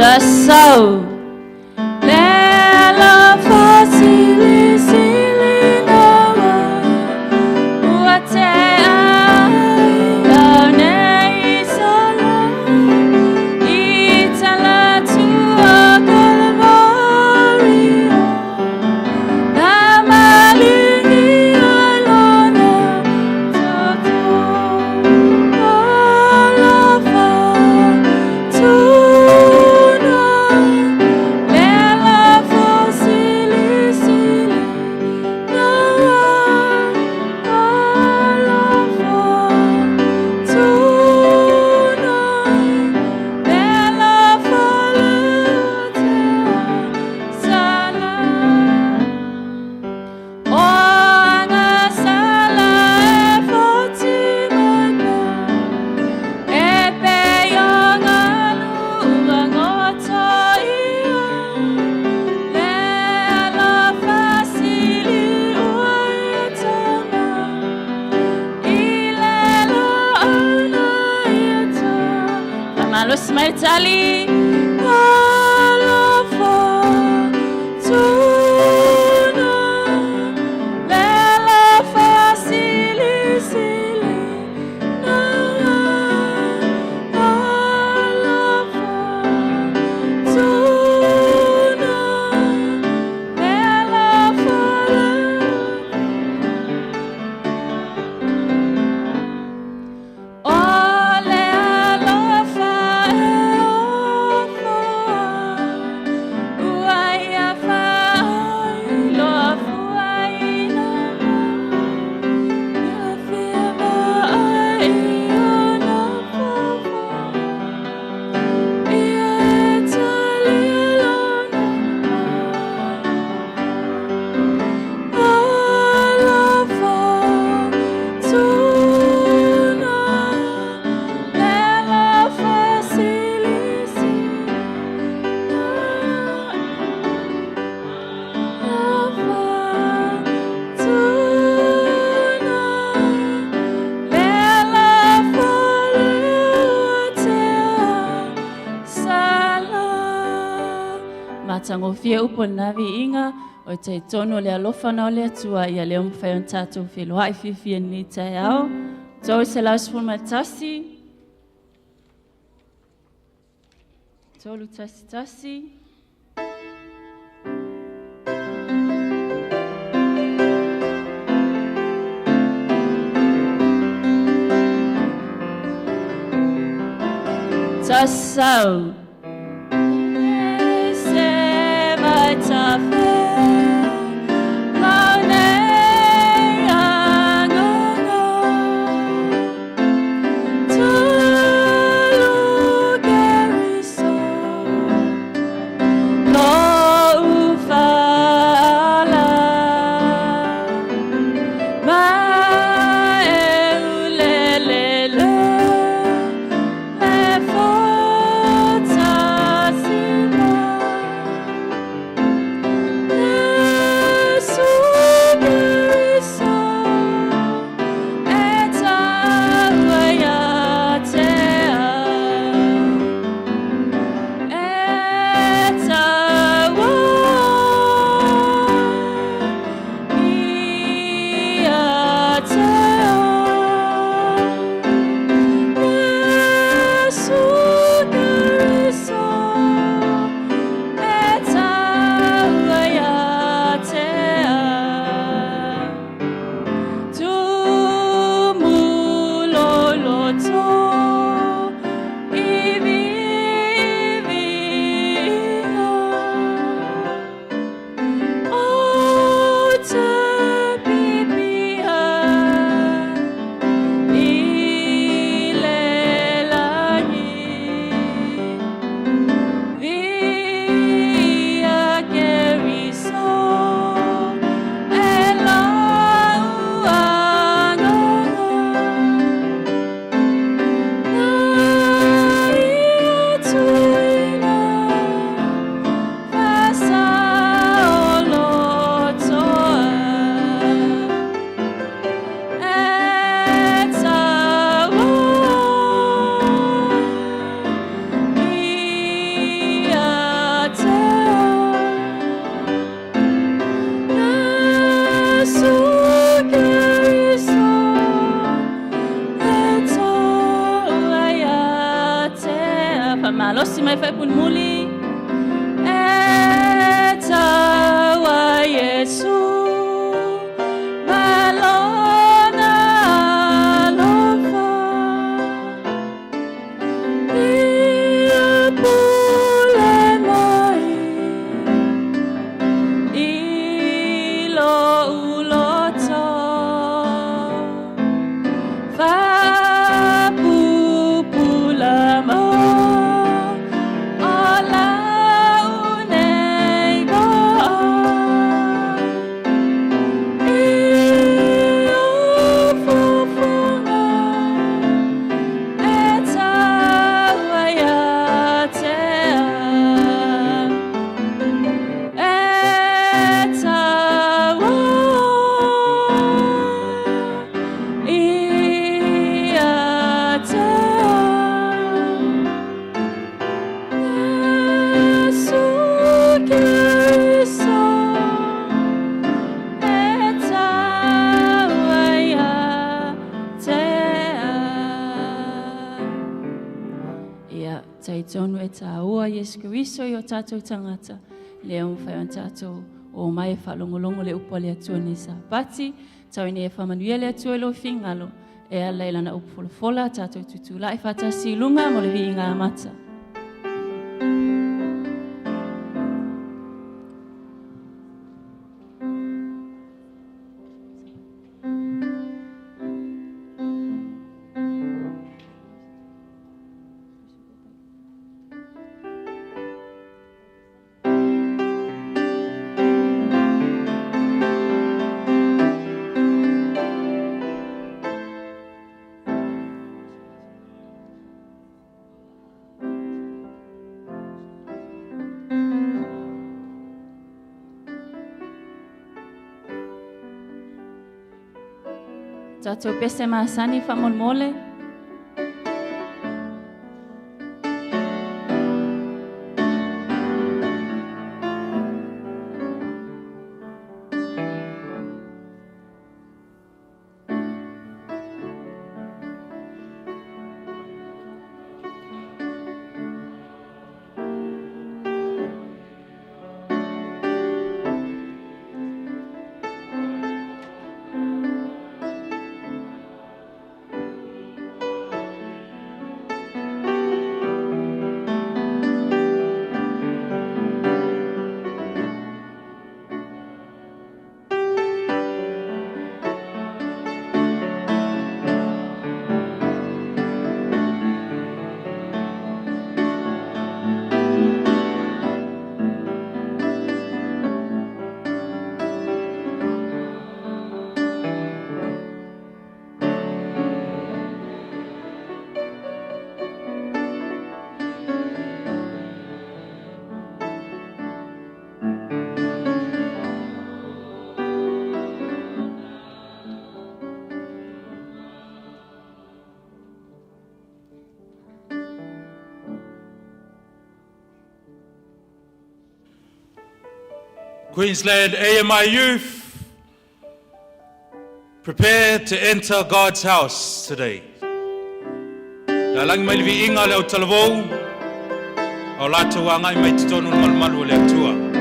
Tasau. Le faasilisili ua tea ai au nei solo i talatu o Kalvario na malini ai lona toto alofa tuna. Malosi mai le tali. Alofa tuna le alofa silisili na alofa tuna le alofa O le alofa e ofoa ua ia faailoa fuaina ia fia vaai ona fofo ia e talia lona alofa tuna le alofa silisili alofa tuna le alofa leuatea sala. Matagofie upu o lena viiga o talitonu o le alofa na o le Atua ia lea ua mafai ona tatou feiloai fiafia i lenei taeao. 311, 311. Tasau. Se vai ta fe lau nei agaga Talu Keriso Lo'u fa'ala Ma e ulelele le fa'atasima Iesu Keriso e taua ia te au E taua ia te au Iesu Keriso e taua ia te au Tumu lou loto i viiviiga Ou te piipii ai i le lagi Viia Keriso e lou agaga Na ia tuuina faasaolotoa E taua ia te au Iesu Keriso e taua ia te au. Faamalosi mai faapulimuli. E taua Iesu ma lona alofa Ia pule mai i lou loto Faapupula mo o lau nei vaa. Faafetai tonu e tāua Iesu Keriso i o tātou tangata, lea ua mafai ona tātou o mai e faalogologo le upu a le Atua nei Sapati, tau ina ia faamanuia le Atua i lou fingalo, e ala i lana upu folafola, tātou tutulai faatasi i luga mo le viiga amata. Tātou pese masani faamolemole. Queensland AMI Youth, prepare to enter God's house today. Le alagi mai le viiga le autalavou, o latou agai mai totonu le malumalu o le Atua.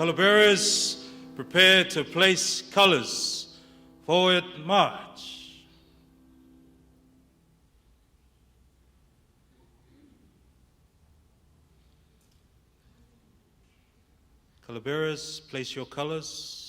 Color bearers, prepare to place colors. Forward march. Color bearers, place your colors.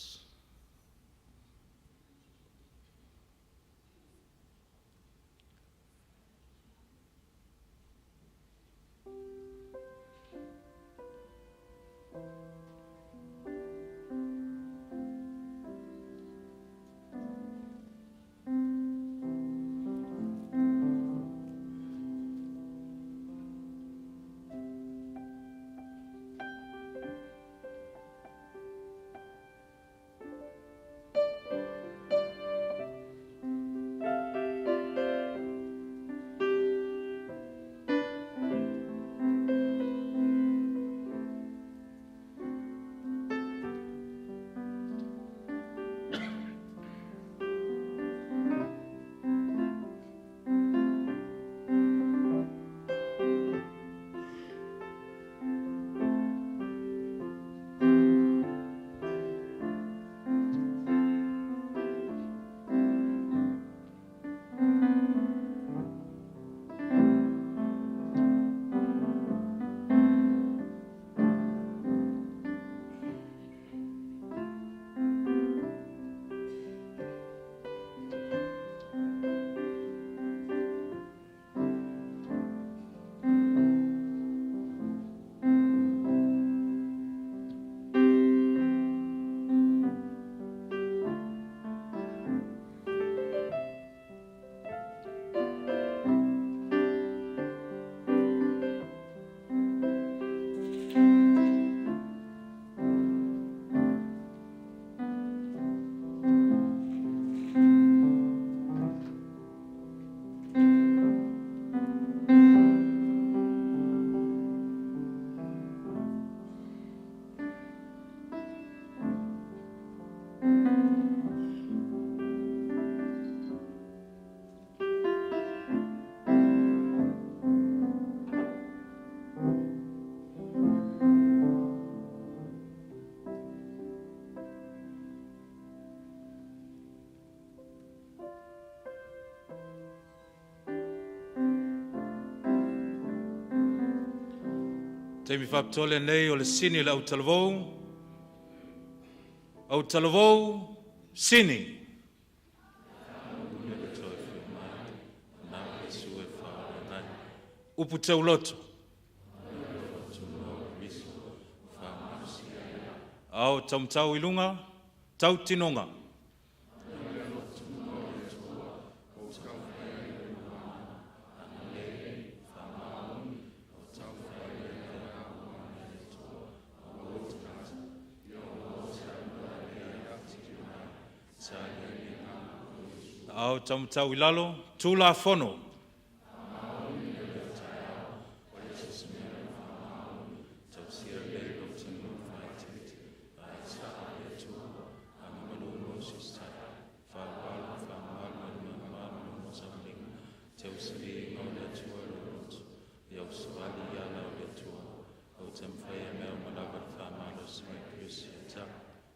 Taimi faapitoa lenei o le sini o le autalavou, autalavou, sini. Upu tauloto. Ao taumatau i luga, tautinoga. Ao taumatau i lalo, Tulafono.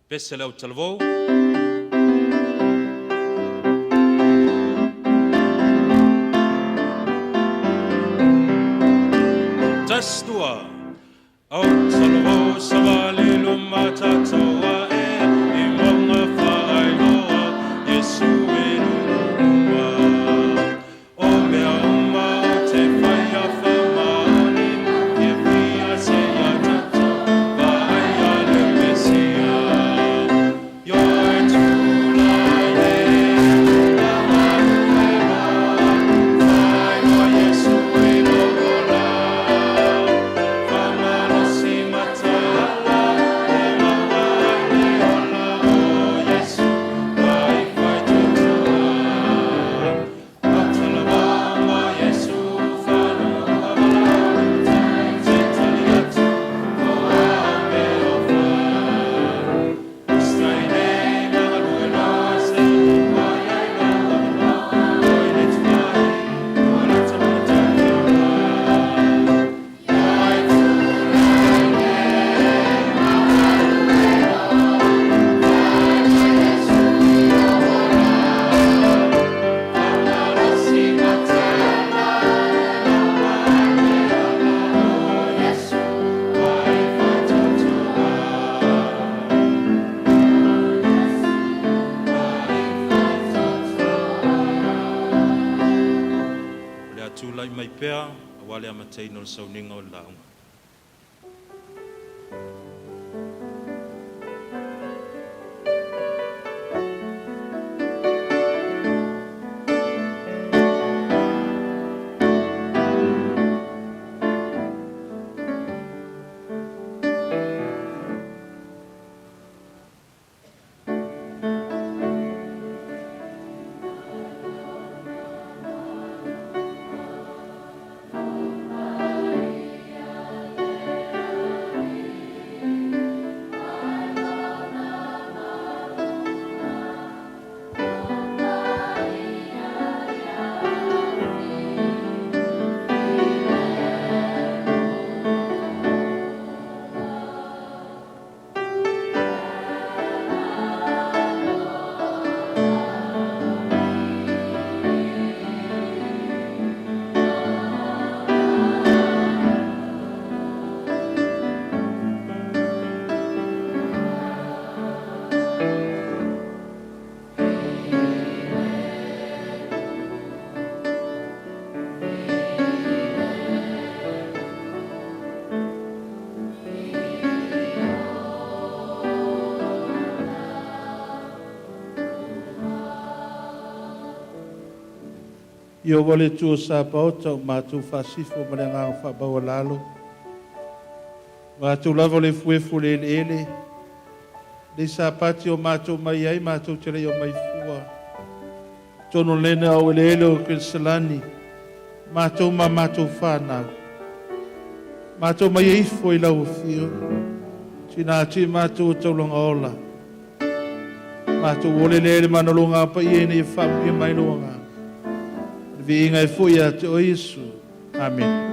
Pese le autalavou. Tasi tua. Autalavou savali luma tataua e i maunga whaailoa Yesu e lululua. O mea uma o te whaia whamaoni Kia whia se ia tatou Vaaia le Mesia. Io e tula e ma alu e roa Whaailoa Yesu e lola. Whamalosi mataala o maua Aua le amataina o le sauniga o le lauga. Ieova le Atua o Sapaota, o matou faasifo ma le agaga faamaualalo. Matou lava o le efuefu o le eleele, le Sapati o matou mai ai, matou te le i omai fua. Tonu lena o eleele o Koiniselani, matou ma matou fanau. Matou mai ifo i lau afio, tina atu i matou o taulaga ola. Matou ole lea i le manologa a paia ina ia faamuia mai lou agaga. Le viiga e foi ia te oe Iesu. Amene.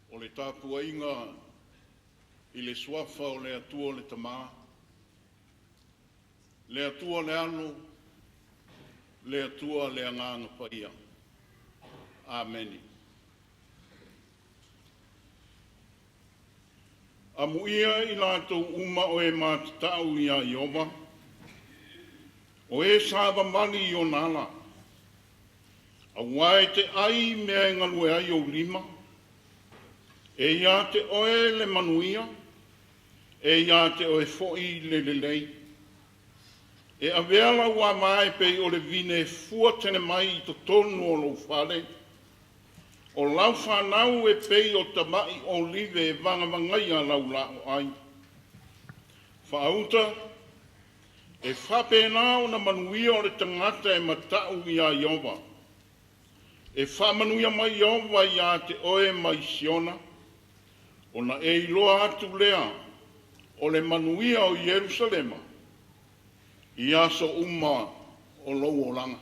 O le tapuaiga i le suafa o le Atua le Tama, le Atua le Alo, le Atua le Agaga Paia. Amene. Amuia i latou uma o e matatau iā Ieova, o e savavali i ona ala, auā e te ai mea e galue ai ou lima, e ia te oe le manuia, e ia te oe foi le lelei. E avea lau ava e pei o le vine e fua tele mai i totonu o lou fale, o lau fanau e pei o tama'i olive e vagavagaia lau laoai. Faauta, e faapena ona manuia o le tagata e mata'u iā Ieova. E faamanuia mai Ieova iā te oe mai Siona, ona e iloa atu lea o le manuia o Ierusalema i aso uma o lou olaga.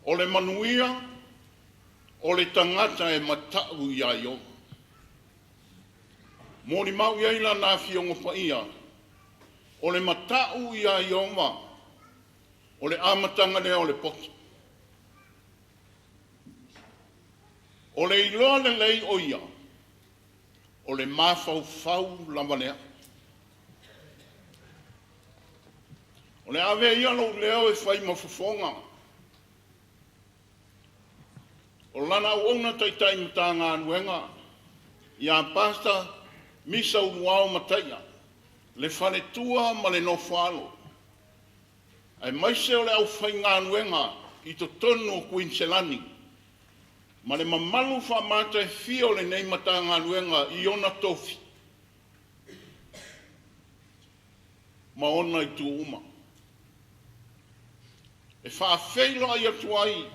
O le manuia o le tagata e mata'u iā Ieova. Molimau i ai lana Afioga Paia, o le mata'u iā Ieova, o le amataga lea o le poto. O le iloa lelei o ia, o le mafaufau lava lea. O le a avea ia lou leo e fai ma fofoga o lana auauna taitai Matagaluega ia Pastor Misa Uluao Mataia, le faletua ma le nofoaalo, aemaise o le aufaigaluega i totonu o Kuiniselani ma le mamalu faamatagofie o lenei Matagaluega i ona tofi ma ona itu uma. E faafeiloai atu ai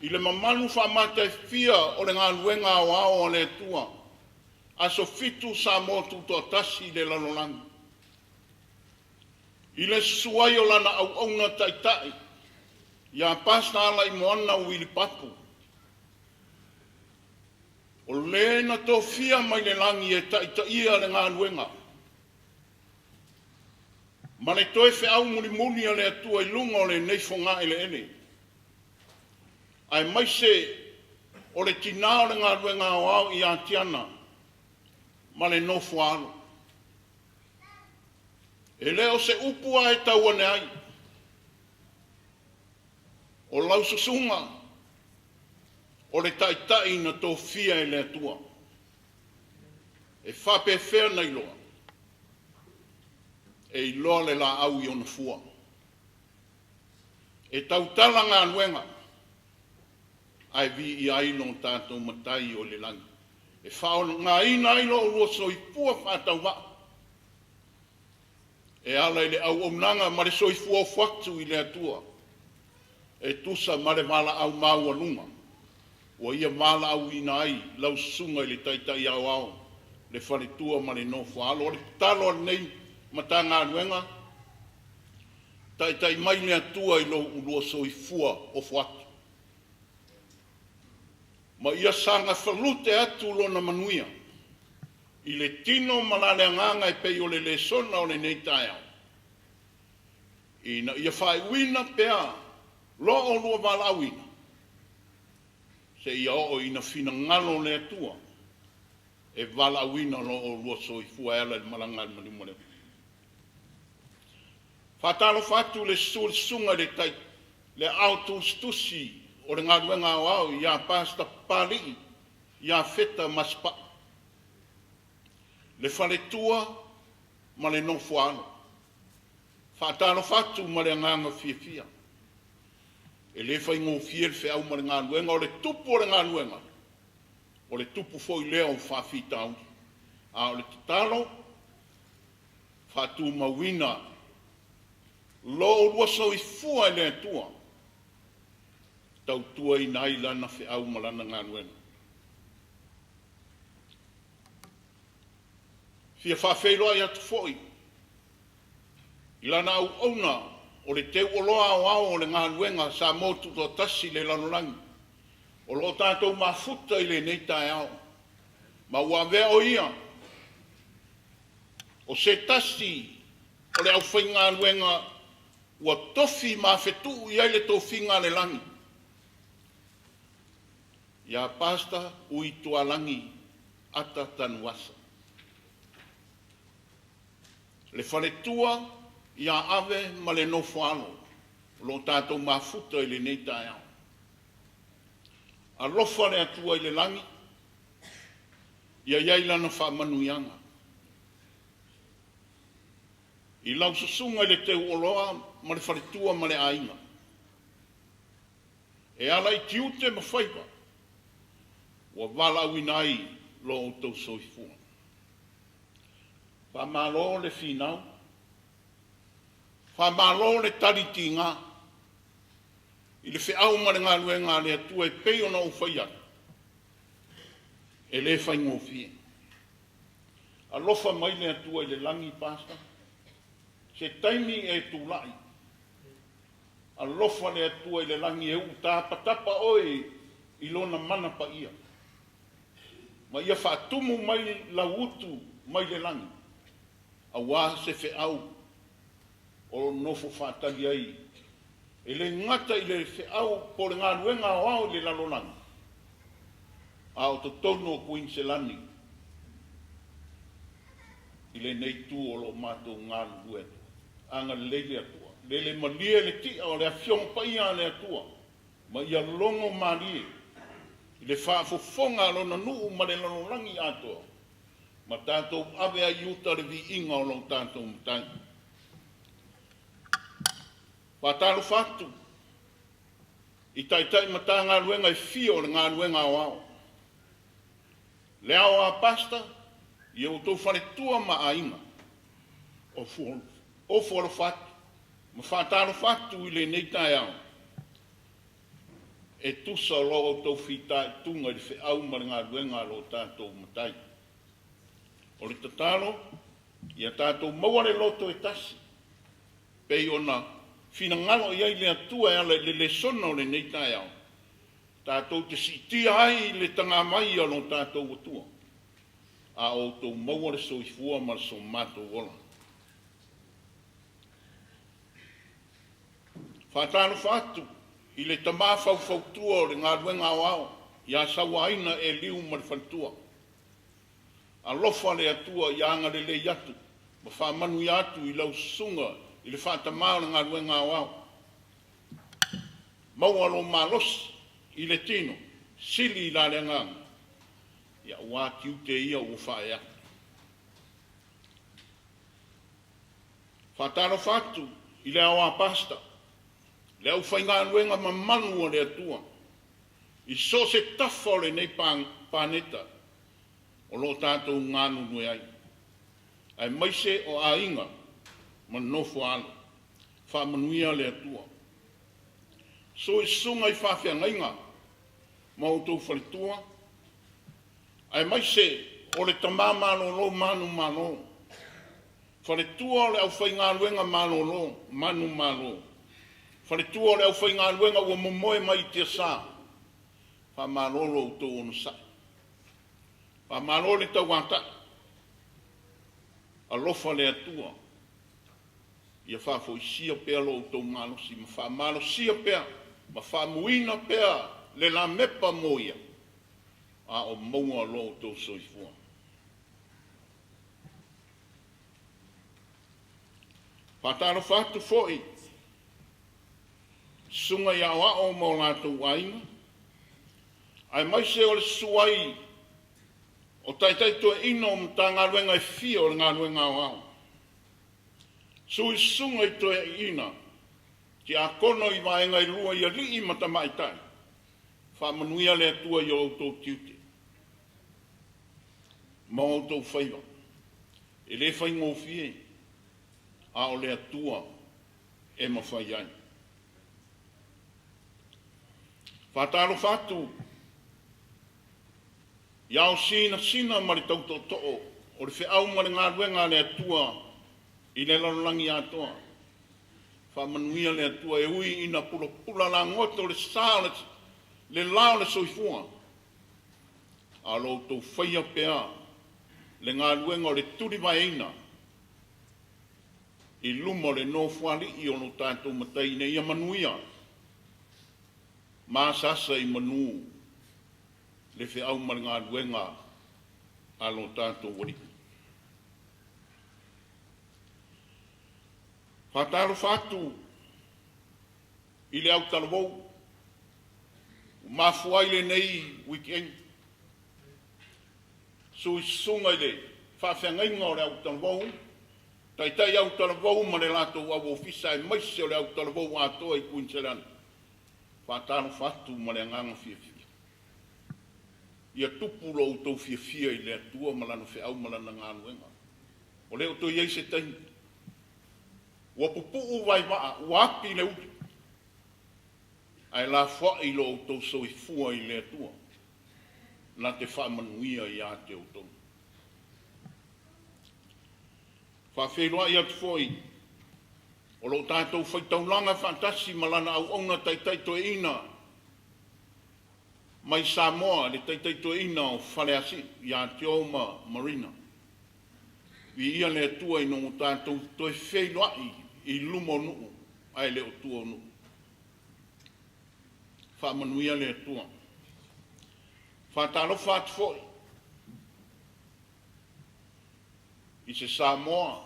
i le mamalu faamatafia o le galuega aoao a le Atua, Aso Fitu Samoa Tutoatasi i le lalolagi, i le susu ai o lana auauna taitai ia Pastor Alaaimoana Uili Papu, o le na tofia mai le lagi e taitaia le galuega ma le toe feau mulimuli a le Atua i luga o lenei fogaeleele, aemaise o le tinā o le galuega aoao ia Tiana ma le nofo a alo. E le o se upu lava e tau ane ai, o lau susuga o le taitai na tofia e le Atua. E faapefea ona iloa? E iloa le laau i ona fua. E tautala galuega ae viia ai lo tatou Matai o i le lagi, e faaaogaina ai lo oulua soifua faatauvaa e ala i le auaunaga ma le soifua ofo atu i le Atua e tusa ma le valaau maualuga ua Ia valaauina ai lau susuga i le Taitai Aoao, le faletua ma le nofo a alo. O le tatalo a lenei Matagaluega, taitai mai le Atua i lo oulua soifua ofo atu, ma ia saga falute atu Lona manuia i le tino ma la le agaga e pei o le lesona o lenei taeao, ina ia faaiuina pea lo oulua valaauina seia oo ina finagalo le Atua e valaauina lo oulua soifua e ala i le malaga a le maliu ma le oti. Faatalofa atu i le susu o le susuga i le tai le aao tusitusi o le galuega aoao ia Pastor Papali'i Iafeta Masepau, le faletua ma le nofo a alo. Faatalofa atu ma le agaga fiafia. E le faigofie le feau ma le galuega, o le tupu o le galuega, o le tupu foi lea o faafitauli. A o le tatalo, faatumauina lo oulua soifua i le Atua, tautuaina ai lana feau ma lana galuega. Fia faafeiloai atu foi i lana auauna o le teuoloa aoao o le galuega Samoa Tutoatasi i le lalolagi, o lo o tatou mafuta i lenei taeao, ma ua avea o ia o se tasi o le aufaigaluega ua tofi mafetuu i ai le tofiga a le lagi, ia Pastor Uitualagi Ata Tanuvasa. Le faletua ia Ave ma le nofo a alo o lo o tatou mafuta i lenei taeao. Alofa le Atua i le lagi, ia i ai Lana faamanuiaga i lau susuga i le teuoloa ma le faletua ma le aiga, e ala i tiute ma faiva ua valaauina ai lo outou soifua. Faamalo le finau, faamalo le tali tiga i le feau ma le galuega a le Atua e pei ona ou fai atu, e le faigofie. Alofa mai le Atua i le lagi, Pastor, se taimi e tulai. Alofa le Atua i le lagi e uu tapatapa oe i Lona mana paia, ma ia faatumu mai lau utu mai le lagi, aua se feau o nofo faatali ai, e le gata i le feau po o le galuega aoao i le lalolagi, a o totonu o Kuiniselani i lenei itu o lo o matou galulue atu ai. Agalelei le Atua, lele malie le ti'a o le Afioga Paia a le Atua, ma ia logo malie i le faafofoga a Lona nuu ma le lalolagi atoa, ma tatou ave ai i uta le viiga o lo tatou Matai. Faatalofa atu i taitai Matagaluega e fia o le galuega aoao, le ao a Pastor, i outou faletua ma aiga, ofo alofa atu Ma faatalofa atu i lenei taeao e tusa o lo outou fitaituga i le feau ma le galuega a lo tatou Matai. O le tatalo, ia tatou maua le loto e tasi, pei ona finagalo i ai le Atua e ala i le lesona o lenei taeao, tatou te siitia ai le tagamai a lo tatou Atua, a o outou maua le soifua ma le so matou ola. Faatalofa atu i le tama faufautua o le galuega aoao ia Sauaina Eliu ma le faletua. Alofa le Atua ia agalelei atu ma faamanuia atu i lau susuga i le faatamā o le galuega aoao. Maua lou malosi i le tino, sili i la le agaga, aua tiute ia ua faaee atu. Faatalofa atu i le aoa pastor, le aufaigaluega mamalu a le Atua i so o se tafa o lenei paneta o lo o tatou galulue ai, aemaise o aiga ma nofo a alo. Faamanuia le Atua. Susu i susuga i faafeagaiga ma outou faletua, aemaise o le tama malolo manumalo, faletua o le aufaigaluega malolo manumalo, faletua o le aufaigaluega ua momoe mai i tiasa. Faamalo lo outou onosai, faamalo le tauatai, alofa le Atua ia faafoisia pea lo outou malosi ma faamalosia pea ma faamuina pea le lamepa moia a o maua lo outou soifua. Faatalofa atu foi susuga i aoao ma o latou aiga, aemaise o le susu ai o taitai toeaina o Matagaluega e fia o le galuega aoao. Susu i susuga i toeaiina tiakono i vaega e lua i alii ma tamaitai, faamanuia le Atua i o outou tiute ma outou faiva. E le faigofie, a o le Atua e mafai ai. Faatalofa atu i ao sinasina ma le tautootoo o le feau ma le galuega a le Atua i le lalolagi atoa. Faamanuia le Atua e ui ina pulapula lagoto le sa o le la o le soifua, a o lo outou faia pea le galuega o le tulivaeina i luma o le Nofoalii o lo tatou Matai ina ia manuia ma asaasa i manu le feau ma le galuega a lo tatou Alii. Faatalofa atu i le autalavou ua mafua ai lenei weekend. Susu i susuga i le faafeagaiga o le autalavou, taitai autalavou ma le latou au ofisa, aemaise o le autalavou atoa i Kuiniselani. Faatalofa atu ma le agaga fiafia. Ia tupu lo outou fiafia i le Atua ma lana feau ma lana galuega. O le o toe i ai se taimi. Ua pupuu vaivaa, ua api le uli, ae lafoai lo outou soifua i le Atua, na te faamanuia ia te outou. Faafeiloai atu foi o lo o tatou faitaulaga faatasi ma lana auauna taitai toeaina mai Samoa, le taitai toeaina o Faleasiu ia Teo ma Marina. Viia le Atua ina ua tatou toe feiloai i luma o nuu ae le o tua o nuu. Faamanuia le Atua. Faatalofa atu foi i se Samoa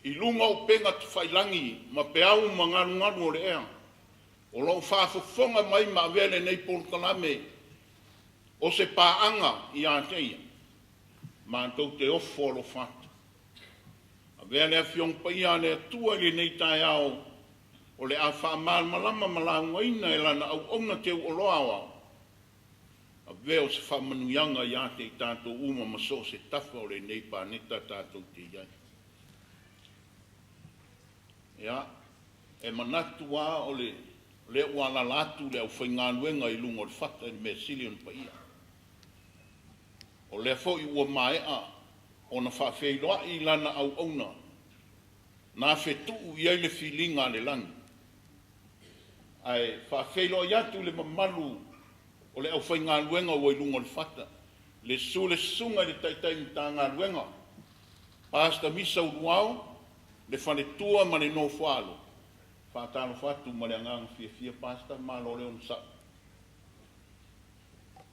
i luga o upega tafailagi ma peau ma galugalu o le ea, o lo o faafofoga mai ma avea lenei polokalame o se paaga ia te ia, matou te ofo alofa atu. Avea le Afioga Paia a le Atua i lenei taeao o le a faamalamalama ma laugaina e lana auauna teuoloa aoao, avea o se faamanuiaga ia te i tatou uma ma so o se tafa o lenei paneta tatou te i ai. Ia. E manatu lava o le lea ua alaala atu le aufaigaluega i luga o le fata i le mea sili ona paia. O lea foi ua maea ona faafeiloai lana auauna na fetuu i ai le filiga a le lagi. Ae faafeiloai atu i le mamalu o le aufaigaluega ua i luga o le fata, le susu i le susuga i le Taitai Matagaluega, Pastor Misa Uluao, le faletua ma le nofoaalo. Faatalofa atu ma le agaga fiafia, Pastor, malo le onosai.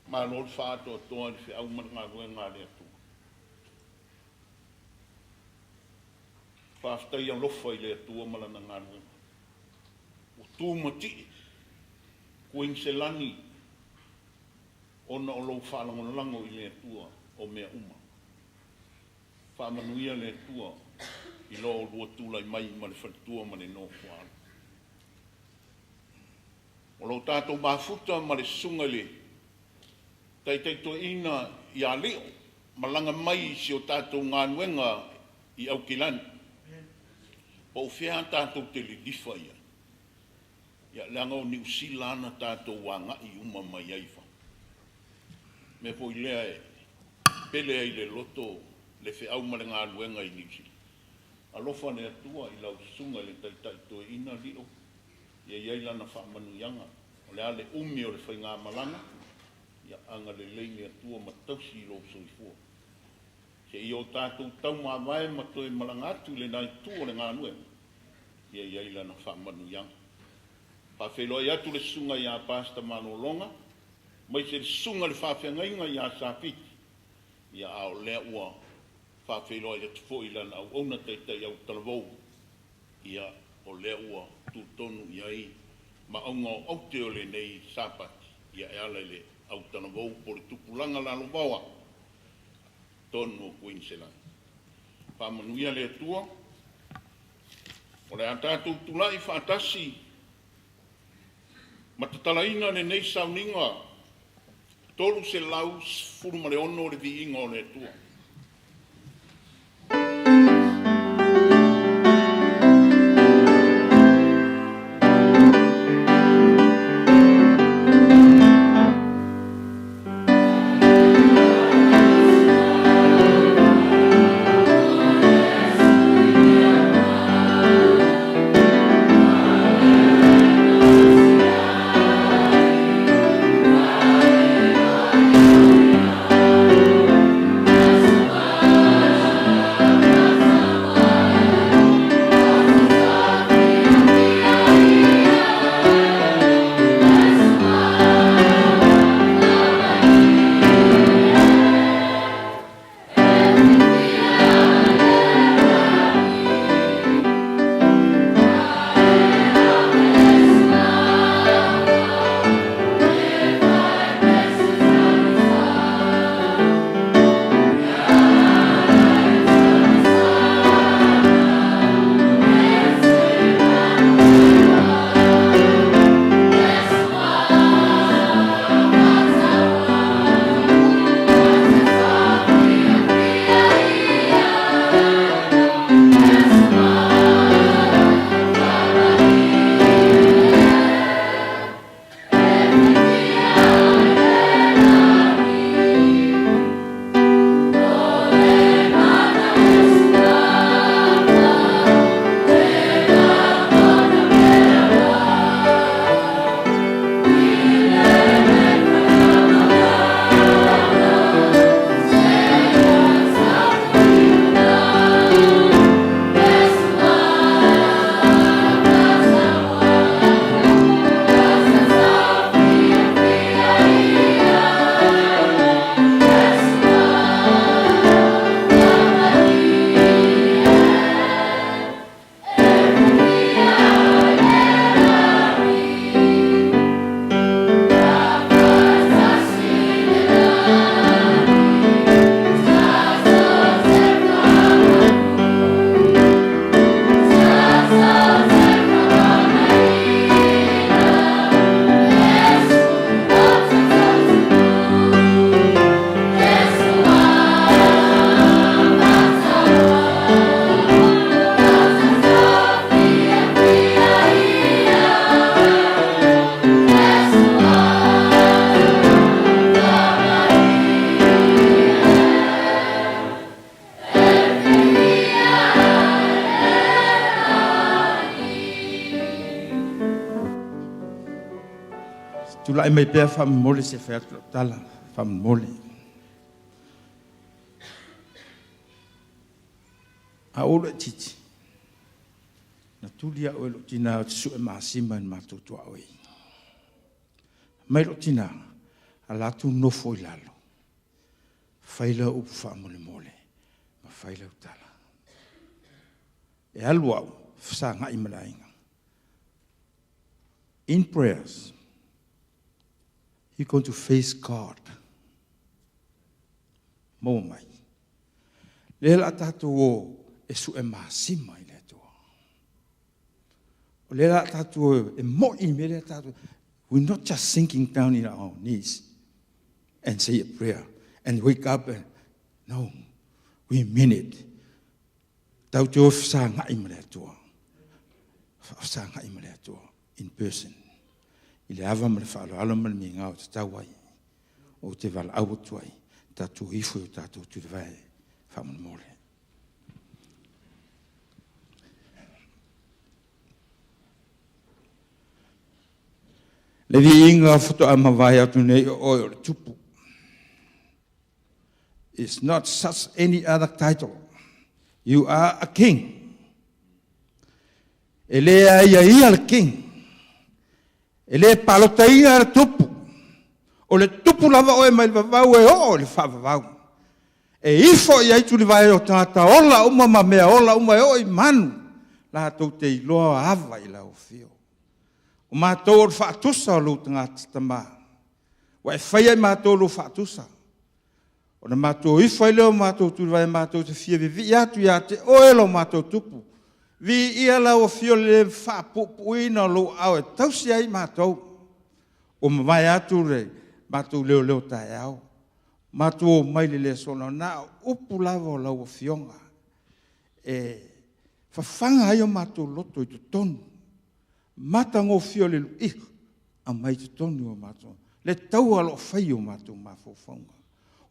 Malo le faaatoatoa i le feau ma le galuega a le Atua. Faafetai alofa i le Atua ma Lana galuega. Ua tumatie Kuiniselani ona o lou faalagolago i le Atua o mea uma. Faamanuia le Atua i lo oulua tulai mai ma le faletua ma le nofoaalo. O lo o tatou mafuta ma le susuga i le Taitai Toeaina ia Lio, malaga mai i si o tatou galuega i Aukilani. Po o fea tatou te lilifa i ai? Ia, leaga o Niu Sila na tatou agai uma mai ai i fafo. Mea foi lea e pele ai i le loto le feau ma le galuega i Niu Sila. Alofa le Atua i lau susuga i le Taitai Toeaina Lio, ia i ai lana faamanuiaga. O le a le umi o le faigamalaga, ia agalelei le Atua ma tausi i lou soifua. Seia o tatou taumavae ma toe malaga atu i lena itu o le galuega, ia i ai lana faamanuiaga. Faafeiloai atu le susuga ia Pastor Malologa, aemaise le susuga i le faafeagaiga ia Safiti, ia a o lea ua faafeiloai atu foi i lana auauna taitai autalavou, ia o lea ua tutonu i ai maauga o aute o lenei Sapati, ia e ala i le autalavou po o le tupulaga lalovaoa tonu o Kuiniselani. Faamanuia le Atua, o le a tatou tulai faatasi ma tatalaina lenei sauniga 316 le viiga o le Atua. Tulai mai pea faamolemole se i fai atu lau tala faamolemole. A ou laitiiti, na tuli au e lou tina ou te sue masima i le matou tuaoi. Mai lou tina, ala atu nofo i lalo, fai lau upu faamolemole ma fai lau tala. E alu au, fesagai ma le aiga. In prayers, you're going to face God. Maua mai. Lea la tatou o e sue masima i le Atua. O lea la tatou e moi i mea lea tatou. We're not just sinking down in our knees and say a prayer and wake up and no, we mean it. Tatou te o fesagai ma le Atua. Fesagai ma le Atua in person. I le ava ma le faaaloalo ma le migao e tatau ai. Ou te valaau atu ai, tatou ifo i o tatou tulivae faamolemole. Le viiga faatoa mavae atu nei o oe o le tupu. It's not such any other title. You are a king. E le aiaia le king. E le palotaina le tupu. O le tupu lava oe mai le vavau e oo i le faavavau. E ifo i ai tulivae o tagata ola uma ma mea ola uma e oo i manu, latou te iloa ava i lau afio. O matou o le faatusa o lou tagata tama. Ua e faia i matou lou faatusa. Ona matou ifo ai lea o matou tulivae matou te fia vivii atu ia te oe lo matou tupu. Viia lau afio i le faapuupuuina o lou aao e tausi ai matou. Ua mavae atu le matou leoleo taeao. Matou omai i le lesona na o upu lava o lau afioga e fafaga ai o matou loto i totonu. Matagofie o le luiga aumai i totonu o matou. Le taua o lo o fai o matou mafaufauga.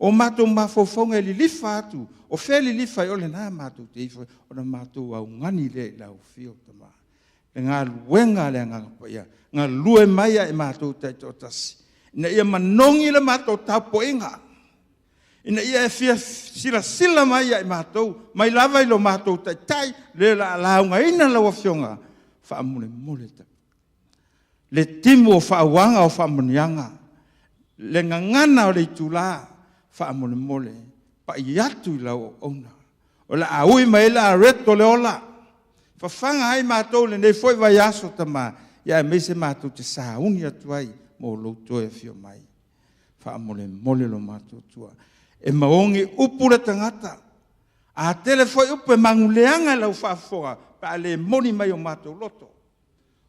O matou mafaufauga e lilifa atu, o fea e lilifa ai, o lena matou te ifo ai, ona matou augani lea i lau afio Tama. Le galuega a le Agaga Paia, galue mai ia i matou taitoatasi, ina ia manogi le matou tapuaiga, ina ia e fia silasila mai ia i matou, mai lava i lo matou taitai, le o le a laugaina lau Afioga, faamolemole ta. Le timu o faauaga o faamanuiaga, le gagana o le itula, faamolemole, pai atu i lau auauna. O le a ui mai ai le areto o le ola, fafaga ai matou i lenei foi vaiaso, Tama, ia aemaise matou te sauni atu ai mo lou toe afio mai. Faamolemole lo matou Atua. E maogi upu le tagata. A tele foi upu e maguleaga i lau faafofoga pe a le moni mai o matou loto.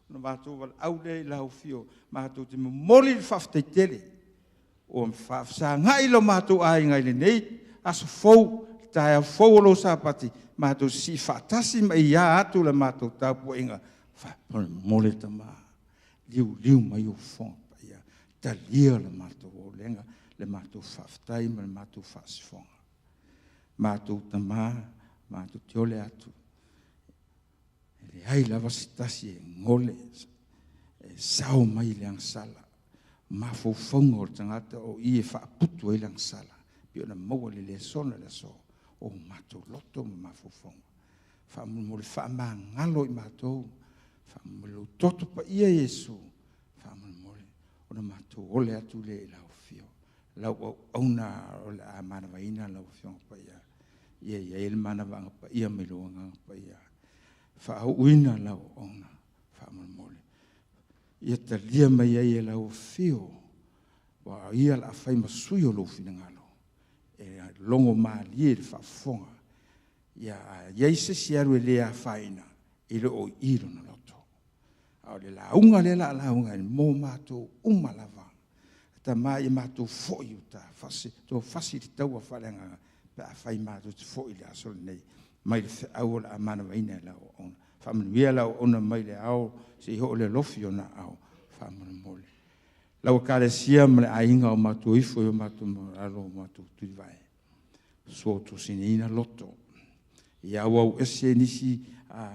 Ona matou valaau lea i lau afio, matou te momoli le faafetai tele ua faafesagai lo matou aiga i lenei aso fou, le taeao fou o lou Sapati, matou sii faatasi ma ia atu le matou tapuaiga. Faamolemole Tama, liuliu mai ou fofoga paia, talia le matou olega, le matou faafetai ma le matou faasifoga. Matou Tama, matou te ole atu, e leai lava se tasi e gole, e sao mai le agasala. Mafaufauga o le tagata o i e faaputu ai le agasala, pei ona maua le lesona i le aso o matou loto ma mafaufauga. Faamolemole faamagalo i matou, faamolemole lou toto paia Iesu, faamolemole ona matou ole atu lea i lau afio. Lau auauna o le a manavaina lau Afioga Paia, ia i ai le manavaaga paia mai lou Agaga Paia. Faauuina lau auauna, faamolemole. Ia talia mai ai e lau afio, ua ia la fai ma sui o lou finagalo, e logo malie i le faafofoga. Ia a i ai se isi alu e le afaina, e le o i i lona loto. A o le lauga lea la a lauga ai mo matou uma lava. Tama ia matou foi i uta, fasi, to fasi i le taua faaleagaga, pe a fai matou te foi i le aso lenei, mai le feau o le a manavaina e lau auauna. Faamanuia lau auauna mai le ao se i oo le alofi o na ao, faamolemole. Lau Ekalesia ma le aiga o matou ifo i o matou alo o matou tulivae. Sua tosinaina loto. Ia auau ese nisi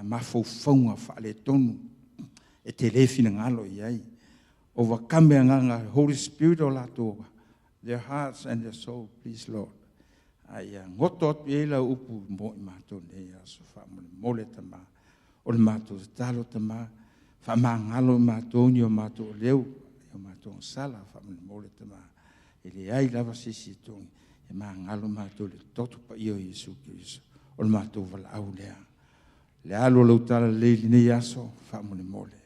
mafaufauga faaletonu e te le finagalo i ai. Overcome agaga Holy Spirit o latou their hearts and their soul, please, Lord. A ia goto atu i ai lau upu mo i matou nei aso faamolemole Tamā. O le matou tatalo Tamā, faamagalo i matou ni o matou leu, o matou sala faamolemole Tamā. E leai lava se isi e togi, e magalo matou i le toto paia o Iesu Keriso. O le matou valaau lea. Le alu o lau talalelei i lenei aso faamolemole.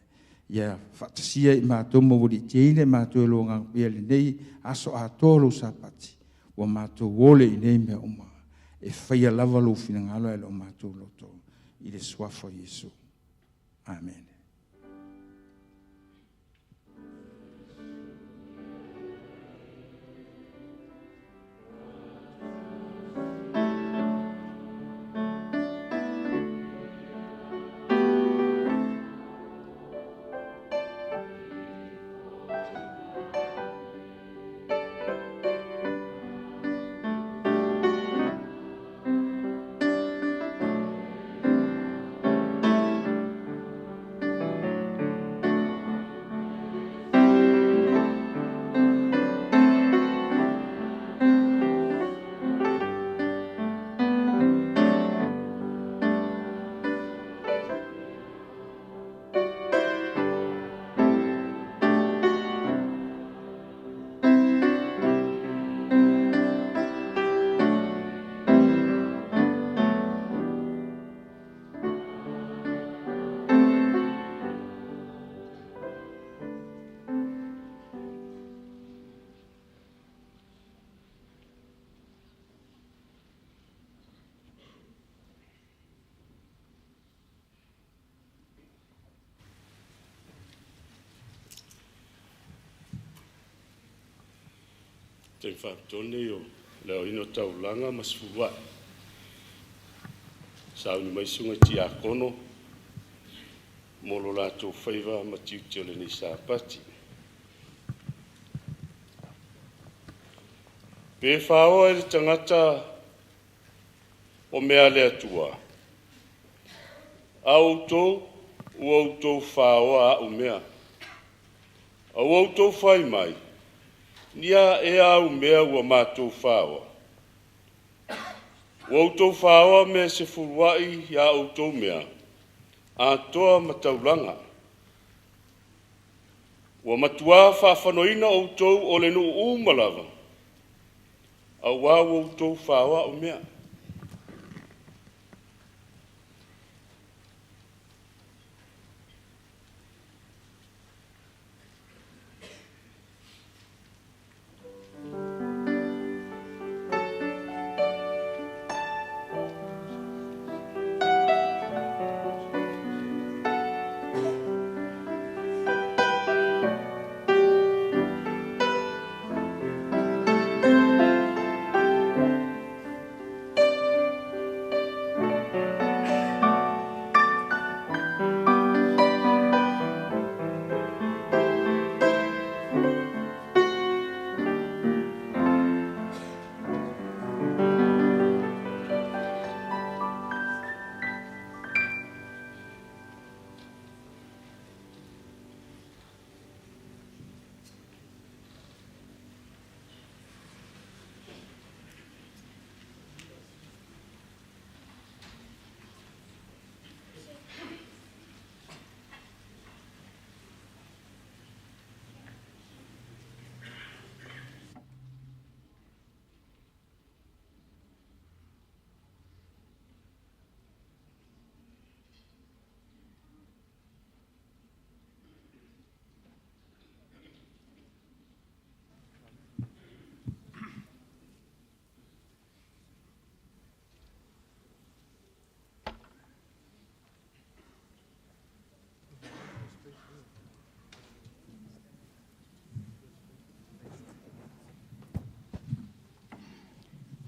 Ia faatasia i matou ma ua liitiaina i matou e lou Agaga Paia i lenei aso atoa lou Sapati, ua matou ole i nei mea uma. E faia lava lou finagalo ae le o matou loto i le suafa o Iesu. Amene. Taimi faapitoa lenei o le aoina o taulaga ma sefuluai. Sauni mai susuga i tiakono mo lo latou faiva ma tiute o lenei Sapati. Pe faoa e le tagata o mea a le Atua, a outou ua outou faoa a'u mea. A ua outou fai mai, ni a ea au mea ua matou faoa? Ua outou faoa mea e sefuluai ia outou mea, atoa ma taulaga. Ua matuā faafanoina outou o le nuu uma lava, auā ua outou faoa a'u mea.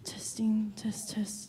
Testing, test, test.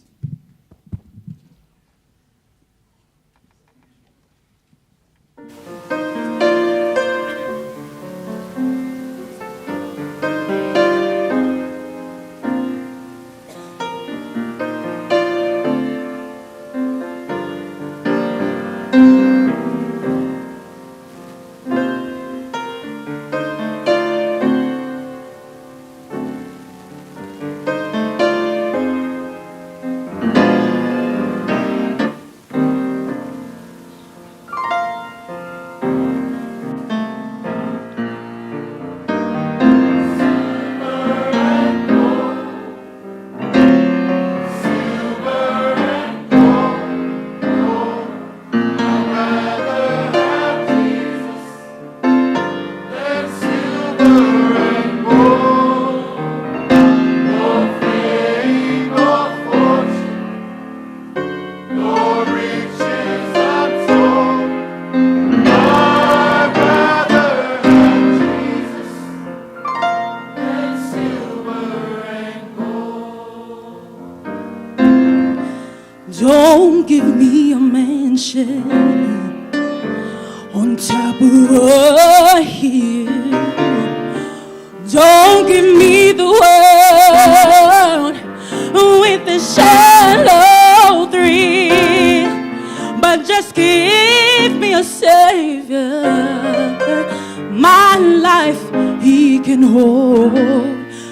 Don't give me a mansion on top of a hill. Don't give me the world with the shallow thrill, but just give me a savior. My life he can hold.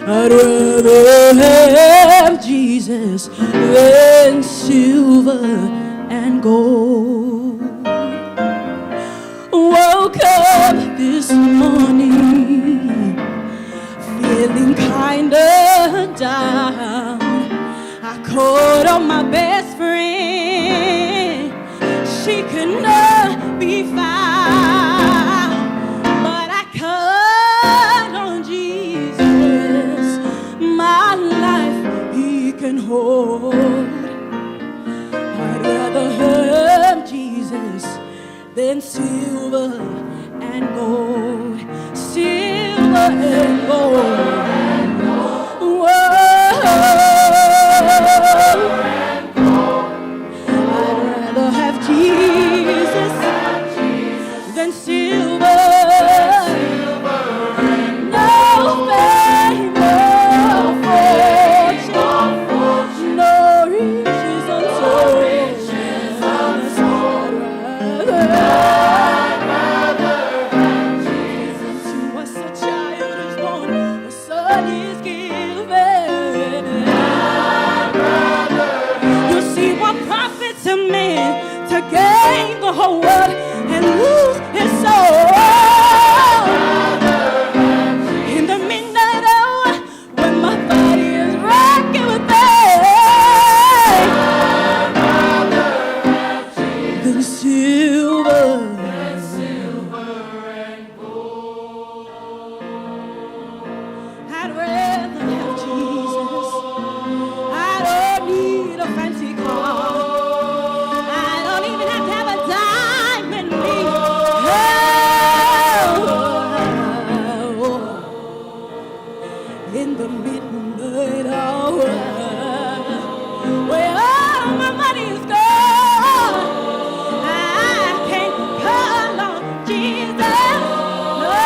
I'd rather have Jesus than silver and gold. Woke up this morning feeling kinda down. I called on my best friend. She could not be found, but I called on Jesus. My life he can hold. I'd rather have Jesus than silver and gold. Silver and gold. Whoa. I'd rather have Jesus than silver. No fame, no fortune, no riches untold. I'd rather have Jesus. To us a child is born, a son is given. You see what profits a man to gain the whole world and lose his soul. In the midnight hour, when my body is racking with pain, than silver. I'd rather have Jesus. I don't need a fancy car. I don't even have to have a diamond ring. Oh, in the midnight hour, where all my money is gone, I can't call on Jesus. No.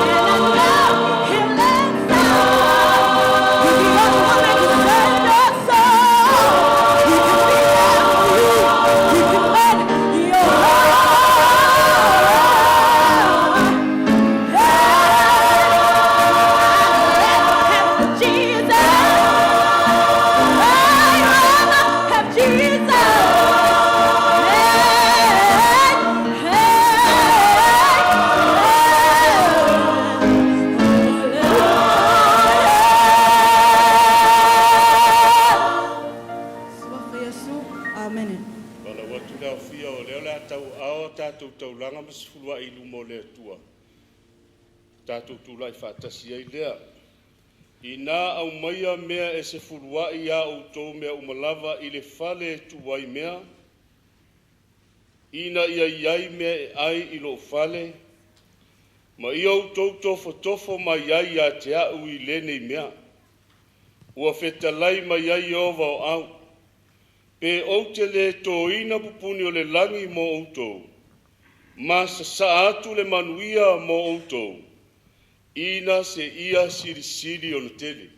And I know He'll answer. He's the only one that can save your soul. He can be there for you. He can mend your heart. I'd rather have Jesus. I'd rather have Jesus. Hey, hey, hey. Suafa Iesu. Amene. Wala watu le aufia o leo le atau ao tātou taulanga ma sefulua'i i luma o le Atua. Tātou tūla'i faatasi ai lea. Inā aumaia mea e sefulua'i iā outou mea uma lava i le fale e tuu ai mea, ina ia i ai mea e ai i lou fale, ma ia outou tofotofo mai ai ia te a'u i lenei mea. Ua fetalai mai ai Ieova o au, pe ou te lē tōina pupuni o le lagi mo outou, ma sasaa atu le manuia mo outou, ina seia silisili ona tele.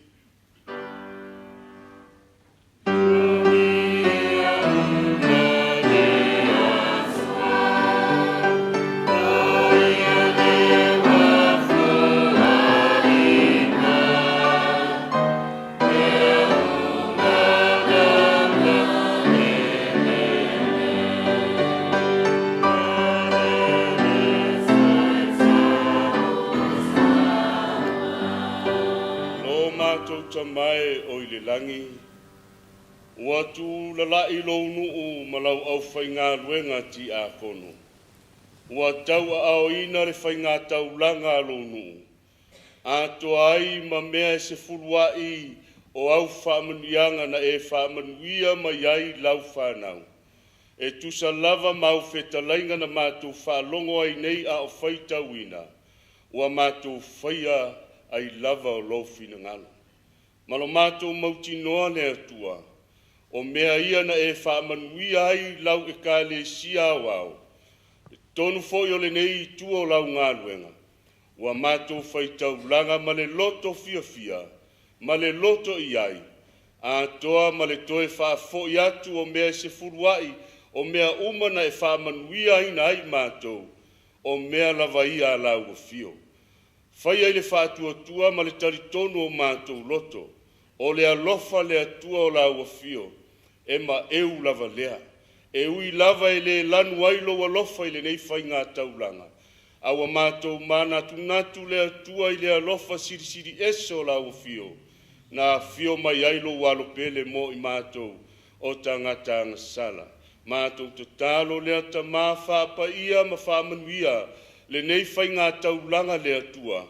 Lo matou Tama e o i le lagi, ua tulala'i lou nuu ma lau aufaigaluega tiakono. Ua tauaaoina le faigataulaga a lou nuu, atoa ai ma mea e sefulua'i o au faamanuiaga na e faamanuia mai ai lau fanau. E tusa lava ma au fetalaiga na matou faalogo ai nei a o faitauina, ua matou faia ai lava o lou finagalo. Ma lo matou mautinoa le Atua, o mea ia na e faamanuia ai lau ekalesia aoao, i totonu foi o lenei itu o lau galuega, ua matou faitaulaga ma le loto fiafia ma le loto i ai, atoa ma le toe faafoi atu o mea e sefulu a'i o mea uma na e faamanuiaina ai i matou, o mea lava ia a lau afio. Faia i le faatuatua ma le talitonu o matou loto, o le alofa le Atua o lau afio, e maeu lava lea. E ui lava e le lanu ai lou alofa i lenei faigataulaga, a ua matou manatunatu le Atua i le alofa silisili ese o lau afio, na afio mai ai lou alo pele mo i matou o tagata agasala. Matou tatalo lea Tama, faapaia ma faamanuia lenei faigataulaga le Atua,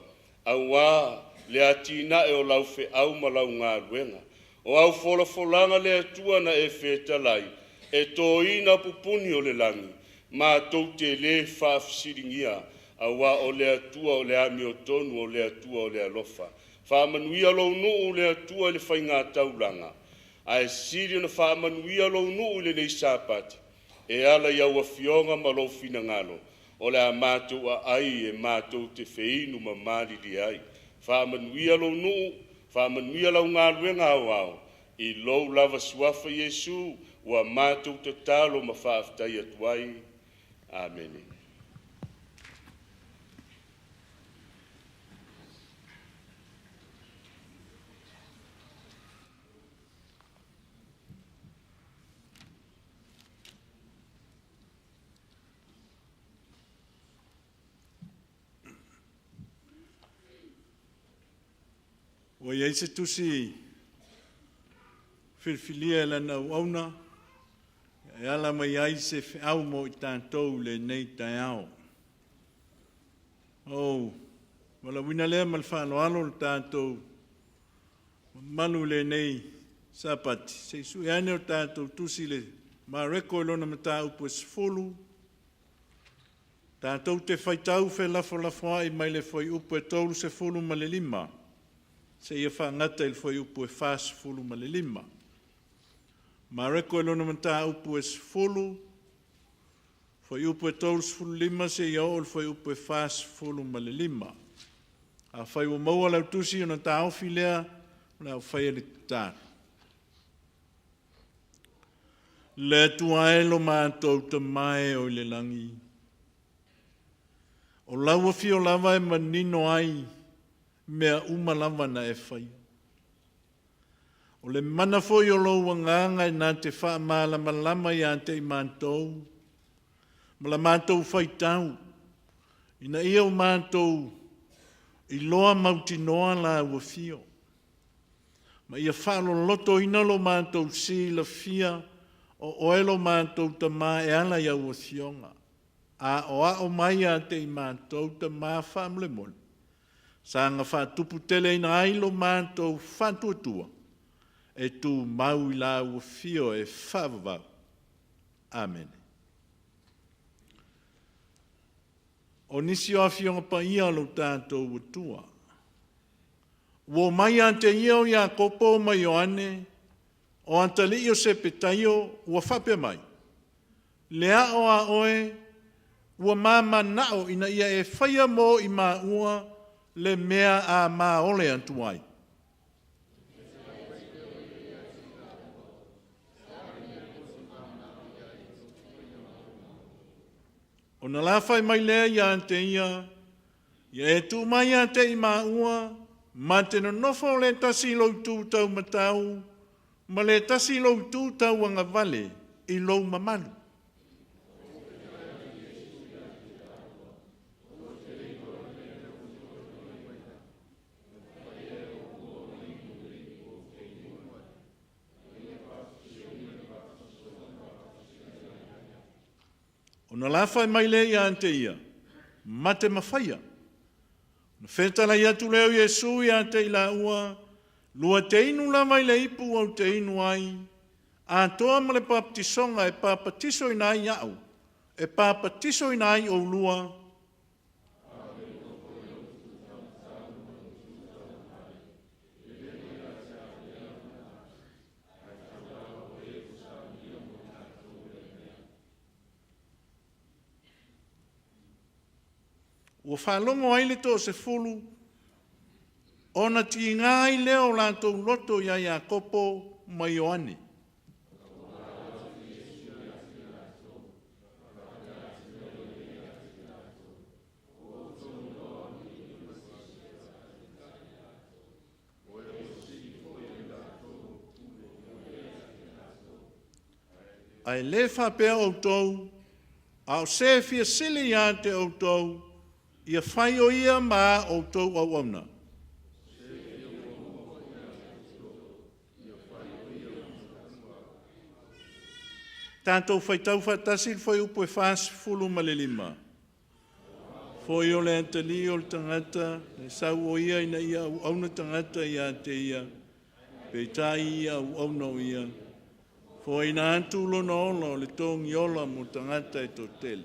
auā le atinae o lau feau ma lau galuega. O au folafolaga le Atua na e fetalai e toina pupuni o le lagi, matou te le faafesiligia, auā o le Atua o le amiotonu, o le Atua o le alofa. Faamanuia lou nuu le Atua i le faigataulaga, ae sili ona faamanuia lou nuu i lenei Sapati e ala i au afioga ma lou finagalo o le a matou aai e matou te feinu ma malilie ai. Faamanuia lou nuu, faamanuia lau galuega aoao, i lou lava suafa Iesu ua matou tatalo ma faafetai atu ai. Amene. Ua i ai se tusi filifilia e lana auauna e ala mai ai se feau mo i tatou i lenei taeao. O valaauina lea ma le faaaloalo le tatou mamalu i lenei Sapati, se i sue ane o tatou tusi le Mareko i lona mataupu e 10, tatou te faitau felafolafoai mai le fuaiupu e 35, seia faagata i le fuaiupu e 45. Mareko i lona mataupu e 10, fuaiupu e 35 seia oo i le fuaiupu e 45. Afai ua maua lau tusi ona taofi lea, o le a ou faia le tatalo. Le Atua e lo matou Tama e o i le lagi, o lau afio lava e manino ai mea uma lava na e faia. O le mana foi o lou agaga e na te faamalamalama ia te i matou, ma la matou faitau, ina ia o matou iloa mautinoa lau afio, ma ia faalolotoina lo matou silafia o oe lo matou Tama e ala i au afioga. Aoao mai ia te i matou Tama faamolemole, saga faatuputeleina ai lo matou faatuatua, e tumau i lau afio e faavavau. Amene. O nisi o afioga paia o lo tatou Atua. Ua omai ia te ia o Iakopo ma Ioane, o atalii o Sepetaio, ua faapea mai, Le ao a oe, ua mamana'o ina ia e faia mo i maua le mea a maole atu ai. Ona lafai mai lea ia te ia, ia e tuu mai ia te i maua, ma te nonofo o le tasi i lou itu taumatau, ma le tasi i lou itu tauagavale i lou mamalu. Ona lafai mai lea ia te ia, ma te mafaia. Ona fetalai atu lea o Iesu ia te i laua, lua te inu lava i le ipu ou te inu ai, atoa ma le papatisoga e papatisoina ai au, e papatisoina ai oulua. Ua faalogo ai le toasefulu, ona tiga ai lea o latou loto iā Iakopo ma Ioane. Ae lē faapea outou, a o se e fia sili iā te outou, ia fai o ia ma a outou auauna. Tatou faitau faatasi le fuaiupu e 45. Foi o le atalii o le tagata, e sau o ia ina ia auauna tagata ia te ia, peitai ia auauna o ia, foaiina atu lona ola o le togiola mo tagata e toatele.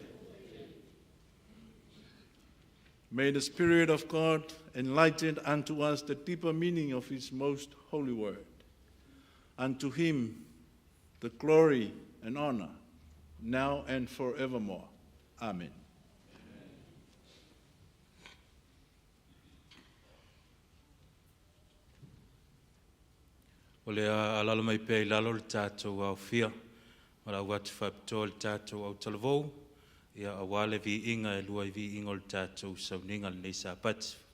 May the Spirit of God enlighten unto us the deeper meaning of His most holy word. Unto Him the glory and honor, now and forevermore. Amen. O le a alaala mai pea i lalo le tatou aofia ma lau atu faapitoa le tatou autalavou ia auā le viiga e lua i viiga o le tatou sauniga lenei Sapati.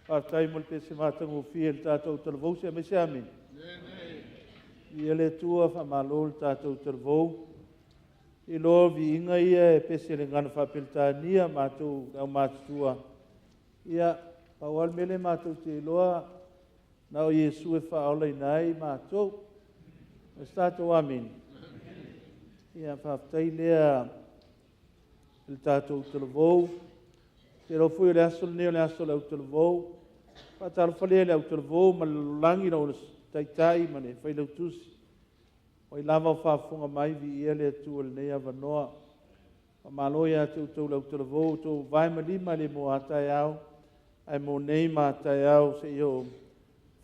Faafetai mo le pese matagofie i le tatou talavou se aemaise amene. Viia le Atua, faamalo le tatou talavou. Iloa viiga ia e pese le gagana faa-Peretania matou le aumatutua. Ia, pau lava le mea lea matou te iloa, na o Iesu e faaolaina ai matou. O se tatou amene. Ia, faafetai lea i le tatou talavou. Te iloa foi o le aso lenei o le aso o le autalavou. Faatalofa lea i le autalavou ma le lalolagi lau taitai ma le failautusi. O ai lava o faafofoga mai, viia le Atua i lenei avanoa. Faamalo ia te outou le autalavou, outou vae ma lima le mo a taeao, ae mo nei ma a taeao seia oo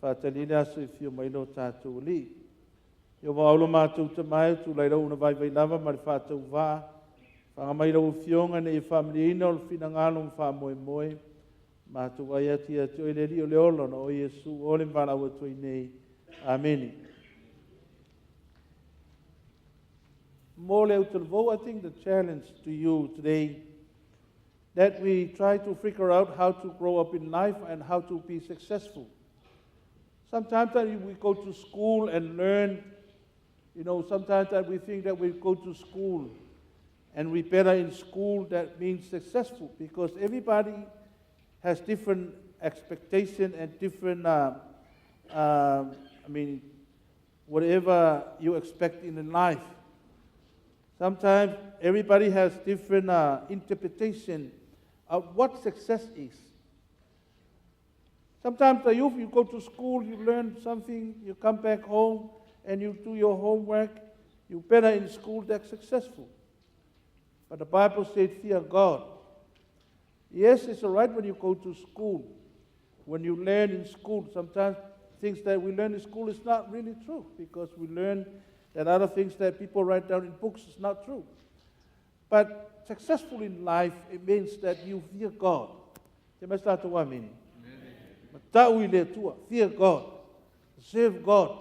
faatali le aso e fio mai lo tatou Alii. Ieova au lo matou Tama e, o tulai lau ona vaivai lava ma le faatauvaa. Faaga mai lau Afioga ina ia faamalieina o le finagalo ma faamoemoe. Matou ai atu ia te oe le Alii o le ola, ona o Iesu o le valaau atu ai nei. Amene. Mo le autalavou, I think the challenge to you today that we try to figure out how to grow up in life and how to be successful. Sometimes that we go to school and learn, sometimes that we think that we go to school and we better in school, that means successful, because everybody has different expectation and different, I mean, whatever you expect in life. Sometimes everybody has different interpretation of what success is. Sometimes the youth, you go to school, you learn something, you come back home, and you do your homework. You better in school, that's successful. But the Bible said, fear God. Yes, it's all right when you go to school. When you learn in school, sometimes things that we learn in school is not really true, because we learn that other things that people write down in books is not true. But successful in life, it means that you fear God. Te mai tātou amene. Matau i le Atua, fear God, serve God.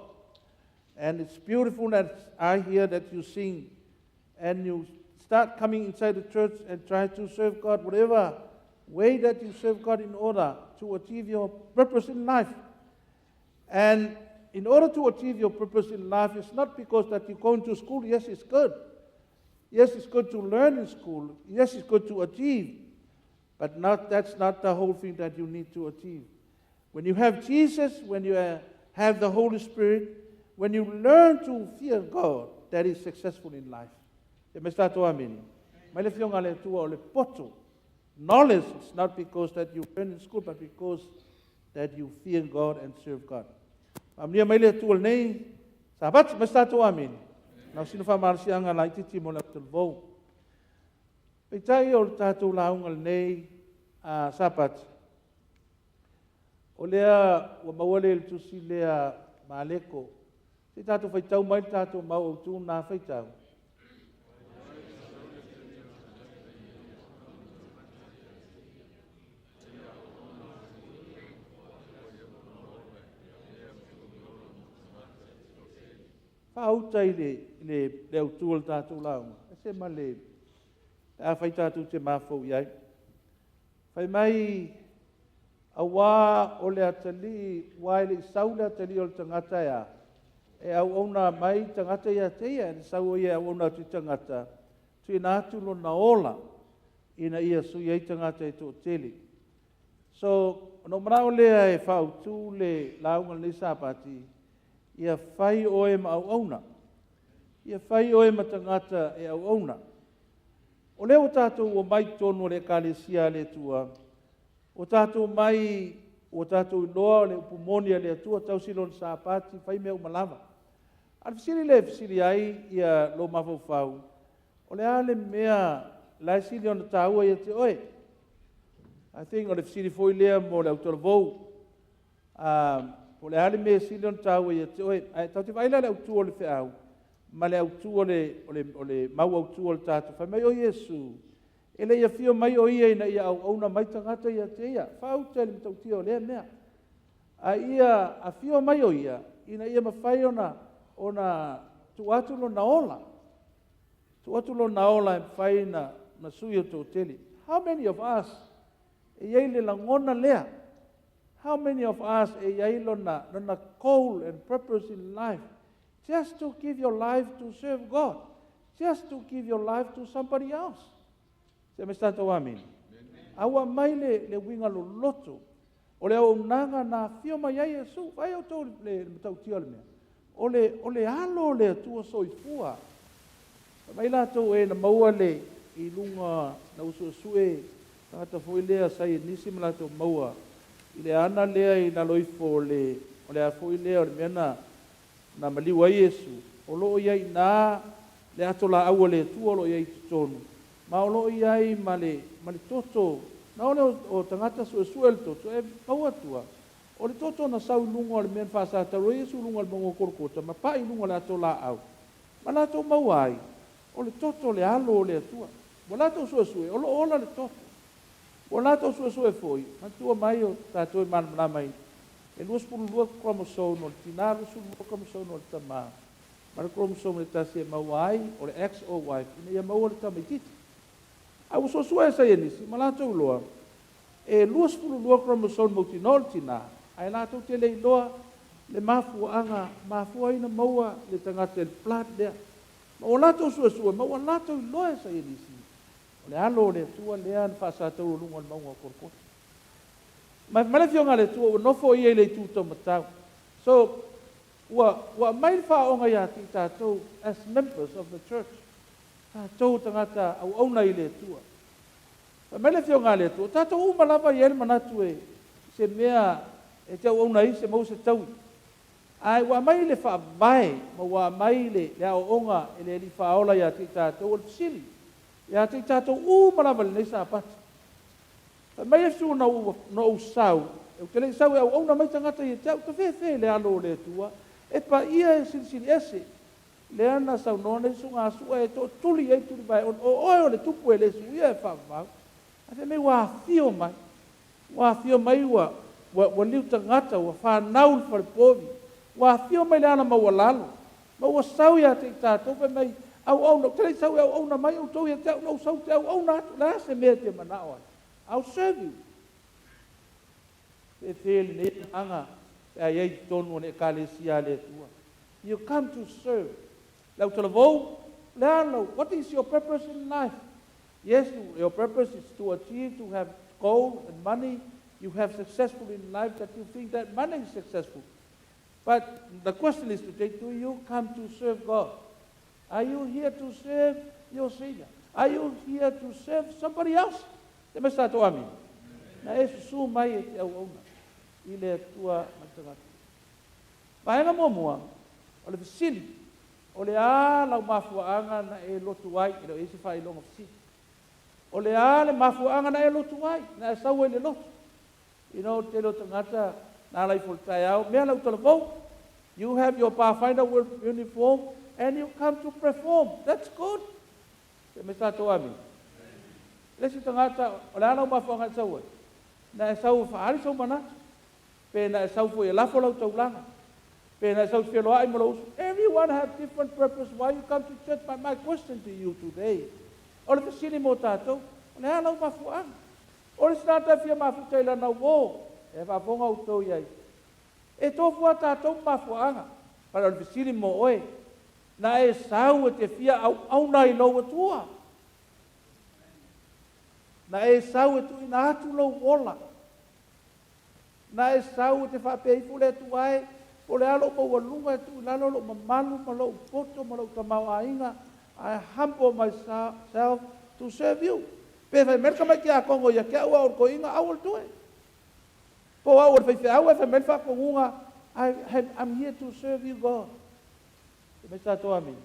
And it's beautiful that I hear that you sing and you start coming inside the church and try to serve God, whatever way that you serve God in order to achieve your purpose in life. And in order to achieve your purpose in life, it's not because that you go into school. Yes, it's good. Yes, it's good to learn in school. Yes, it's good to achieve. But that's not the whole thing that you need to achieve. When you have Jesus, when you have the Holy Spirit, when you learn to fear God, that is successful in life. Te mai tātou amene. Mai le fionga le Atua o le poto. Knowledge is not because that you learn in school, but because that you fear God and serve God. Faamanuia mai le Atua lenei Sapati, mai se tātou amene. Na o sina faamalosiaga laitiiti mo le autalavou. Peitai o le tātou lauga lenei a Sapati, o lea ua maua le le tusi lea Maleko. Se i tātou faitau mai le tātou mau autū nā faitau. Faauta i le, le, le autū o le tātou lauga. E se ma le, a fai tātou te mafau i ai. Fai mai, auā o le atalii, ua e le i sau le atalii o le tagata e a, e auauna mai tagata ia te ia, e le sau o ia e auauna atu i tagata, tuuina atu lona ola, ina ia sui ai tagata e toatele. So, ona ou manao lea e faaautu le lauga lenei Sapati, ia fai oe ma auauna. Ia fai oe ma tagata e auauna. O lea ua tātou omai i totonu o le Ekalesia a le Atua, ua tātou omai, ua tātou iloa o le upu moni a le Atua, tausi lona Sapati, fai mea uma lava. A o le fesili lea e fesili ai ia lou mafaufau, o le a le mea la e sili ona taua ia te oe? I think o le fesili foi lea mo le autalavou. Po o le a le mea e sili ona taua ia te oe. Ae tatou te vaai la i le autū o le feau ma le autū o le, o le, o le mau autū o le tatou. Fai mai o Iesu, e le i afio mai o ia ina ia auauna mai tagata ia te ia. Faauta i le matautia o lea mea. A ia afio mai o ia, ina ia mafai ona tuu atu lona ola. Tuu atu lona ola e mafai na sui o toatele. How many of us e i ai le lagona lea? How many of us e i ai lona, lona goal and purpose in life just to give your life to serve God, just to give your life to somebody else? Se me tatou amene. A ua mai le, le uiga loloto o le auaunaga na afio mai ai Iesu. Vaai outou le, le matautia o le mea. O le, o le alo o le Atua soifua. Fai mai latou e na maua le i luga na usuusue tagata foi lea saienisi ma latou maua i le ana lea i lalo ifo o le, o le a foi lea o le mea na, na maliu ai Iesu, o lo o i ai i ina le ato laau a le Atua o lo o i ai i totonu, ma o lo o i ai ma le, ma le toto, na o le o tagata suesue le toto, e maua atua, o le toto na sau i luga o le mea na faasatauro ai Iesu i luga o le mauga o Kolokota, ma pai i luga o le ato laau, ma latou maua ai, o le toto o le Alo o le Atua. Ua latou suesue, o lo o ola le toto. Ua latou suesue foi, manatua mai o tatou e malamalama i e 22 chromosome o le tinā, 22 chromosome o le tamā, ma le chromosome e tasi e maua ai o le XOY ina ia maua le tamaitiiti. A ua suesue e saienisi ma latou iloa e 22 chromosome mautinoa o le tinā, ae latou te le iloa le mafuaaga mafua ai ona maua le tagata i le blood lea. Ma ua latou suesue ma ua latou iloa e saienisi o le Alo o le Atua lea na faasatauro i luga o le mauga o Kolokota. Ma fai mai le Afioga a le Atua ua nofo ia i le itu taumatau. So, ua, ua aumai le faaooga ia te i tatou as members of the church, tatou tagata auauna i le Atua. Fai mai le Afioga a le Atua, o tatou uma lava e i ai le manatu e se mea e te auauna ai se maua se taui. Ae ua aumai le faavae ma ua aumai le, le aoaoga e le Alii Faaola ia te i tatou. O le fesili ia te i tatou uma lava i lenei Sapati, Fai mai Iesu, Na ou sau, ou te le i sau e auauna mai tagata ia te au, tafefe i le alo o le Atua, e paia e silisili ese. Lea na saunoa nei susuga a Sua e tootuli i ai Tulivaeono, o oe o le tupu e le suia e faavavau. Ae fai mai ua afio mai, ua afio mai ua, ua, ua liu tagata, ua fanau i le falepovi, ua afio mai le ala maualalo, ma ua sau ia te i tatou, fai mai, auauna, ou te le i sau e auauna mai outou ia te au, na ou sau ou te auauna atu, o le a se mea e te manao ai? I'll serve you. Fefe lenei agaga pe a i ai i totonu o le Ekalesia a le Atua. You come to serve. Le autalavou, o le a lau, what is your purpose in life? Yes, your purpose is to achieve, to have gold and money. You have successful in life that you think that money is successful. But the question is today, do you come to serve God? Are you here to serve your Savior? Are you here to serve somebody else? Te mai sa tō amine. Na e susu mai e te auauna i le Atua ma le tagata. Vaega muamua, o le fesili, o le a lau mafuaaga na e lotu ai, e le o i ai se faailoga fesili. O le a le mafuaaga na e lotu ai, na e sau ai i le lotu. You know, tele o tagata na ala ifo i le taeao, mea lau talavou, you have your Pathfinder uniform and you come to perform. That's good. Te me tātou amine. Le isi tagata, o le a lau mafuaaga e sau ai? Na e sau e faaali sou manatu. Pe na e sau foi e lafo lau taulaga. Pe na e sau e feloai ma lou uso. Everyone have different purpose why you come to church. But my question to you today, o le fesili mo tātou, o le a lau mafuaaga? O le isi tagata e fia mafuta i lana uō, e faafofoga outou i ai. E tofu a tatou mafuaaga, but o le fesili mo oe, na e sau e te fia auauna i lou Atua? Na e sau e tuuina atu lou ola? Na e sau e te faapea ifo le Atua e, po o le a lou maualuga e tuu i lalo lou mamalu ma lou poto ma lou tamaoaiga, I humble myself to serve you. Pe fai mai le tamaitiakogo ia te au a o le toeaina, aua le toe. Po o au o le faifeau ae fai mai le faatonuga, I have, I'm here to serve you God. Fai mai tatou amene.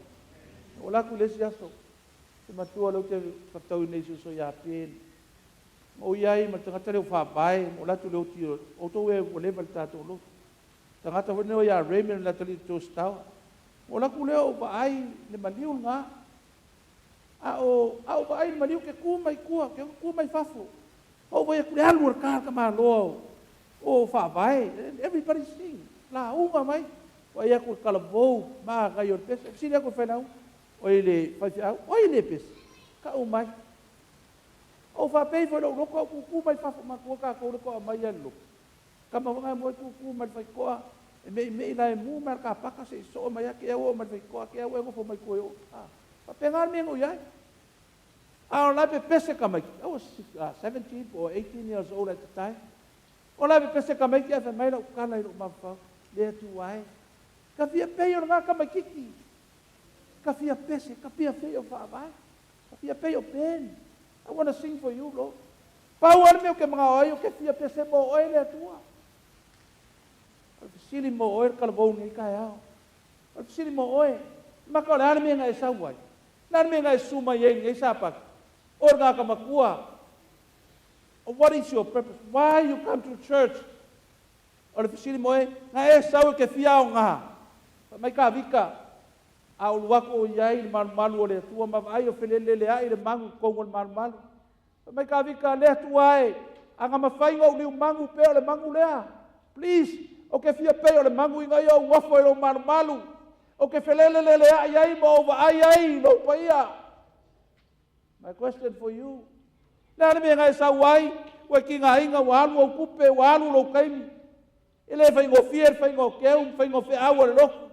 Na ou alu atu i le isi aso, se matua lea ou te fetaui nei i si uso ia Ben. Ma ou i ai ma le tagata lea ua faavae, ma ou alu atu i le oti o outou e ua leva i le tatou lotu. Tagata foi lenei ia Raymond le atalii o Jostower. Ma ou alu atu lea ou vaai le maliu lena. A o a ou vaai i le maliu, ke tu mai tua, ke tu mai fafo. Ma ou vaai atu le alu o le ta tamaloa o, o faavae. Everybody sing. Lauga mai. Vaai atu le talavou, manaia o le pese. Fesili atu i le failauga, oi le faifeau, oi le pese. Tau mai. Ou faapea ifo i lou loto, au tutu mai fafo, matua tatou le toa mai ia i le lotu. Kama foi ngai moe tutu mai le faitoa e meimei la e mu mai le kapaka se i soo mai ake au oo mai le faitoa ake au e nofo mai tua i o. Ah, faapena le mea na ou i ai. A o la e pepese tamaiti. I was 17 or 18 years old at the time. O la e pepese tamaiti ae fai mai lau tala i lou mafaufau, le Atua e, ka fia pei o lena tamaititi. Ka fia pese, ka fia pei o faavae, ka fia pei o Ben. I wanna sing for you, Lord. Pau lava le mea ou te manao ai, ou te fia pese mo oe, le Atua. O le fesili mo oe le talavou i lenei taeao. O le fesili mo oe, maka o le a le mea na e sau ai? O le a le mea na e susu mai ai i lenei Sapati? O le tagata matua. What is your purpose? Why you come to church? O le fesili mo oe, na e sau e te fia aoga? Fai mai Kavika, A ulu aku o i ai i le malumalu o le Atua ma vaai o feleleleaʻi le magu i totonu o le malumalu. Fai mai Kavika, Le Atua e, a na mafai ona ou liu magu pea o le magu lea. Please, ou te fia pei o le magu ina ia ou ofo i lou malumalu. Ou te feleleleaʻi ai ma ou vaai ai i lou paia. My question for you, le a le mea na e sau ai, ua e tigaina, ua alu ou tupe, ua alu lou taimi. E le faigofie le faiga o keu ma faiga o feau a le lotu.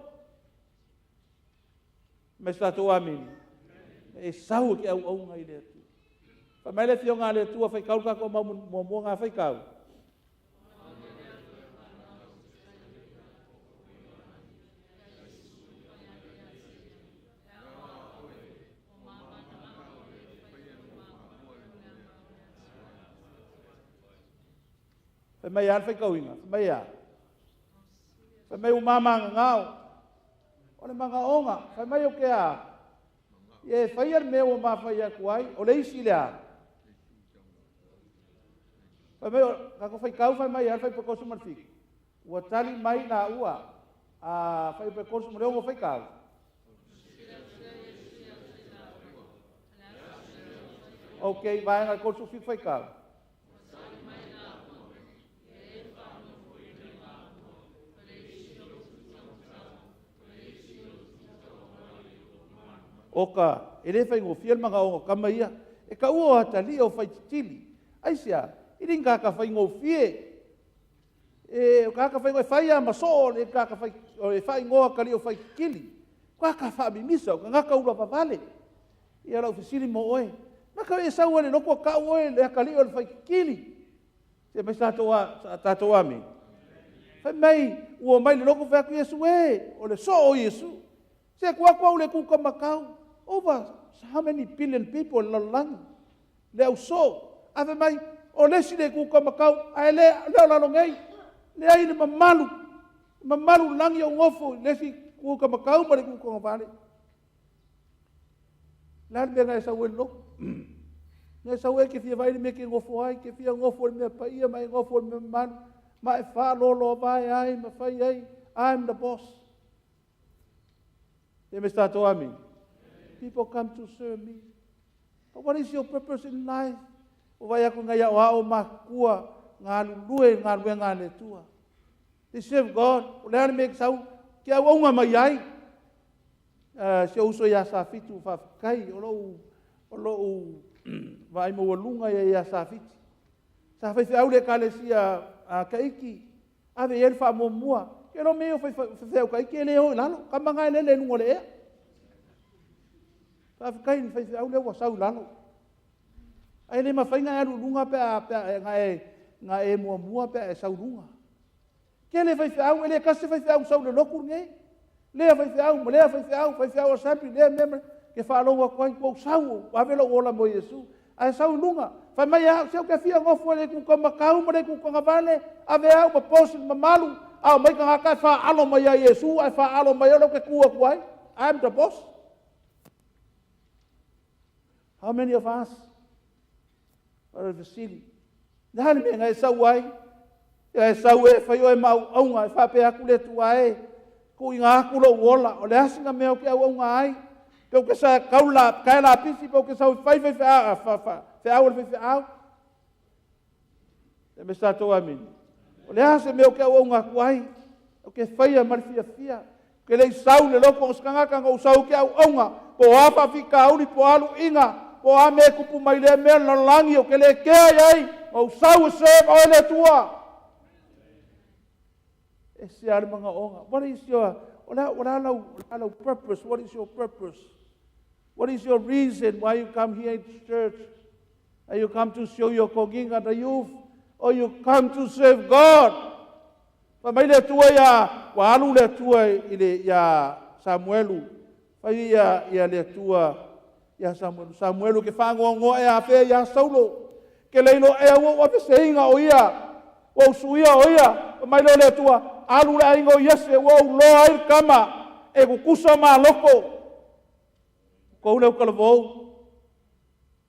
Mai se tatou amene. E sau e ke auauna i le Atua. Fai mai le afioga a le Atua, faitau le tatou mau muamua ngā faitau. Fai mai a le faitauina, fai mai a. Fai mai ua mamagagao. O le magaoga, fai mai o ke a. Ia e faia le mea ua mafai atu ai, o le isi lea. Fai mai, tatou faitau fai mai a le fuaiupu 37. Ua tali mai la ua, a fuaiupu 36 faitau. Ok, vaega 37 faitau. Oka, e le faigofie le magaoga o tama ia. E taua o atalii o faititili. Aisea? E le ni tagata faigofie. E, o tagata faigofie, e fai lava ma soo le tagata fai, e faaigoa atalii o faititili. Tagata faamimisa, o tagata ulavavale. Ia lau fesili mo oe, maka e sau ai le lotu a tau oe le atalii o le faititili. Se mai sa tatou amene. Fai mai, ua omai le lotu fai atu Iesu e, o le soo o Iesu. Se tu atu au le kuka makau. Over how many billion people i le lalolagi. Le au soo. Ae fai mai, o le isi le kuka makau, ae le, le o lalo nei. Leai le mamalu, mamalu lagi o nofo i le isi kuka makau ma le kuka vale. Le a le mea na e sau ai i le lotu? Na e sau ai e te fia vaai le mea e te nofo ai, te fia nofo i le mea paia ma e nofo i le mea mamalu, ma e faaloloavae ai ma fai ai, I'm the boss. E me tatou amene. People come to serve me. But what is your purpose in life? O vai aku ngai ao ao matutua galulue i galuega a le Atua. They serve God. O le a le mea e sau, ke auaunga mai ai. Si ou uso ia Safiti, faafetai, o lou, o lou vaai maualuga ia ia Safiti. Sa faifeau le ekalesia a Taiti, ave i ai le faamuamua. Ke lo mea o faifeau Taiti e le o i lalo, kama na e lele i luga o le ea. Faafetai i le faifeau lea ua sau i lalo. Ae le mafai ona e alu i luga pe a, pe a, na e, na e muamua pe a e sau i luga. Tele faifeau, e le tasi se faifeau sau i le lotu lenei. Lea faifeau ma lea faifeau, faifeau assembly, lea mea ma ke faalogo atu ai, ua ou sau, ua ave lou ola mo Iesu. Ae sau i luga, fai mai au, se ou te fia nofo i le itu makau ma le itu togavale, ave au ma posi le mamalu, a omai tagata e faalo mai ia Iesu, ae faalo mai au lea ou te tu atu ai. I'm the boss. How many of us? O le fesili, le a le mea na e sau ai? Ia e sau e fai oe ma auaunga, e faapea atu le Atua e, tuuina atu lou ola, o le a sina mea ou te auaunga ai? Pe ou te sa tau la, tae lapisi, pe ou te sau e fai faifeau, feau a le faifeau. E me sa tatou amene. O le a se mea ou te auaunga atu ai? Ou te faia ma le fiafia. Ke le i sau le lotu o se tagata na ou sau ke auaunga, po o a faafitauli, po o a luiga, po o a mea e tupu mai lea mea lalolagi, ou te le kea i ai, na ou sau e serve oe le Atua. Ese lava le manaoga. What is your, o le a, o le a lau, o le a lau purpose? What is your purpose? What is your reason why you come here to church? Are you come to show your kogiga the youth? Or you come to serve God? Fai mai le Atua ia, ua alu le Atua i le, ia Samuelu. Fai ia, ia le Atua ia Samuelu. Samuelu ke whaangoangoa e a whea ia Saulo. Ke leilo e ua ua feseiga o ia. Ua usuia o ia. Fai mai lea o le Atua, alu le aiga o Iese ua ou loa ai le kama e kukusa maloko. Kou leu kalavou.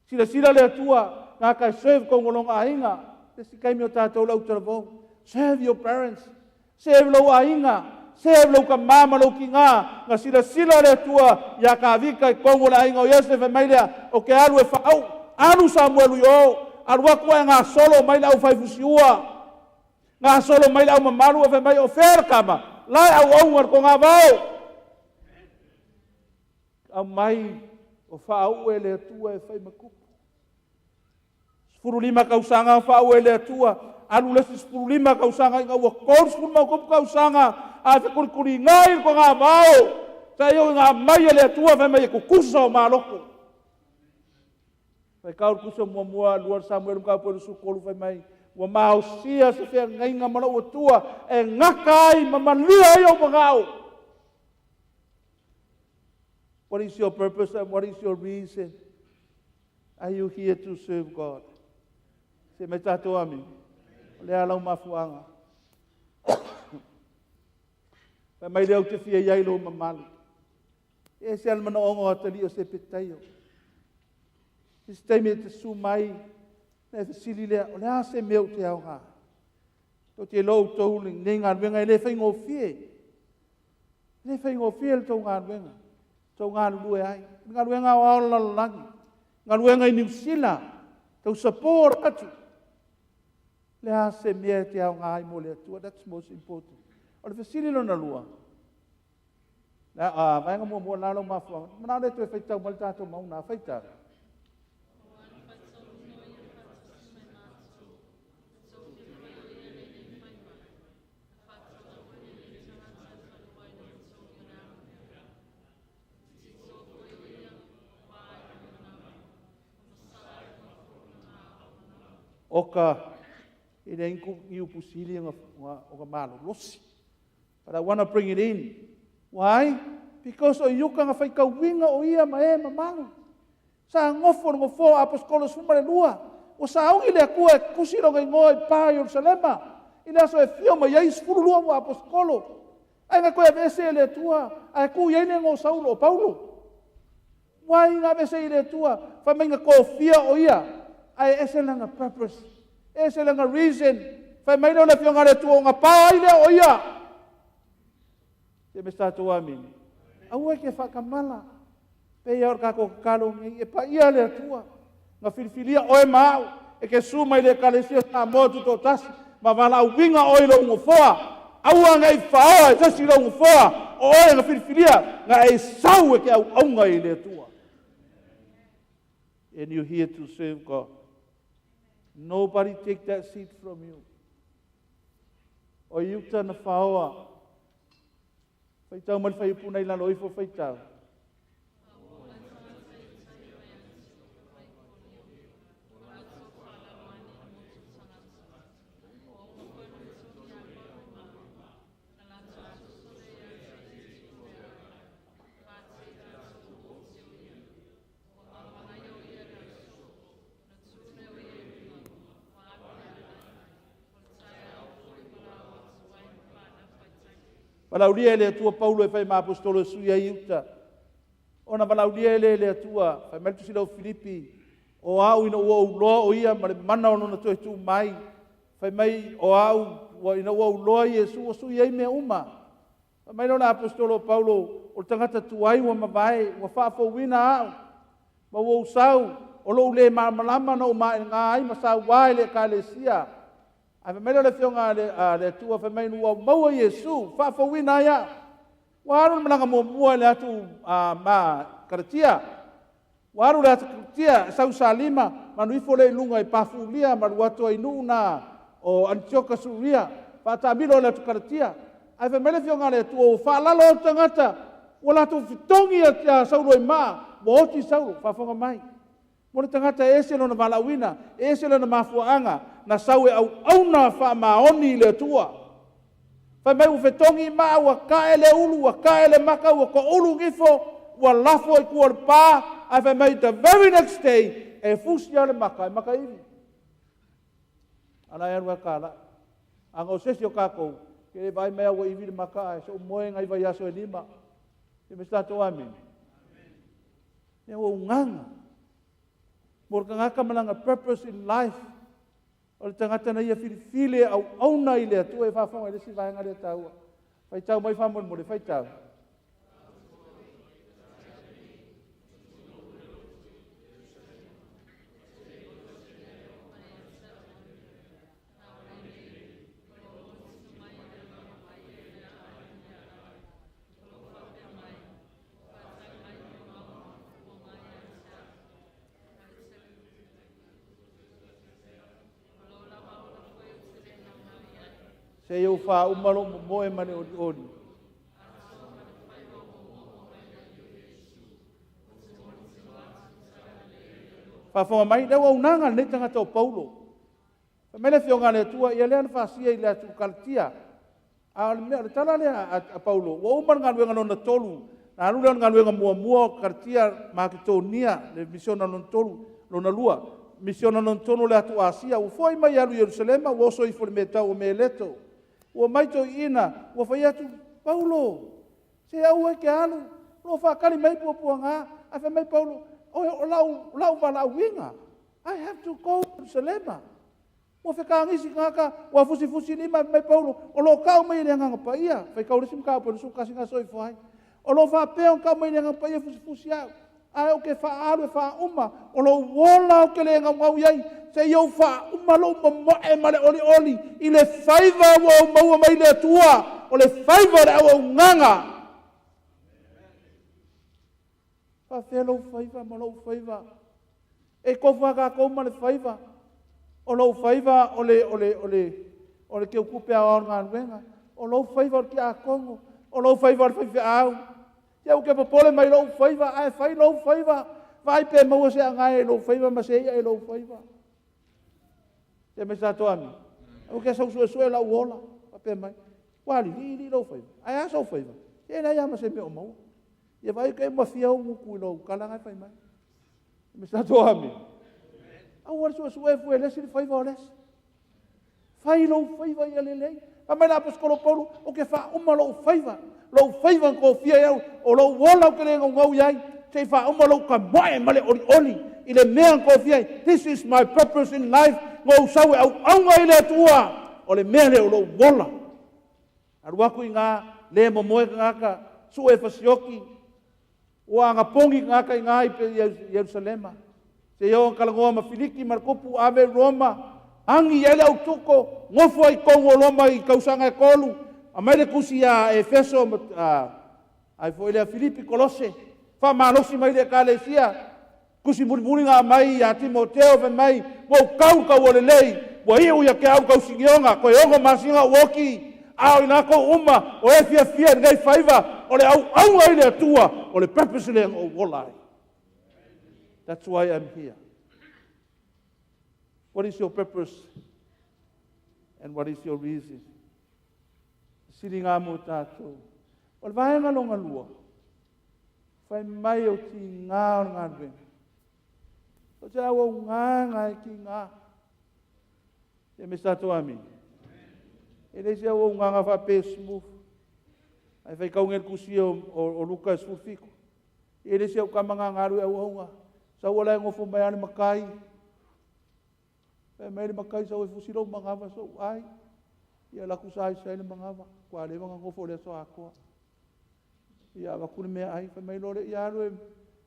Silasila le Atua, na ka serve kou ngolonga aiga. Le si kaimi o tātou lau talavou. Serve your parents. Serve lou aiga. Serve lou ka mama lou kinga. Nga silasila le Atua ia ka vika i kongo le aiga o Iese fai mai lea, o ke alu e whaau. Alu Samuelu i o. Alu aku e ngā solo mai le au whaifusiua. Ngā solo mai le au mamalu e fai mai o fea le kama. Lai au aunga le ko ngā vao. Aumai o faauu e le Atua e fai ma tupu. 15 tausaga faauu e le Atua, alu le isi 15 tausaga ina ua 30 ma tupu tausaga, a fekulikuli ngai le togavao, sa ia ina mai e le Atua fai mai e tutusa o maloko. Fai kau le tusi o muamua lua le Samuelu mataupu e 23 fai mai, ua maosia se feagaiga ma lou Atua e gata ai ma malia ai ou manao. What is your purpose and what is your reason? Are you here to serve God? Se mai tātou ami. O le ala o mafuanga. Fai mai lea ou te fia iai lou mamalu. E se ala manaoga o atalii o Sepetaio. Se se taimi e te su mai, na e fesili lea, o le a se mea ou te aoga. Tou te iloa outou lenei galuega e le faigofie. E le faigofie le tou galuega, tou galulue ai. Le galuega aoao o le lalolagi, galuega i Niu Sila, tau support atu. Le a se mea e te aoga ai mo le Atua, that's most important. O le fesili lona lua, a vaega muamua la lau mafuaaga, manao le toe faitau mai le tatou mauna, faitau. Oka e leai ni upu sili o ka malolosi. But I want to bring it in. Why? Because o iuka nga faitauina o ia ma e mamalu. Sa gofo le nofoa o Aposetolo 12, ua sauni le Atua e tusi lona igoa i pa i Ierusalema, i le aso e afio mai ai 12 o Aposetolo. Ae na toe aveese e le Atua, ae tu i ai le igoa o Saulo o Paulo. Why na aveese i le Atua? Fai mai na tofia o ia, ae ese lana purpose, ese lana reason. Fai mai lea o le Afioga a le Atua, ona pa ai lea o ia. Se me tatou amene. Aua e ke whakamala. Pei o le tatou tatalo nei, e paia le Atua, na filifilia oe ma au, e ke su mai le Ekalesia Samoa Tutoatasi, ma valaauina oe i lou nofoa, aua ne i faoa e se isi lou nofoa, o oe na filifilia, na e sau e ke auauna i le Atua. And you're here to serve God. Nobody take that seat from you. O Iuta na faoa. Faitau mai le fuaiupu na i lalo ifo faitau. Valaaulia e le Atua Paulo e fai ma aposetolo e sui ai Iuta. Ona valaaulia e le le Atua, fai mai le tusi lau Filipi, o au ina ua ou loa o ia ma le mana o lona toe tuu mai, fai mai o au ua ina ua ou loa Iesu ua sui ai mea uma. Fai mai lea o le aposetolo o Paulo, o le tagata tuai ua mavae, ua faafouina au, ma ua ou sau, o lou le malamalama na ou maelega ai ma sauā i le Ekalesia. Ae fai mai lea o le Afioga a le Atua, fai mai, ua maua Iesu, faafouina ai au. Ua alu le malaga muamua i le atu ma Kalatia. Ua alu le atu Kalatia, e sau Salima, manu ifo lea i luga i Pafulia, ma alu atu ai nuu na o Anitioka Suria, faataamilo le atu Kalatia. Ae fai mai le Afioga a le Atua, ua faalalo atu tagata, ua latou fetogi ia Saulo i maa, ua oti Saulo, faafofoga mai. Mo le tagata e ese lona valaauina, e ese lona mafuaaga, na sau e auauna faamaoni i le Atua. Fai mai ua fetogi maa, ua kae le ulu, ua kae le maka, ua toulu gifo, ua lafo i tua o le pa, ae fai mai the very next day, e fusi lava le maka, e makaivi. A la e alu lava e talai. Ana o se isi o tatou, ke le vaai mai lava ua ivi le maka ae sou moe nai vaiaso e lima. Ia me se tatou amene. Ia ua ugaga. Mo le tagata ma lana purpose in life, o le tagata na ia filifili e auauna i le Atua e faafofoga i le isi vaega lea taua. Faitau mai faamolemole, faitau. Seia ou faauma lou momoe ma le olioli. Faafofoga mai, le auaunaga a lenei tagata o Paulo. Fai mai le Afioga a le Atua, ia lea na fasia i le atu Kalatia. A o le mea, o le tala lea a Paulo, ua uma le galuega lona tolu, na alu lea o le galuega muamua o Kalatia, Maketonia, le misiona lona tolu, lona lua, misiona lona tolu o le atu Asia, ua foi mai alu i Ierusalema, ua oso ifo i le mea e tau o Meleto. Ua omai toeaiina, ua fai atu, Paulo, se aua e te alu, o lo o faatali mai puapuaga. Ae fai mai Paulo, o lau valaauina, I have to go to Jerusalema. Ua fetagisi tagata, ua fusifusi lima, fai mai Paulo, o lo o tau mai e le Agaga Paia. Faitau le isi mataupu e 21 na soifua ai. O lo o faapea ona tau mai e le Agaga Paia fusifusi au, ae ou te faaalu e faauma, o lou ola ou te le naunau i ai, seia ou faauma lou momoe ma le olioli i le faiva ua ou maua mai le Atua, o le faiva o le auaunaga. Faafefea lou faiva ma lou faiva? E tofu lava tatou ma le faiva. O lou faiva o le, o le, o le, o le teutupe aoao o le galuega. O lou faiva o le tiakono. O lou faiva o le faifeau. Ia ou te popole mai lou faiva, ae fai lou faiva. Vaai pe maua se agae i lou faiva ma se i'a i lou faiva. Se mai sa toami. Ou te sau suesue lau ola. Faapea mai. Ua aliliili lou faiva. Ae a sou faiva? Se leai lava ma se mea o maua. Ia vaai ke mafia ou gutu i lou tala na e fai mai. Me sa toami. Aua le suesue fue le isi le faiva o le isi. Fai lou faiva ia lelei. Fai mai le aposetolo Paulo, ou te faauma lou faiva, lou faiva na tofia ai au, o lou ola ou te le naunau i ai, se i faauma lou tamoe ma le olioli i le mea na tofia ai. This is my purpose in life, na ou sau e auauna i le Atua, o le mea lea o lou ola. Alu atu i ina, le momoe tagata, sue fasioki, Ua agapogi tagata i ina i Ierusalema, seia oo ina talanoa ma Filiki ma le tupu ave i Roma, agi i ai le autuko, nofo ai i totonu o Roma i tausaga e tolu, aumai le tusi ia Efeso ma ai foi lea Filipi, Kolose, faamalosi mai le Ekalesia, tusi mulimuli na aumai ia Timoteo fai mai, ua ou tau le taua lelei, ua iu ia te au le tausinioga, toe ono masina ou oti, a o i latou uma o e fiafia i lenei faiva, o le auauna i le Atua, o le purpose lea na ou ola ai. That's why I'm here. What is your purpose and what is your reason? Siliga mo tatou. O le vaega lona lua, Fai mai o tigā o le galuega. O te auaunaga e tigā. Ia me sa tatou amene. E le se auaunaga faapea smooth. Ae faitau nei le tusi o, o, o Luka e 17. E le se au tama na galu e auauna. Sau ala e nofo mai a le matai. Fai mai le matai sau e fusi lou manava sou ai. Ia laku sa ai le manava. Ua leva na nofo le aso atoa. Ia avatu le meaai, fai mai loa lea, ia alu e,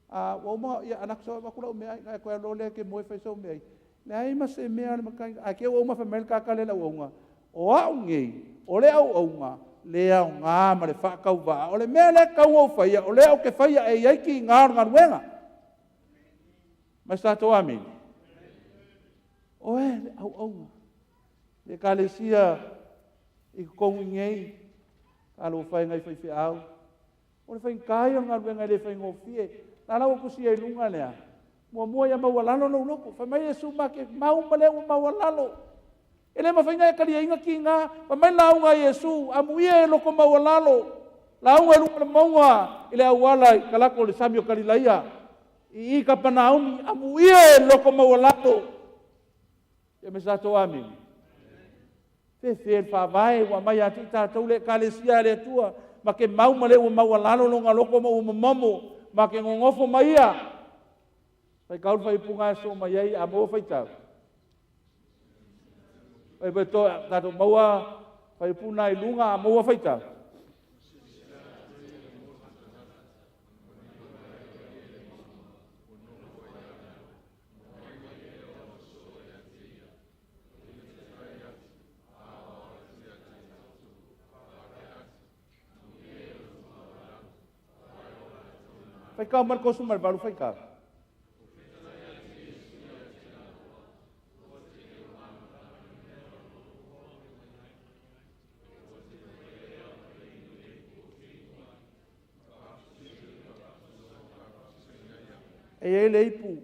a, ua uma, ia alu atu sau e avatu lau meaai, ona e toe alu loa lea e te moe fai sau meaai. Leai ma se mea a le matai, ae te i ua uma fai mai le tagata lea i le auauna, o au nei, o le auauna le aoga ma le faatauvaa, o le mea lea e tatau ona ou faia, o lea ou te faia e i ai tiga o le galuega. Mai se tatou amene. Oe le auauna, le Ekalesia i totonu i nei. Talofa e nai faifeau. O le faigata ia o le galuega e le faigofie. La la ua tusia i luga lea. Muamua ia maualalo lou loto. Fai mai Iesu ma ke mau ma lea ua maualalo. E le mafai ona e taliaina tiga. Fai mai le lauga a Iesu, amuia e loto maualalo. Lauga i luga o le mauga i le auala i talaatu o le sami o Kalilaia. I Kapanaumi, amuia e loto maualalo. Ia me sa tatou amene. Fefe le faavae ua aumai ia te i tatou le Ekalesia a le Atua, ma te mau ma le ua maualalo lona loto ma ua momomo, ma te nonofo ma ia. Faitau le faaiupuga e sosoo mai ai, a maua faitau. Fai to, tatou maua faaiupuga i luga, a maua faitau. Faitau mai le 38 faitau. E i ai le ipu,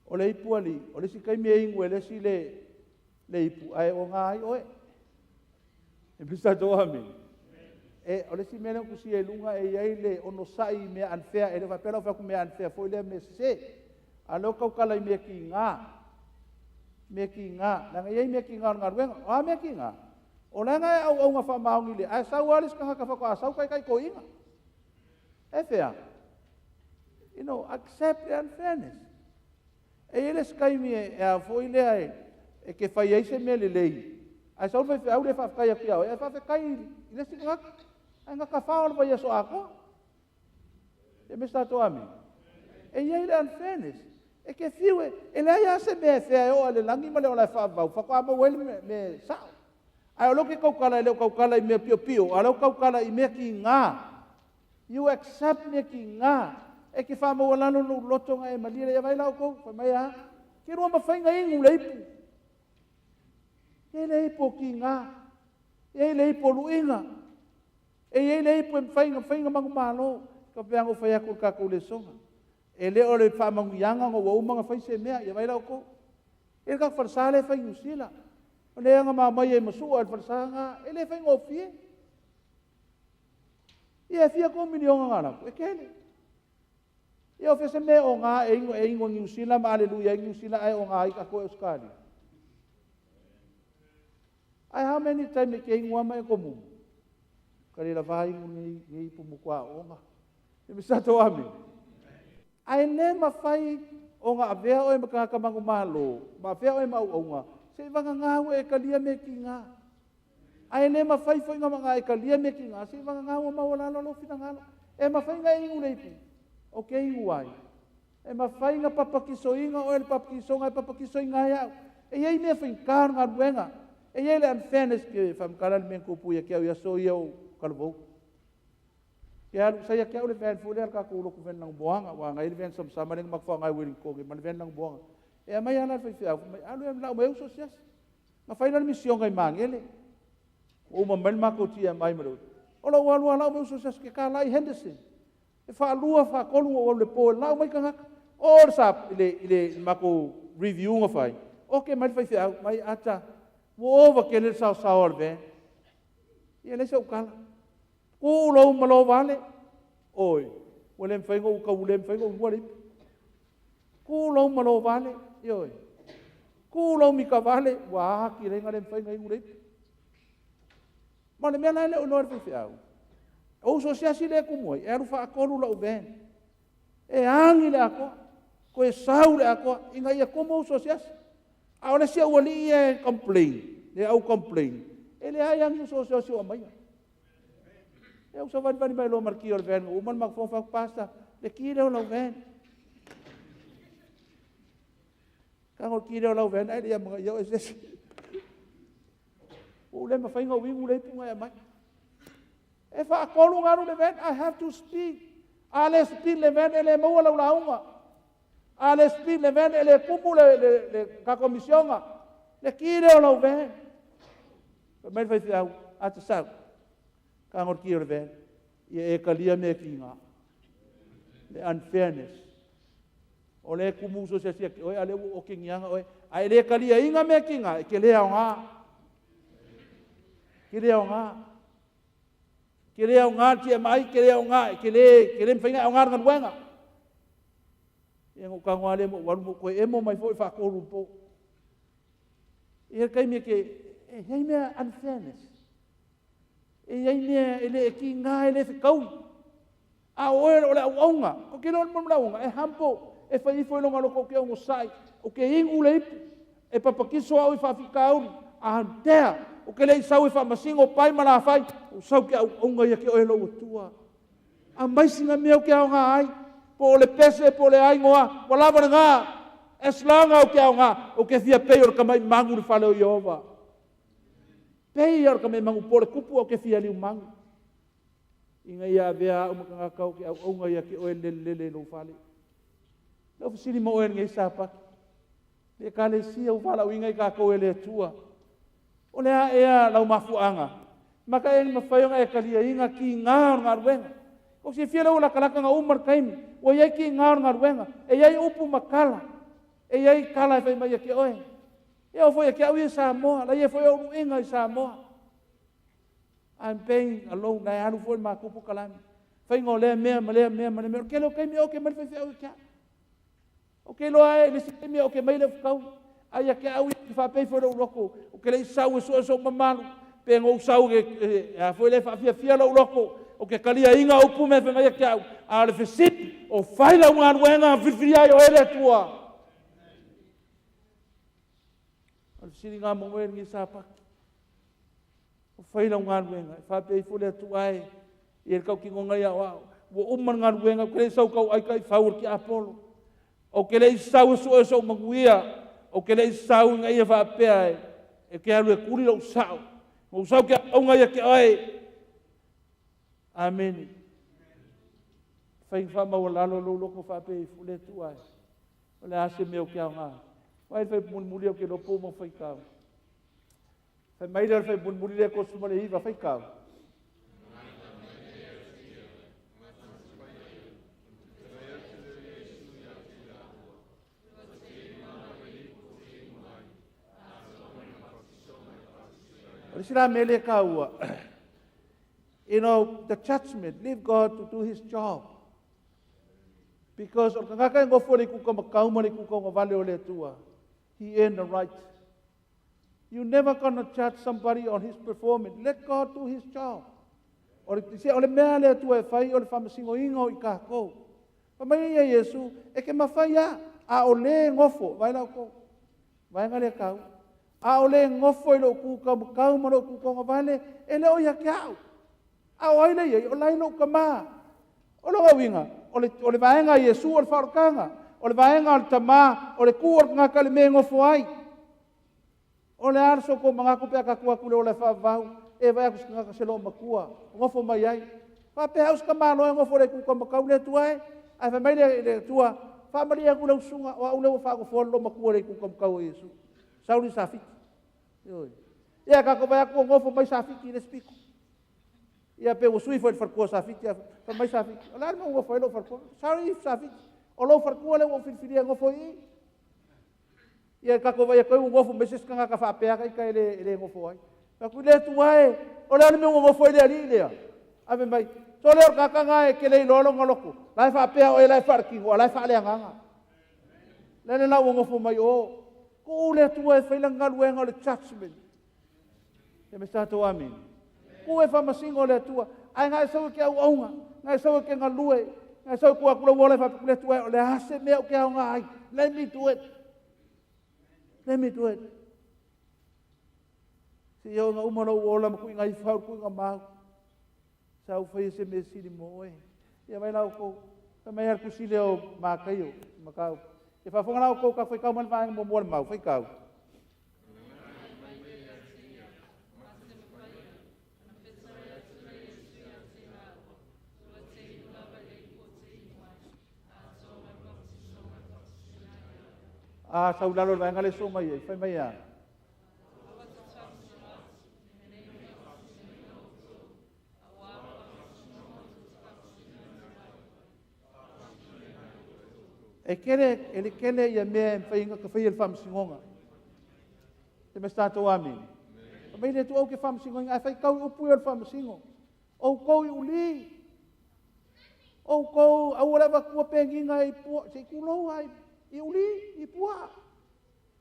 o le ipu alii, o le isi taimi e inu e le isi le ipu, ae oga ai oe. E pisa tatou amene. E, o le isi mea lea na tusia i luga e i ai le onosai i mea unfair, e le faapea la ua fai atu mea unfair foi lea mea sese. A o lea ou te tautala i mea tiga, mea tiga, leaga e i ai mea tiga o le galuega. O a mea tiga? O la e auauna faamaoni le, ae sau lava le isi tagata faatoa sau taitai toeaina. E fea? You know, accept the unfairness. E i ai le isi taimi e a foi lea e te fai ai se mea lelei, ae sau le faifeau le faafetai atu ia oe, ae faafetai i le isi tagata. Ae gata o le vaiaso atoa. E me sa tatou amene. E i ai le unfairness. E te fiu e leai lava se mea e fea e oo i le lagi ma le ola e faavavau, faatoa maua ai le mea sao. Ae o lea ou te tautala, e le o tautala i mea piopio, a o lea ou te tautala i mea tiga. You accept mea tiga. E te faamaualalo lou loto na e malie le ia vai la outou, fai mai a. Ke lua mafai na inu le ipu. E le ipu o tiga. E le ipu o luiga. E i ai le ipu e mafai na fai na manumalo. Ka pea na fai atu le tatou lesoga. E le o le faamanuiaga ona ua uma ona fai se mea, ia vai la outou. E le tatou falesa lea e fai i Niu Sila. O lea na maumai ai ma sua le falesa na, e le faigofie. Ia e fia tou miliona na alu atu? E tele. Ia o fea se mea o ngā e ingo e ingo Niu Sila ma aleluia ai Niu Sila ae o ngā ai tatou e Australia. Ae how many time e ke ingo ama e komu? Ka le lava ingo nei nei ipu mo kua onga. E me sa tō ame. Ae le mafai o ngā avea oe ma tagata manumalo, ma avea oe ma auaunga, se i vagagā ua e talia mea tiga. Ae le mafai foi na mga e talia mea tiga, se i vagagā ua maualalo lou finagalo. E mafai na e inu le ipu, o ke inu ai. E mafai na papakisoina oe le papakisoga e papakisoina ai au. E i ai mea faigata o le galuega. E i ai le unfairness ke faamatala le mea na tupu ia te au i aso ia o talavou. Ke alu sa ia te au le van foi lea le tatou lotu van Lanumoana, ua agai le van samasama lea na matou faaaoga i Wellington ma le van Lanumoana. E aumai lava la le faifeau, fai mai, alu e lau mai uso asiasi. Na fai la le misiona i Magele. Ua uma mai le matou TMI ma le o lou alu lava lau mai uso asiasi ke tāla i Henderson. E faalua, faatolu na ou alu i le po e lau mai tagata. O le sa, i le, i le matou review na fai, oke mai le faifeau, mai ata, ua ova tele le saosao a le van. Ia leai sau tala. Tuu lou ma lou vale. Oi, ua le mafai ona ou tau le mafai ona ou inua le ipu. Tuu lou ma lou vale, ioe. Tuu lou mita vale, ua ati le le mafai ona inu le ipu. Ma o le mea la e le o iloa e le faifeau. O uso asiasi le tumu ai, e alu faatolu lau van. E agi le atoa, toe sau le atoa, ina ia komo uso asiasi. A o le isi aualii ia e complain, le au complain, e leai lava ni uso asiasi o aumaia. E uso valivali mai loa ma le ki o le van, ua uma le matou fono fai atu, Pastor, le ki lea o lau van. Tago le ki lea o lau van, ae le i amanaia oe se isi. Ua ou le mafai ona ou inu le ipu na e aumai. E faatolu ona alu le van, I have to speed. A le speed le van, e le maua lau lauga. A le speed le van, e le tumu le tatou misiona. Le ki lea o lau van. Fai mai le faifeau, a te sau. Tago le ki o le van. Ia e kalia mea kiga. Le unfairness. O le kumu so se sia oe ale o ke ngianga oe. A e le kalia inga mea kiga e ke le aoga. Ke le aoga. Ke le aoga le TMI, ke le aoga, ke le ke le mawhainga aoga le galuega. Ia ngau tago lava lea ma ou alu ma ou toe emo mai foi faatolu i le po. Ia le taimi e ke, e i ai mea unfairness. E i ai mea e le e kiga, e le fetaui. A o oe o le auauna, ou te iloa le auauna, e humble, e fai ifo i lona loto ou te onosai, ou te inu le ipu, e papatiso au i faafitauli, a there, ou te le i sau e faamasino pai ma lafai, ou sau ke auauna ia te oe lou Atua. Aumai sina mea ou te aoga ai, po o le pese po o le a igoa, ua lava lena. As long ou te aoga, ou te fia pei o le tamai magu i le fale o Ieova. Pei o le tamai magu po o le tupu ou te fia liumagu. Ina ia avea au ma tagata ou te auauna ia te oe lelelele i lou fale. Lau fesili ma oe lenei Sapati, le Ekalesia ua valaauina i tatou e le Atua. O le a ea lau mafuaaga? Maka e mafai ona e taliaina kiga o le galuega. Ua silafia lea ua latalata ona uma le taimi, ua i ai kiga o le galuega, e i ai upu ma tala, e i ai tala e fai mai ia te oe. E oo foi ia te au ia i Samoa, la i ai foi ou luiga i Samoa. I'm paying alone, la e alu foi le matou polokalame. Faiga o lea mea ma lea mea ma lea mea. O le tele o taimi e oke mai le faifeau ia te au. Ou te iloa e le isi taimi e oke mai le fetau. A ia te au ia, ou te faapea ifo i lou loto, ou te le i sau e sue sou mamalu, pe na ou sau e, e, a foi le faafiafia lou loto, ou te taliaina upu ma e fai mai ia te au. A o le fesili, o fai lau galuega filifilia ai oe le Atua. O le fesiliga mo oe lenei Sapati. O fai lau galuega, e faapea ifo le Atua e, ia le tautinoga ia o au. Ua uma le galuega, ou te le i sau tau ai taifau o le tiapolo. Ou te le i sau e sue sou manuia. Ou te le i sau ina ia faapea e, e te alu e tuli lou sao. Ou sau ke auga ia te oe. Amene. Fai faamaualalo lou loto faapea ifo le Atua e. O le a se mea ou te aoga. Vai le fai mulimuli ou te iloa po uma faitau. Fai mai lea o le fai mulimuli lea 39 faitau. O le isi la mea lea e taua, you know, the judgment, leave God to do his job. Because o le tagata e nofo i le ituka matau ma le ituka onovale o le Atua, he earned the right. You never gonna judge somebody on his performance. Let God do his job. O le, se, o le mea a le Atua e fai o le faamasinoina o i kākou. Fai mai ia Iesu, e ke mafai a, a o le nofo, vai lau kou, vaega lea kau, a o le nofo i lou kūkau makau ma lou kūkau vale, e le o ia ke au. A o ai le i ai, o lai lou tamā. O lona uiga, o le, o le vaega a Iesu o le faaolataga, o le vaega o le tamā, o le kū o le tagata i le mea e nofo ai. O le a le sotou manatu pe a tatou atu i le ola e faavavau, e vaai atu se tagata se loomatua, nofo mai ai. Faapea au se tamaloa e nofo i le itu taumatau le Atua e. Ae fai mai le, le Atua, faamalie atu i lau susuga, o au lea ua faanofoa le loomatua i le itu taumatau o Iesu. Sau le safiti. Ioe. Ia tatou vaai atu ua nofo mai safiti i le isi pito. Ia pe ua sui foi le faletua o Safiti, fai mai Safiti, o le a le mea ua nofo ai lou faletua? Sorry Safiti, o lou faletua lea ua ou filifilia e nofo i i. Ia tatou vaai atu ai ua nofo mai se isi tagata faapea ita e le, e le nofo ai. Fai atu, le Atua e, o le a le mea ua nofo ai le alii lea? Ave mai, sole o le tagata lena e te le iloa lona loto, la e faapea oe la e faaletino, a la e faaleagaga. Le la ua nofo mai o, tuu le Atua e fai lana galuega o le judgment. Ia me tatou amene. Tuu e faamasino le Atua, ae na e sau e ke auauna, na e sau e ke galue, na e sau e tuu atu lau ola e faapea atu le Atua e, o le a se mea ou te aoga ai. Let me do it. Let me do it. Se ia ona uma lou ola ma tuiga ifau tuiga mau. Sa ou faia se mea sili mo oe. Ia vai la outou. Fai mai a le tusi lea o Mataio, Makau. Ia faafofoga la outou ka faitau mai le vaega muamua o le mau, faitau. A sau i lalo o le vaega lea e soo mai ai, fai mai a. E kele, e le kele ia mea e mafai ona faia e le faamasinoga. Se ma se tatou amene. Fai mai le Atua ou te faamasinoina, ae faitau i upu ia o le faamasino. Outou i uli, outou aua le avatua penina i pua, se i tulou lava i uli, i puaa.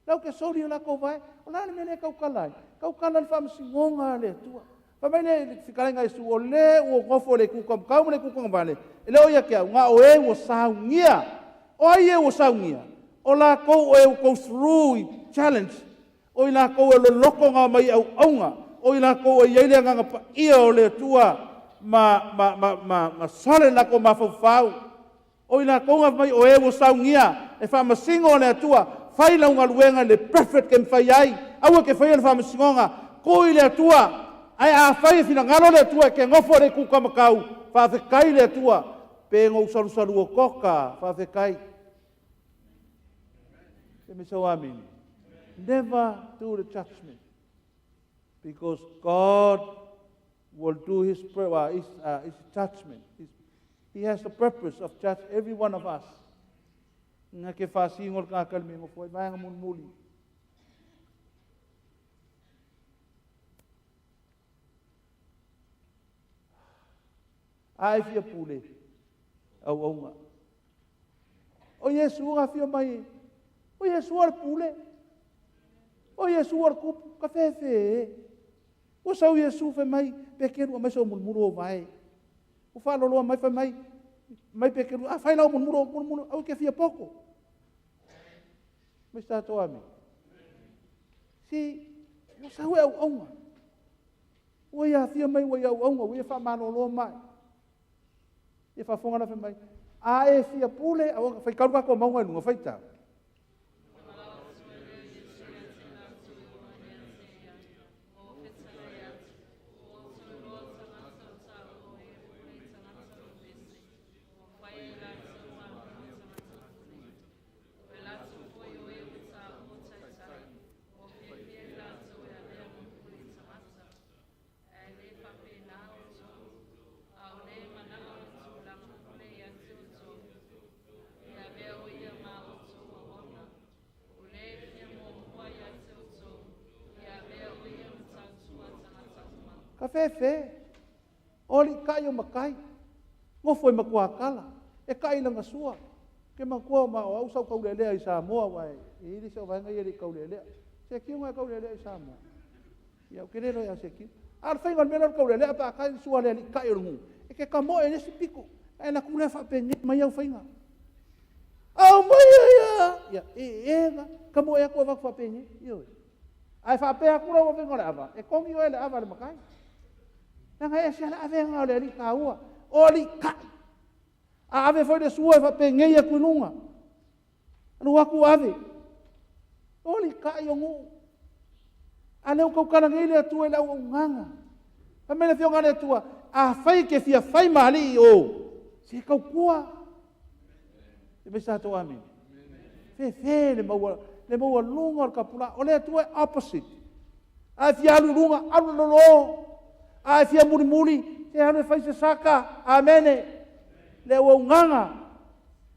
Lau te soli o latou vae. O le a le mea lea e tautala ai? Tautala i le faamasinoga a le Atua. Fai mai le fetalaiga a Iesu, o le ua nofo i le itu taumatau ma le itu tagavale, e le o ia te au, na o e ua saunia. O ai e ua saunia? O latou o e ua go through i challenge, o i latou e loloto na omai i auauna, o i latou e i ai le Agaga Paia o le Atua ma, ma, ma, ma, ma sole le latou mafaufau. O i latou na fai mai o e ua saunia e faamasino le Atua, fai lau galuega i le perfect e mafai ai, aua e te faia le faamasinoga, tuu i le Atua, ae afai e finagalo le Atua e te nofo i le itu taumatau, faafetai i le Atua, pe na ou salusalu otoka, faafetai. Se me sau amene. Never do the judgment. Because God will do his, his, his judgment. His, he has the purpose of judge every one of us. Nga ke whasingo le kakali me ngofo ai vaenga mulimuli. A e fia pule, auaunga. O Iesu nga fia mai, o Iesu o le pule. O Iesu o le kupu, ka fefe e. Ua sau Iesu fai mai, Pekeru aumai sou mulumulu o vae. Ua faaloloa mai fai mai, mai Pekeru, a fai lau mulumulu o mulumulu, au ke fia poko. Mai sa tatou amene. Si, ua sau e auaunga. Ua ia afia mai ua ia auaunga, ua ia faamalolo mai. Ia faafofoga la fai mai, a e fia pule, auaunga, faitau le tatou mauga i luga, faitau. Ka fefe, o alii kai o matai, nofo i matuakala, e kai lana sua. Ke manatua ma o au sa ou taulealea i Samoa, aua e i ai le isi au vaega ia e le i taulealea. Sekiu na e taulealea i Samoa. Ia, ou te le iloa ia Sekiu. A o le faiga o le mea lea o le taulealea pe a kai le sua a le alii kai o le nuu, e te tamoe i le isi pito, ae alu atu lea faapenei mai au faiga. Aumai ia! Ia, e, e, tamoe atu avatu faapenei. Ioe. Ae faapea atu lau avega o le ava, e togi oe le ava a le matai. Leaga e ese lava le avega o le alii taua, o alii kai. A ave foi le sua e faapenei atu i luga, alu atu ave. O alii kai o nuu. A lea ua tautala nei le Atua i le auaunaga. Fai mai le Afioga a le Atua, afai e te fia fai ma alii i o, se tautua. Se mai sa tou amene. Fefe le maua, le maualuga o le tapulaa. O le Atua e opposite. A e fia alu i luga, alu i lalo. A e fia mulimuli, se alu e fai se saka. Amene. Le auaunaga.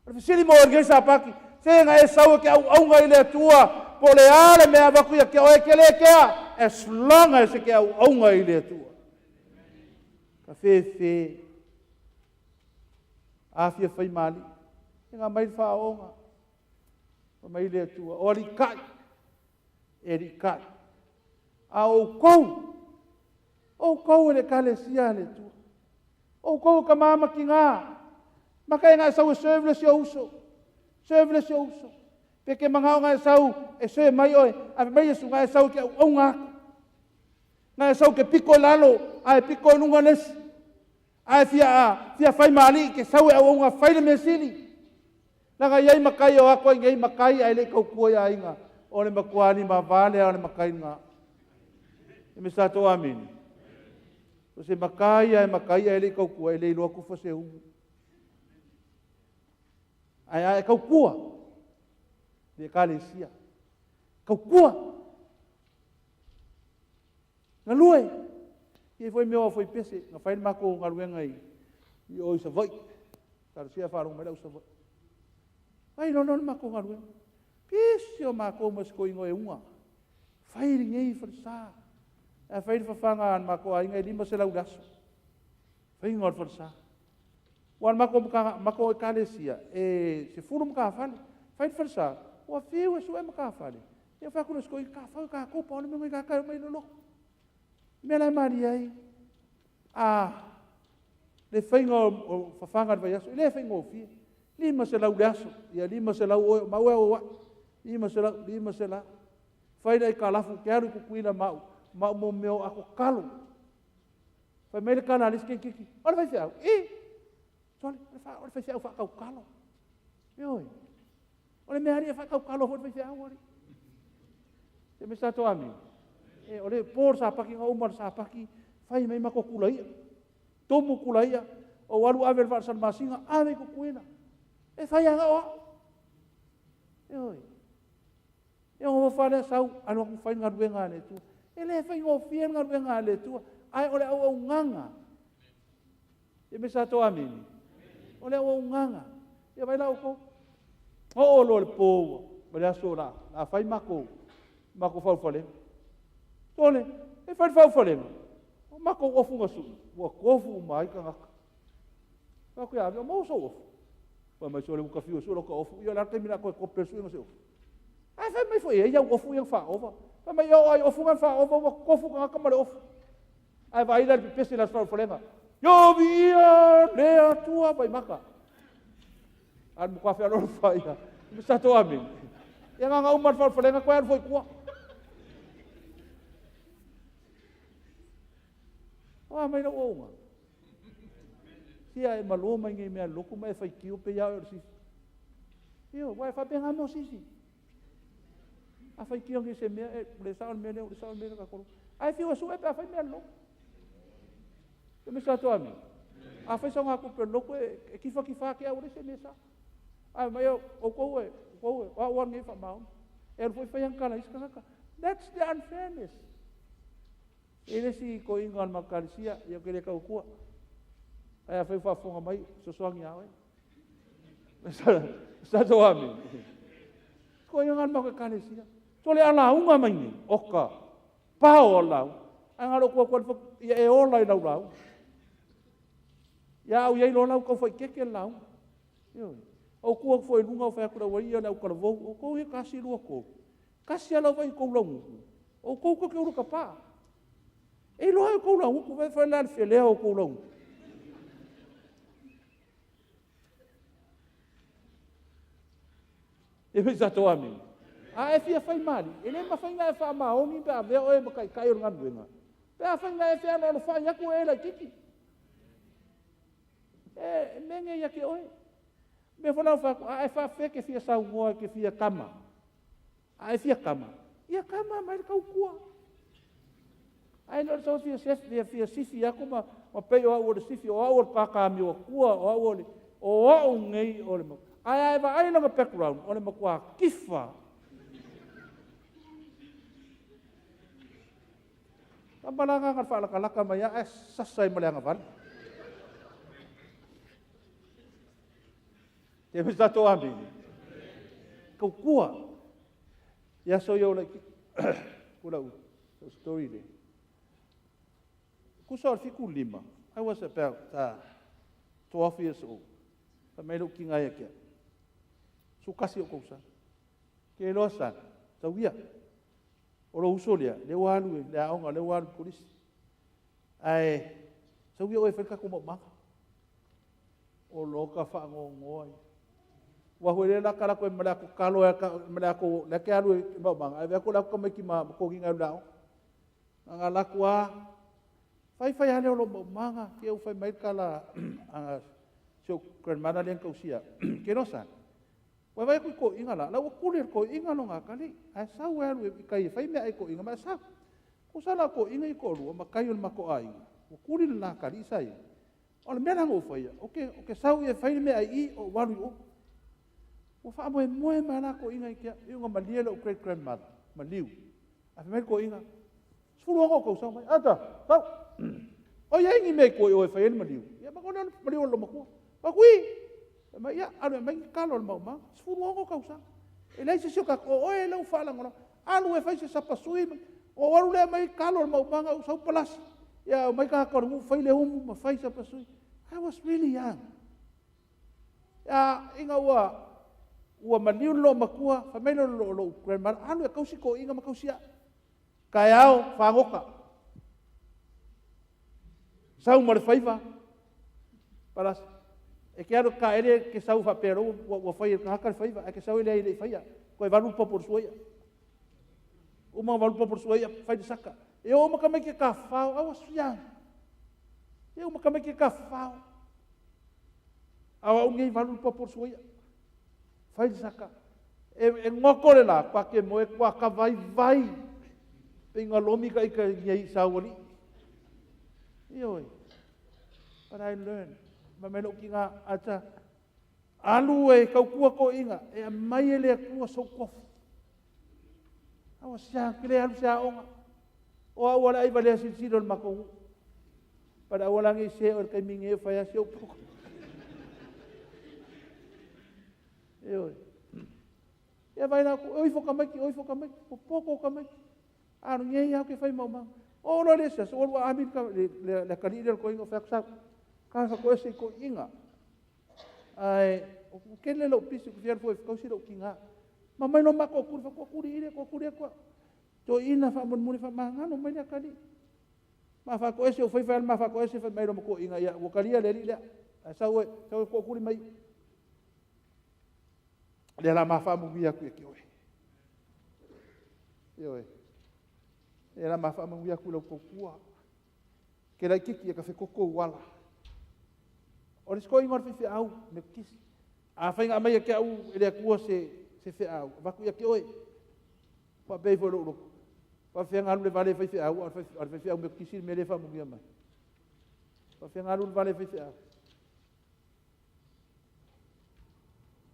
O le fesili mo oe i lenei Sapati, se na e sau e te auauna i le Atua, po o le a le mea e avatu ia te oe, e te le kea, as long as e te auauna i le Atua. Ka fefe. A fia fai mali, e nga mai le faaooga. Fai mai le Atua, o alii kai, e alii kai. A o outou, outou e le Ekalesia a le Atua, outou e tama ma tina, maka e na e sau e serve le isi ou uso, serve le isi ou uso. Pe ke manao na e sau e serve mai oe, ae fai mai Iesu, na e sau e ke auauna atu. Na e sau ke piko i lalo, ae piko i luga le isi. Ae fia, fia fai ma alii ke sau e auauna fai le mea sili. Leaga e i ai matai e o atu ai nei matai ae le i tautua i aiga, o le matua limava lea o le matai lena. E me sa tou amene. O se matai ia e matai ae le i tautua, e le iloa tufa se umu. Ae a e tautua i le Ekalesia, tautua. Galue. E i ai foi mea o fuaipese, na fai le matou galuega i o i Savaii. Talosia ae faalogo mai le au Savaii. Fai loa lea o le matou galuega. Pisi o matou ma si toeaina o Euga. Fai lenei falesa. Ae fai le fafaga a le matou aiga e 500 i le aso. Faiga o le falesa. Aua o le matou, matou ekalesia, e 10 matafale. Fai le falesa, ua fiu e sue matafale. Ia fai atu lea i si toeaina, ta fau tatou, pau lava le mea o ta omai i le lotu. O le mea la e malie ai, a le faiga o fafaga i le vaiaso, e le faigofie. 500 i le aso, ia 500 oe, o maua e auauai, 500, 500. Fai le aitalafu, ou te alu i Tutuila ma au, ma au mo mea o ato talo. Fai mai le tala a le isi tamaitiiti, o le faifeau, i, sole, o le faifeau faatautalo. Ioe. O le mea alii e faatautalo foi le faifeau alii. Se me sa to amini. E, o le po le sapati na uma le sapati, fai mai matou kulaia. Tumu kulaia, ou alu ave le faasalamasina, ave i Tutuila. E fai lava na o au. Ioe. Ia ona ofa lea sau, alu atu fai le galuega a le Atua. E le faigofie le galuega a le Atua, ae o le auaunaga. Ia me sa to amini. O le auaunaga. Ia vai la outou. Oo loa le po ua, o le aso la, la fai matou, matou faaulufaleina. Sole, e fai le faaulufaleina. O matou ofu na sui, ua tofu uma ai tagata. Fai atu ia Ave, o maua sou ofu. Fai mai, sole ua ta fiu e sue lota ofu, ia o le a le taimi o le a toe tope ai le suega o se ofu. Ae fai mai foi e i ai au ofu ia na faaova. Fai mai, o ai ofu na faaova ua tofu tagata ma le ofu. Ae vaai la i le pepese i le aso faaulufalega. Ia viia le Atua vaimata. A le matua fealoalofa ia. Sa to amene. Ia na ona uma le faaulufalega toe alu foi i tua. O a mai lau auaunaga. Sia e malo mai nei mea lotu ma e faitio pe ia oe o le sisi. Io, ua e faapena mea o sisi. A faitio nei se mea, e le sao le mea lea, le sao le mea lea ka Ae fiu e sue pe a fai mea lotu. E me sa toa mi. A fai sa ngā tupe lotu e, e kifa kifa ke au le se mea sa. Ae mai o kou e, kou e, o au nei wha E alu foi fai ang kala isi kangaka. That's the unfairness. E le isi toeaina o le matou Ekalesia, ia ou te le tau atua. Ae afai o faafofoga mai, fesoasoani ia oe. Sa amene. Toeaina o le matou Ekalesia. So le a lauga mai nei, oka, pao o lauga. Ae na o lou tu atu ia e ola i lau lauga. Ia au iai loa lau tau faitete le lauga. Ioe. Ou tu atu foi i luga ou fai atu i le aualii ia le autalavou, outou ia tasi, lua, tolu. Tasi lava lau vaai i tou laugutu, outou tou te ulu tapa. E iloa ai outou laugutu, vaai foi la le felea o outou laugutu. E fai sa tou amene. A e fia fai mali, e le mafai ona e faamaoni pe a avea oe ma taitai o le galuega. Pe a fai na e fealoalofai atu e laititi. E mege ia te oe. Mea foi la o fai atu, a e faafefea e te fia saunoa e te fia kama. A e fia kama, ia kama mai le tautua. Ae le o le sau fia sef, fia, fia sifi atu ma, ma pei o au o le sifi, o au o le kākāmio atua, o au o le, o au nei o le, ae a e vaai lona background, o le matua kifa. Tama la agaga faalakalaka mai a, ae sasa ai ma le agavale. Te me tatou amene. Tautua. Ia so ia o lai kula u story le. Kusa o le 75, I was about 12 years old. Fai mai lou tiga ia te au. Su kasi o kou sana. Ke loa sana, tau ia. O lou uso lea, lea ua alu i le aoga, lea ua alu i le kolisi. Ae sau ia oe e fai le tatou maumaga. O lo ka faanoanoa ia. Ua hui le la kala koe ma le ako kalo e ma le ako le ke alu e maumaga. Ai ve ako le ako kamaiti ma koginga alu le aoga. Nga laku a fai fai ale o lo maumaga ke u fai mai kala anga so grandmother le kausia. Ke rosa. Ua vai ku ko inga la, la ua kuli ko inga lo nga kali. Ai sau e alu i kai e fai mea ai ko inga ma sau. Ko sa la ko inga i ko lua ma kai o le mako ai. Ua kuli le la kali sa i. O le mea la ngou fai o ke o ke sau i e fai le mea ai i o walu i o. Ua wha moe moe mai la ko inga i kia i unga malie lo great grandmother maliu. A fai mai ko inga. Sefulu ono kou sau mai. Ata, sau. O ia ingi mea i ko i o e fai e le maliu. Ia ma ko le maliu o lo makua. Pa kui. Fai mai, ia, alu e aumai ni talo o le maumaga. 16 tausaga. E leai se isi o tatou, o oe lea ua faalagolago. Alu e fai se sapasui, ou alu lea aumai talo o le maumaga, ou sau palasi, ia omai tagata o le nuu fai le umu ma fai sapasui. I was really young. Ia, ina ua ua maliu le loomatua, fai mai le lou grandmother, alu e tausi toeaiina ma tausi au. Taeao, fagota. Sau ma le faiva, palasi. E te alu e taele e te sau faapea loa ua fai e le tagata le faiva, ae te sau e leai e le i faia. Toe valu le popo o le sua ia. Uma ona valu le popo o le sua ia, fai le saka. E o uma tamaiti e tafafao, I was young. E uma tamaiti e tafafao. A o au nei valu le popo o le sua ia. Fai le saka. E goto le la, tua te moe tua ka vai vai. Pe ina lomi ka ika i i sauali. Ioe. But I learned. Ma mai lou tina ata alu e tautua toeaiina e aumai e le Atua sou tofu. Aua sia ke le alu se aoga. O au ala ai valea silasila o le matou nuu. Pale aua la nei se o le taimi nei o fai lava si ou poto. Ioe. Ia vai la, o ifo tamaiti, o ifo tamaiti, popoto tamaiti. A o lenei lava ou te fai maumaga. O loa le isi aso, ua lua ami le, le, le atalii lea o le toeaina o fai atu sau. Ka whakoese i toeaiina. Ae, o tele lou pisi, ou te fia alu foi e tausi lou tina. Ma mai loa ma tootuli, tootuli ile, tootuli atu. Toeaina faamolemole faamagalo mai le atalii. Ma faatoese o fai fai ma faatoese fai mai lo toeaina ia ua talia le alii lea. Ae sau e, sau e tootuli mai. Lea la ma faamanuia atu ia te oe. Ioe. Lea la ma faamanuia atu i lau tautua. Ke laitiiti e ka fetoto ou ala. O le isi toeaina o le faifeau Metotisi. Afai na aumai ia te au e le Atua se, se feau, avatu ia te oe. Faapea ifo i lou loto. Faafefea na alu le vale e faifeau, a o le faifeau Metotisi le mea lea e faamanuia mai. Faafefea na alu le vale e faifeau.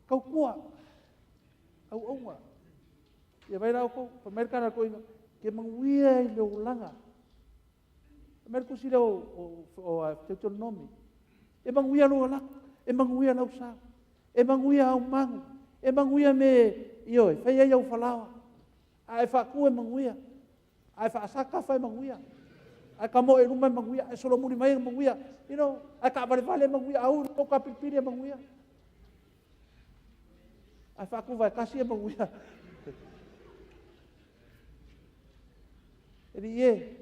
Tautua. Auauna. Ia vai la outou, fai mai le tala a le toeaina, ke manuia i le olaga. Fai mai le tusi lea o, o, o Deuteronomy, e manuia lou alatu, e manuia lau sa, e manuia au magu, e manuia me, ioe, fai ai au falaoa, a e faatu e manuia, a e faasatafa e manuia, a e tamoe i luma e manuia, a e solomuli mai e manuia, you know, a e taavalevale e manuia, a ui lou tapilipili e manuia. A e faatuva e tasi e manuia. E alii e,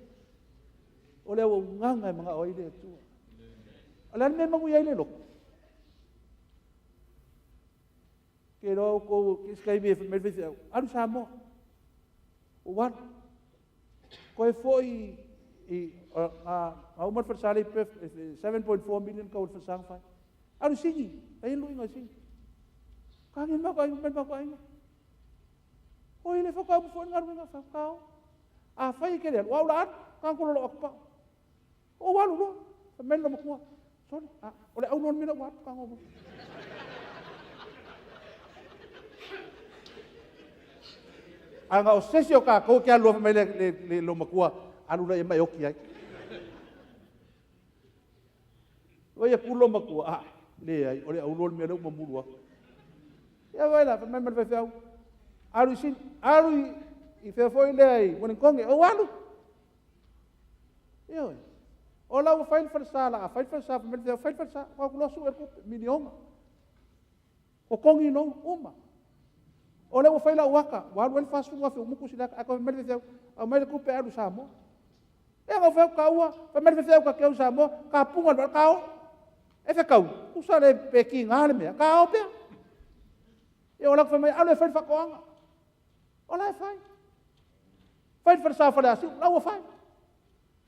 o le auaunaga e manao ai le Atua. O le a le mea e manuia ai le loto? Ke iloa outou, ke isi taimi e fai mai le faifeau, alu i Samoa. Ua alu. Toe foi i, na uma le falesa lea i Perth, 7.4 million tau o le falesa na fai. Alu i Sini, e i ai luiga i Sini. Kagi mai ko aiga, mai ko aiga. Oi le faatoa uma foi le galuega faatoa o. Afai e te le alu, o au o le a alu, ka lolo atu pa. Ou alu loa, fai mai le loomatua, sole, a, o le au loa le mea lea ua alu, ka go. A na o se isi o tatou ke alu loa fai mai le, le, le loomatua, alu la ia ma e oti ai. Vai aku loomatua, a, leai, o le au loa le mea lea ua mamulu atu. Ia vai la, fai mai ma le faifeau, alu i Sini, alu i, i fea foi lea i Wellington, ou alu. Ioe. O la ua fai le falesa, la a fai le falesa, fai mai le faifeau, fai le falesa, ua atu loa sue le tupe, miliona. Totogi loan uma. O lea ua fai lau ata, ua alu ai le 40,000 ua mutu si le ata, ae toe fai mai le faifeau, aumai le tupe alu i Samoa. E na ou fai atu taua, fai mai le faifeau ta te o i Samoa, ka puga le ka o. E fetau, tusa le pe tiga le mea, ka o pea. Ia o la fai mai, alu e fai le faatoaga. O la e fai. Fai le falesa o Faleasiu, la ua fai.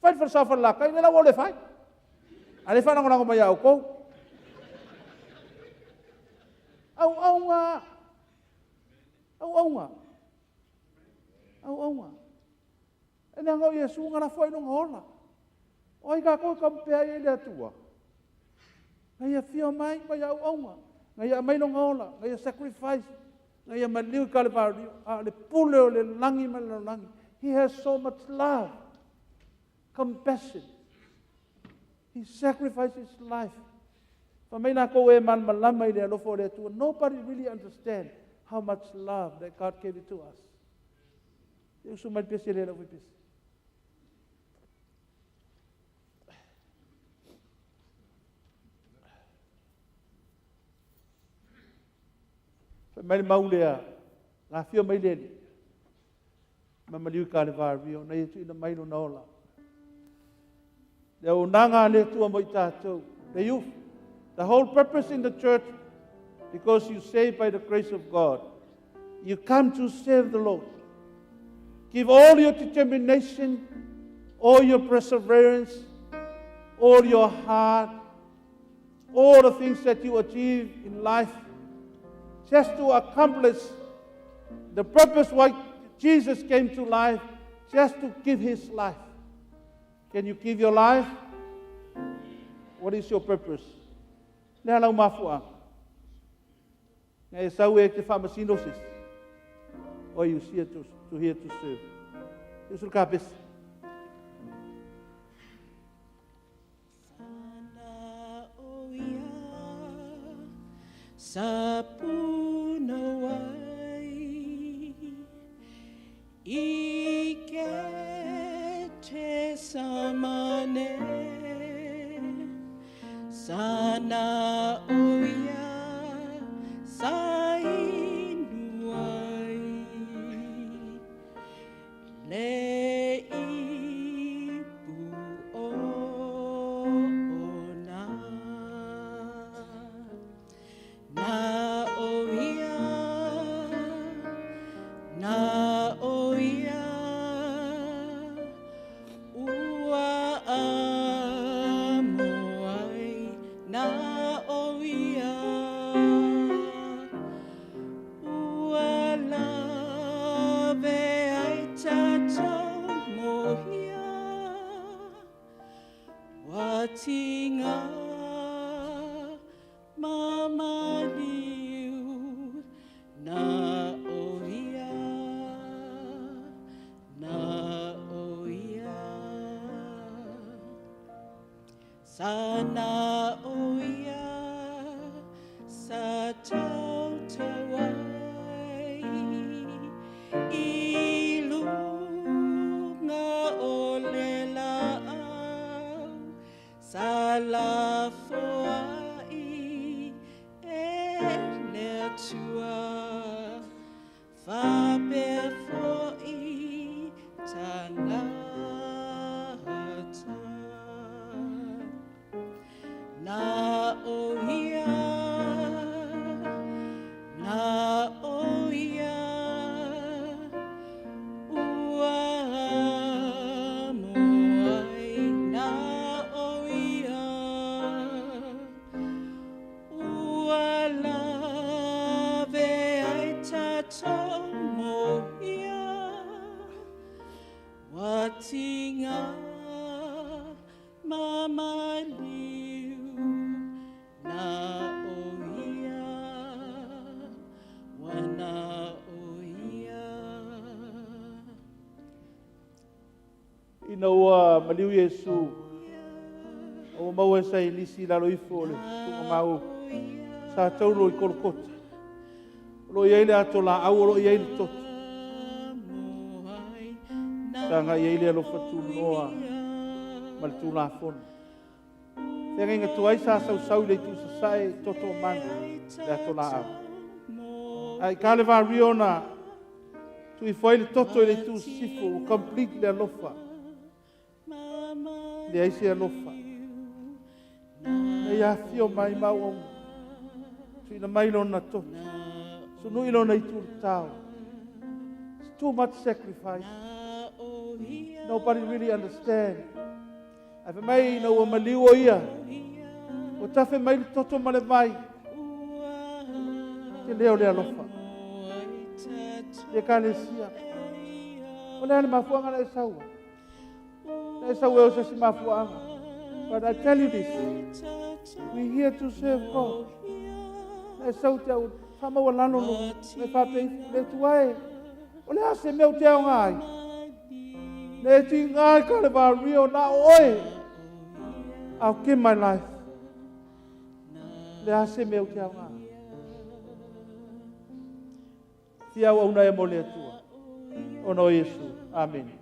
Fai le falesa o Falelatai, la ua le fai. A le faalagolago mai ia outou. Auauna, auauna, auauna. E leaga o Iesu na lafo ai lona ola. O ai tatou e compare ai i le Atua? Na ia afio mai ma ia auauna, na ia aumai lona ola, na ia sacrifice, na ia maliu i Kalevalio. A o le pule o le lagi ma le lalolagi. He has so much love, compassion. He sacrificed his life. Fai mai lakou e malamalama i le alofa o le Atua. Nobody really understand how much love that God gave it to us. E usu mai le pese lea lau pese. Fai mai le mau lea, na afio mai le Alii, ma maliu i Kalevario, na ia tuuina mai lona ola. Le auaunaga a le Atua mo i tatou, the youth, the whole purpose in the church, because you saved by the grace of God, you come to serve the Lord. Give all your determination, all your perseverance, all your heart, all the things that you achieve in life, just to accomplish the purpose why Jesus came to life, just to give his life. Can you give your life? What is your purpose? Le a lau mafuaaga. Na e sau e te faamasino se isi. Or you here to, to here to serve. Usu le kapesa. Sa punawai i ke te samane sana o ia sa inuai le ipu o ona. Na o ia, na o ia, ua amo ai, na o ia, ua lawe ai tatou mohia, ua tinga ma maliu, na o ia, na o ia. Sa na o ia, sa tautau ai, i luga o le laau, sa lafoai e le Atua, faapea foi tagata. Na o ia, na o ia, ua amo ai, na o ia, ua lawe ai tatou mohia, ua tinga ma maliu, na o ia, ua na o ia. Ina ua maliu Iesu, ua maua e sailisi i lalo ifo o le tuugamau sa taulo i Kolokota. O lo o i ai le ato laau, o lo o i ai le toto. Sa agai ai le alofa tunoa ma le Tulafono. Feagaiga tuai sa sausau i le itu i sasae i toto o manu le ato laau. Ae i Kalevario na tuifo ai le toto i le itu sisifo, ua complete le alofa. Leai se alofa. Na ia afio mai ma auauna. Tuuina mai lona toto. Sunui lona itu le tao. It's too much sacrifice. Nobody really understand. Ae fai mai ina ua maliu o ia, ua tafe mai le toto ma le vai. Te leo le alofa. Le ekalesia. O le a le mafuaaga na e sau ai? Na e sau e o se isi mafuaaga. But I tell you this, we here to serve God. Na e sau te au faamaualalo lo, na e faapea ifo, le Atua e, o le a se mea ou te aoga ai? Na e tiga i Kalevario, na o oe. I'll give my life. Le a se mea ou te aoga. Fia auauna ea mo le Atua. Ona o Iesu. Amene.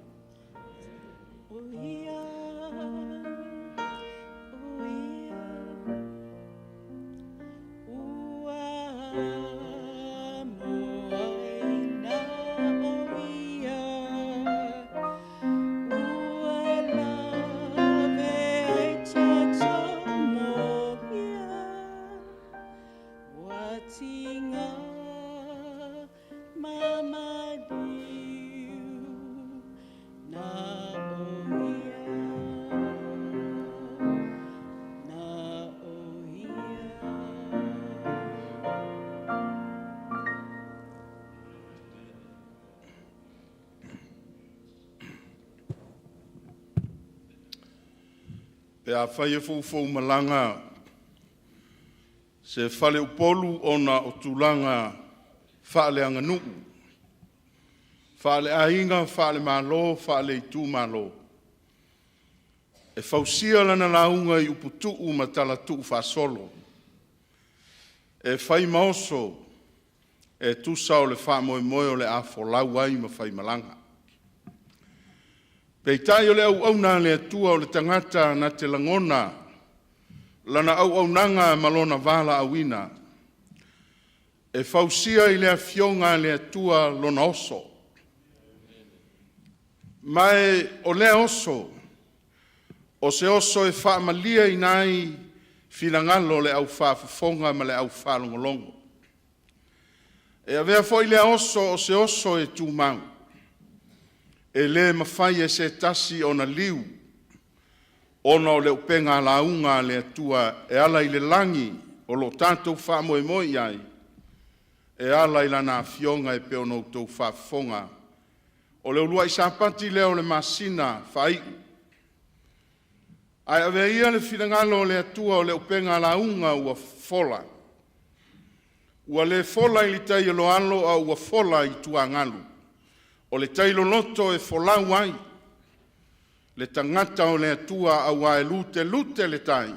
Pe afai e foufoumalaga se faleupolu ona o tulaga faaleaganuu, faaleaiga, faalemalo, faale-itumalo, e fausia lana lauga i uputuu ma tala tuufaasolo, e fai ma oso e tusa o le faamoemoe o le a folau ai ma faimalaga. Peitai o le auauna a le Atua o le tagata na te lagona lana auaunaga ma lona valaauina, e fausia i le Afioga a le Atua lona oso, ma o lea oso, o se oso e faamalieina ai finagalo o le au faafofoga ma le aufaalogologo. E avea foi lea oso o se oso e tumau, e le mafai e se tasi ona liu, ona o le upega lauga a le Atua e ala i le lagi o lo o tatou faamoemoe i ai, e ala i Lana Afioga e pei ona outou faafofoga. O le uluai Sapati lea o le masina faai'u. Ae avea ia le finagalo o le Atua o le upega lauga ua fola, ua le fola i le tai aloalo a ua fola i tuagalu, o le tai loloto e folau ai le tagata o le Atua aua e lutelute le tai,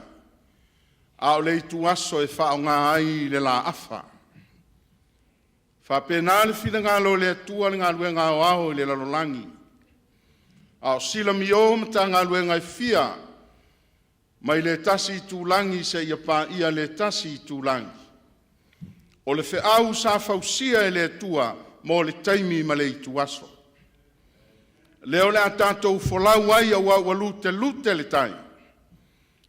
a o le ituaso e faaaoga ai le laafa. E faapena le finagalo o le Atua i le galuega aoao i le lalolagi, a o silamio Matagaluega e fia mai le tasi itulagi seia paia le tasi itulagi. O le feau sa fausia e le Atua mo le taimi ma le ituaso, lea o le a tatou folau ai aua ua lutelute le tai,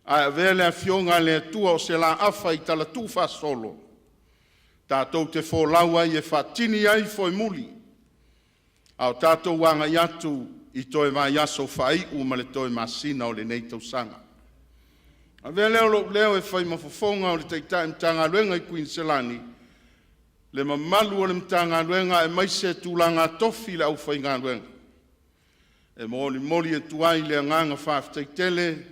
ae avea le Afioga a le Atua o se laafa i tala tuufaasolo, tatou te folau ai e faatini ai foemuli, a o tatou agai atu i toe vaiaso faai'u ma le toe masina o lenei tausaga. Avea lea o lou leo e fai ma fofoga o le Taitai Matagaluega i Kuiniselani, le mamalu o le Matagaluega aemaise tulaga tofi i le aufaigaluega, e molimoli atu ai le agaga faafetai tele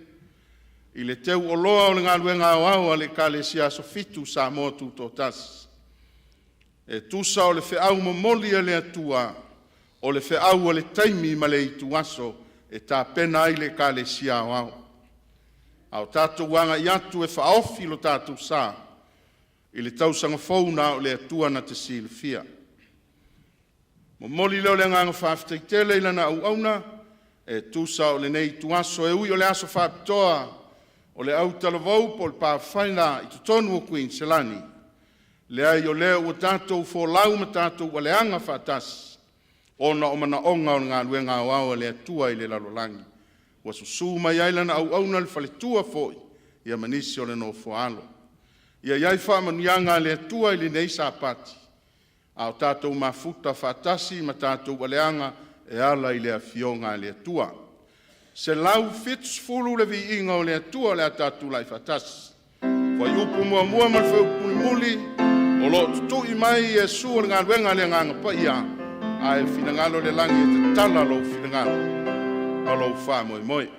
i le teu oloa o le galuega aoao a le Ekalesia Aso Fitu Samoa Tutoatasi, e tusa o le feau momoli a le Atua, o le feau o le taimi ma le ituaso e tapena ai le Ekalesia Aoao. A o tatou agai atu e faaofi lo tatou sa i le tausaga fou, na o le Atua na te silafia. Momoli lea o le agaga faafetai tele i lana auauna e tusa o lenei ituaso, e ui o le aso faapitoa o le autalavou po o le Pathfinder i totonu o Kuiniselani, leai o lea ua tatou folau ma tatou aleaga faatasi ona o manaoga o le galuega aoao a le Atua i le lalolagi, ua susu mai ai lana auauna, le faletua foi ia ma nisi o le nofo a alo. Ia i ai faamanuiaga a le Atua i lenei Sapati a o tatou mafuta faatasi ma tatou aleaga e ala i le Afioga a le Atua. 170 le viiga o le Atua o le a tatou tulai faatasi. Fuaiupu 1 ma le fuaiupu mulimuli o lo o tutui mai Iesu o le galuega a le Agaga Paia, ae finagalo le lagi e tatala lou finagalo ma lou faamoemoe.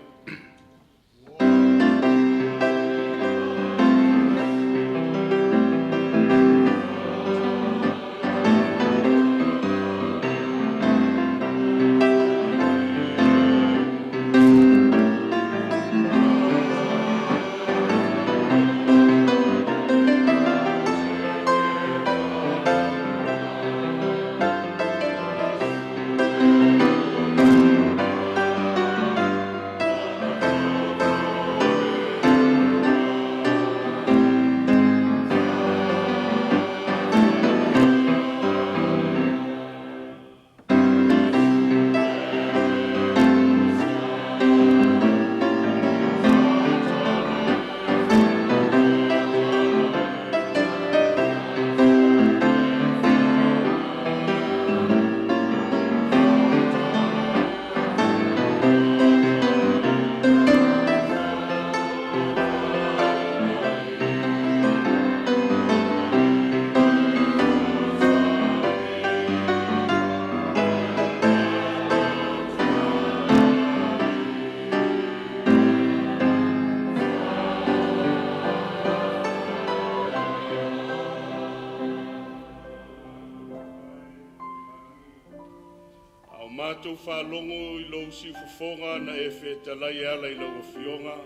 matou faalogo i lou siufofoga na e fetalai e ala i lau afioga,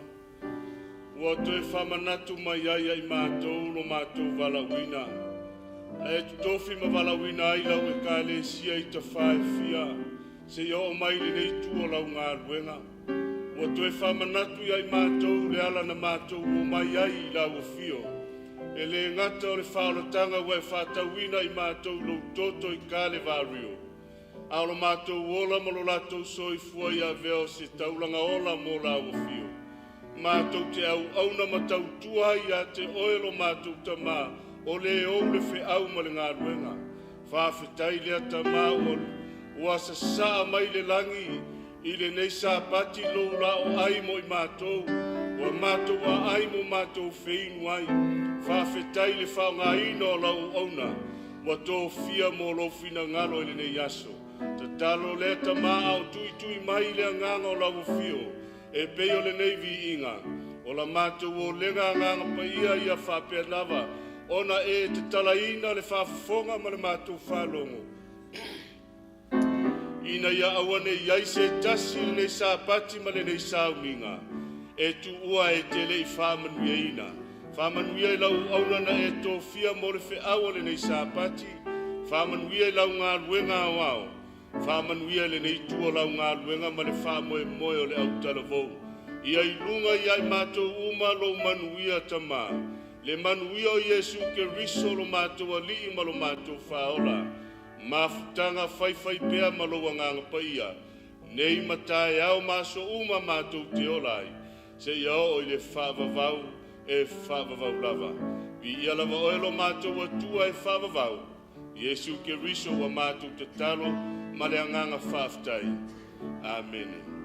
ua toe faamanatu mai ai ia i matou lo matou valaauina, ae totofi ma valaauina ai lau ekalesia i tafā e fia, seia oo mai i lenei itu o lau galuega. Ua toe faamanatu ia i matou le ala na matou omai ai i lau afio, e lē gata o le faaolataga ua e faatauina i matou i lou toto i Kalevario, a o lo matou ola ma lo latou soifua ia avea o se taulaga ola mo lau afio. Matou te auauna ma tautua ai ia te oe lo matou Tamā, o le ou le feau ma le galuega. Faafetai lea Tamā ua sasaa mai le lagi i lenei Sapati lou laoai mo i matou, ua matou aai mo matou feinu ai. Faafetai le faaaogaina o lau auauna ua tofia mo lou finagalo i lenei aso. Tatalo lea Tamā a o tuitui mai le agaga o lau afio e pei o lenei viiga, o la matou olega agaga paia ia faapea lava ona e tatalaina le faafofoga ma le matou faalogo, ina ia aua ne i ai se tasi i lenei Sapati ma lenei sauniga e tuua e te le i faamanuiaina. Faamanuia i lau auauna na e tofia mo le feau o lenei Sapati, faamanuia i lau galuega aoao, faamanuia i lenei itu o lau galuega ma le faamoemoe o le autalavou. Ia i luga ia i matou uma lou manuia Tamā, le manuia o Iesu Keriso lo matou Alii ma lo matou Faaola, mafutaga faifaipea ma lou Agaga Paia, nei ma taeao ma aso uma matou te ola ai, seia oo i le faavavau e faavavau lava. Viia lava oe lo matou Atua e faavavau, Iesu Keriso ua matou tatalo ma le agaga faafetai. Amene.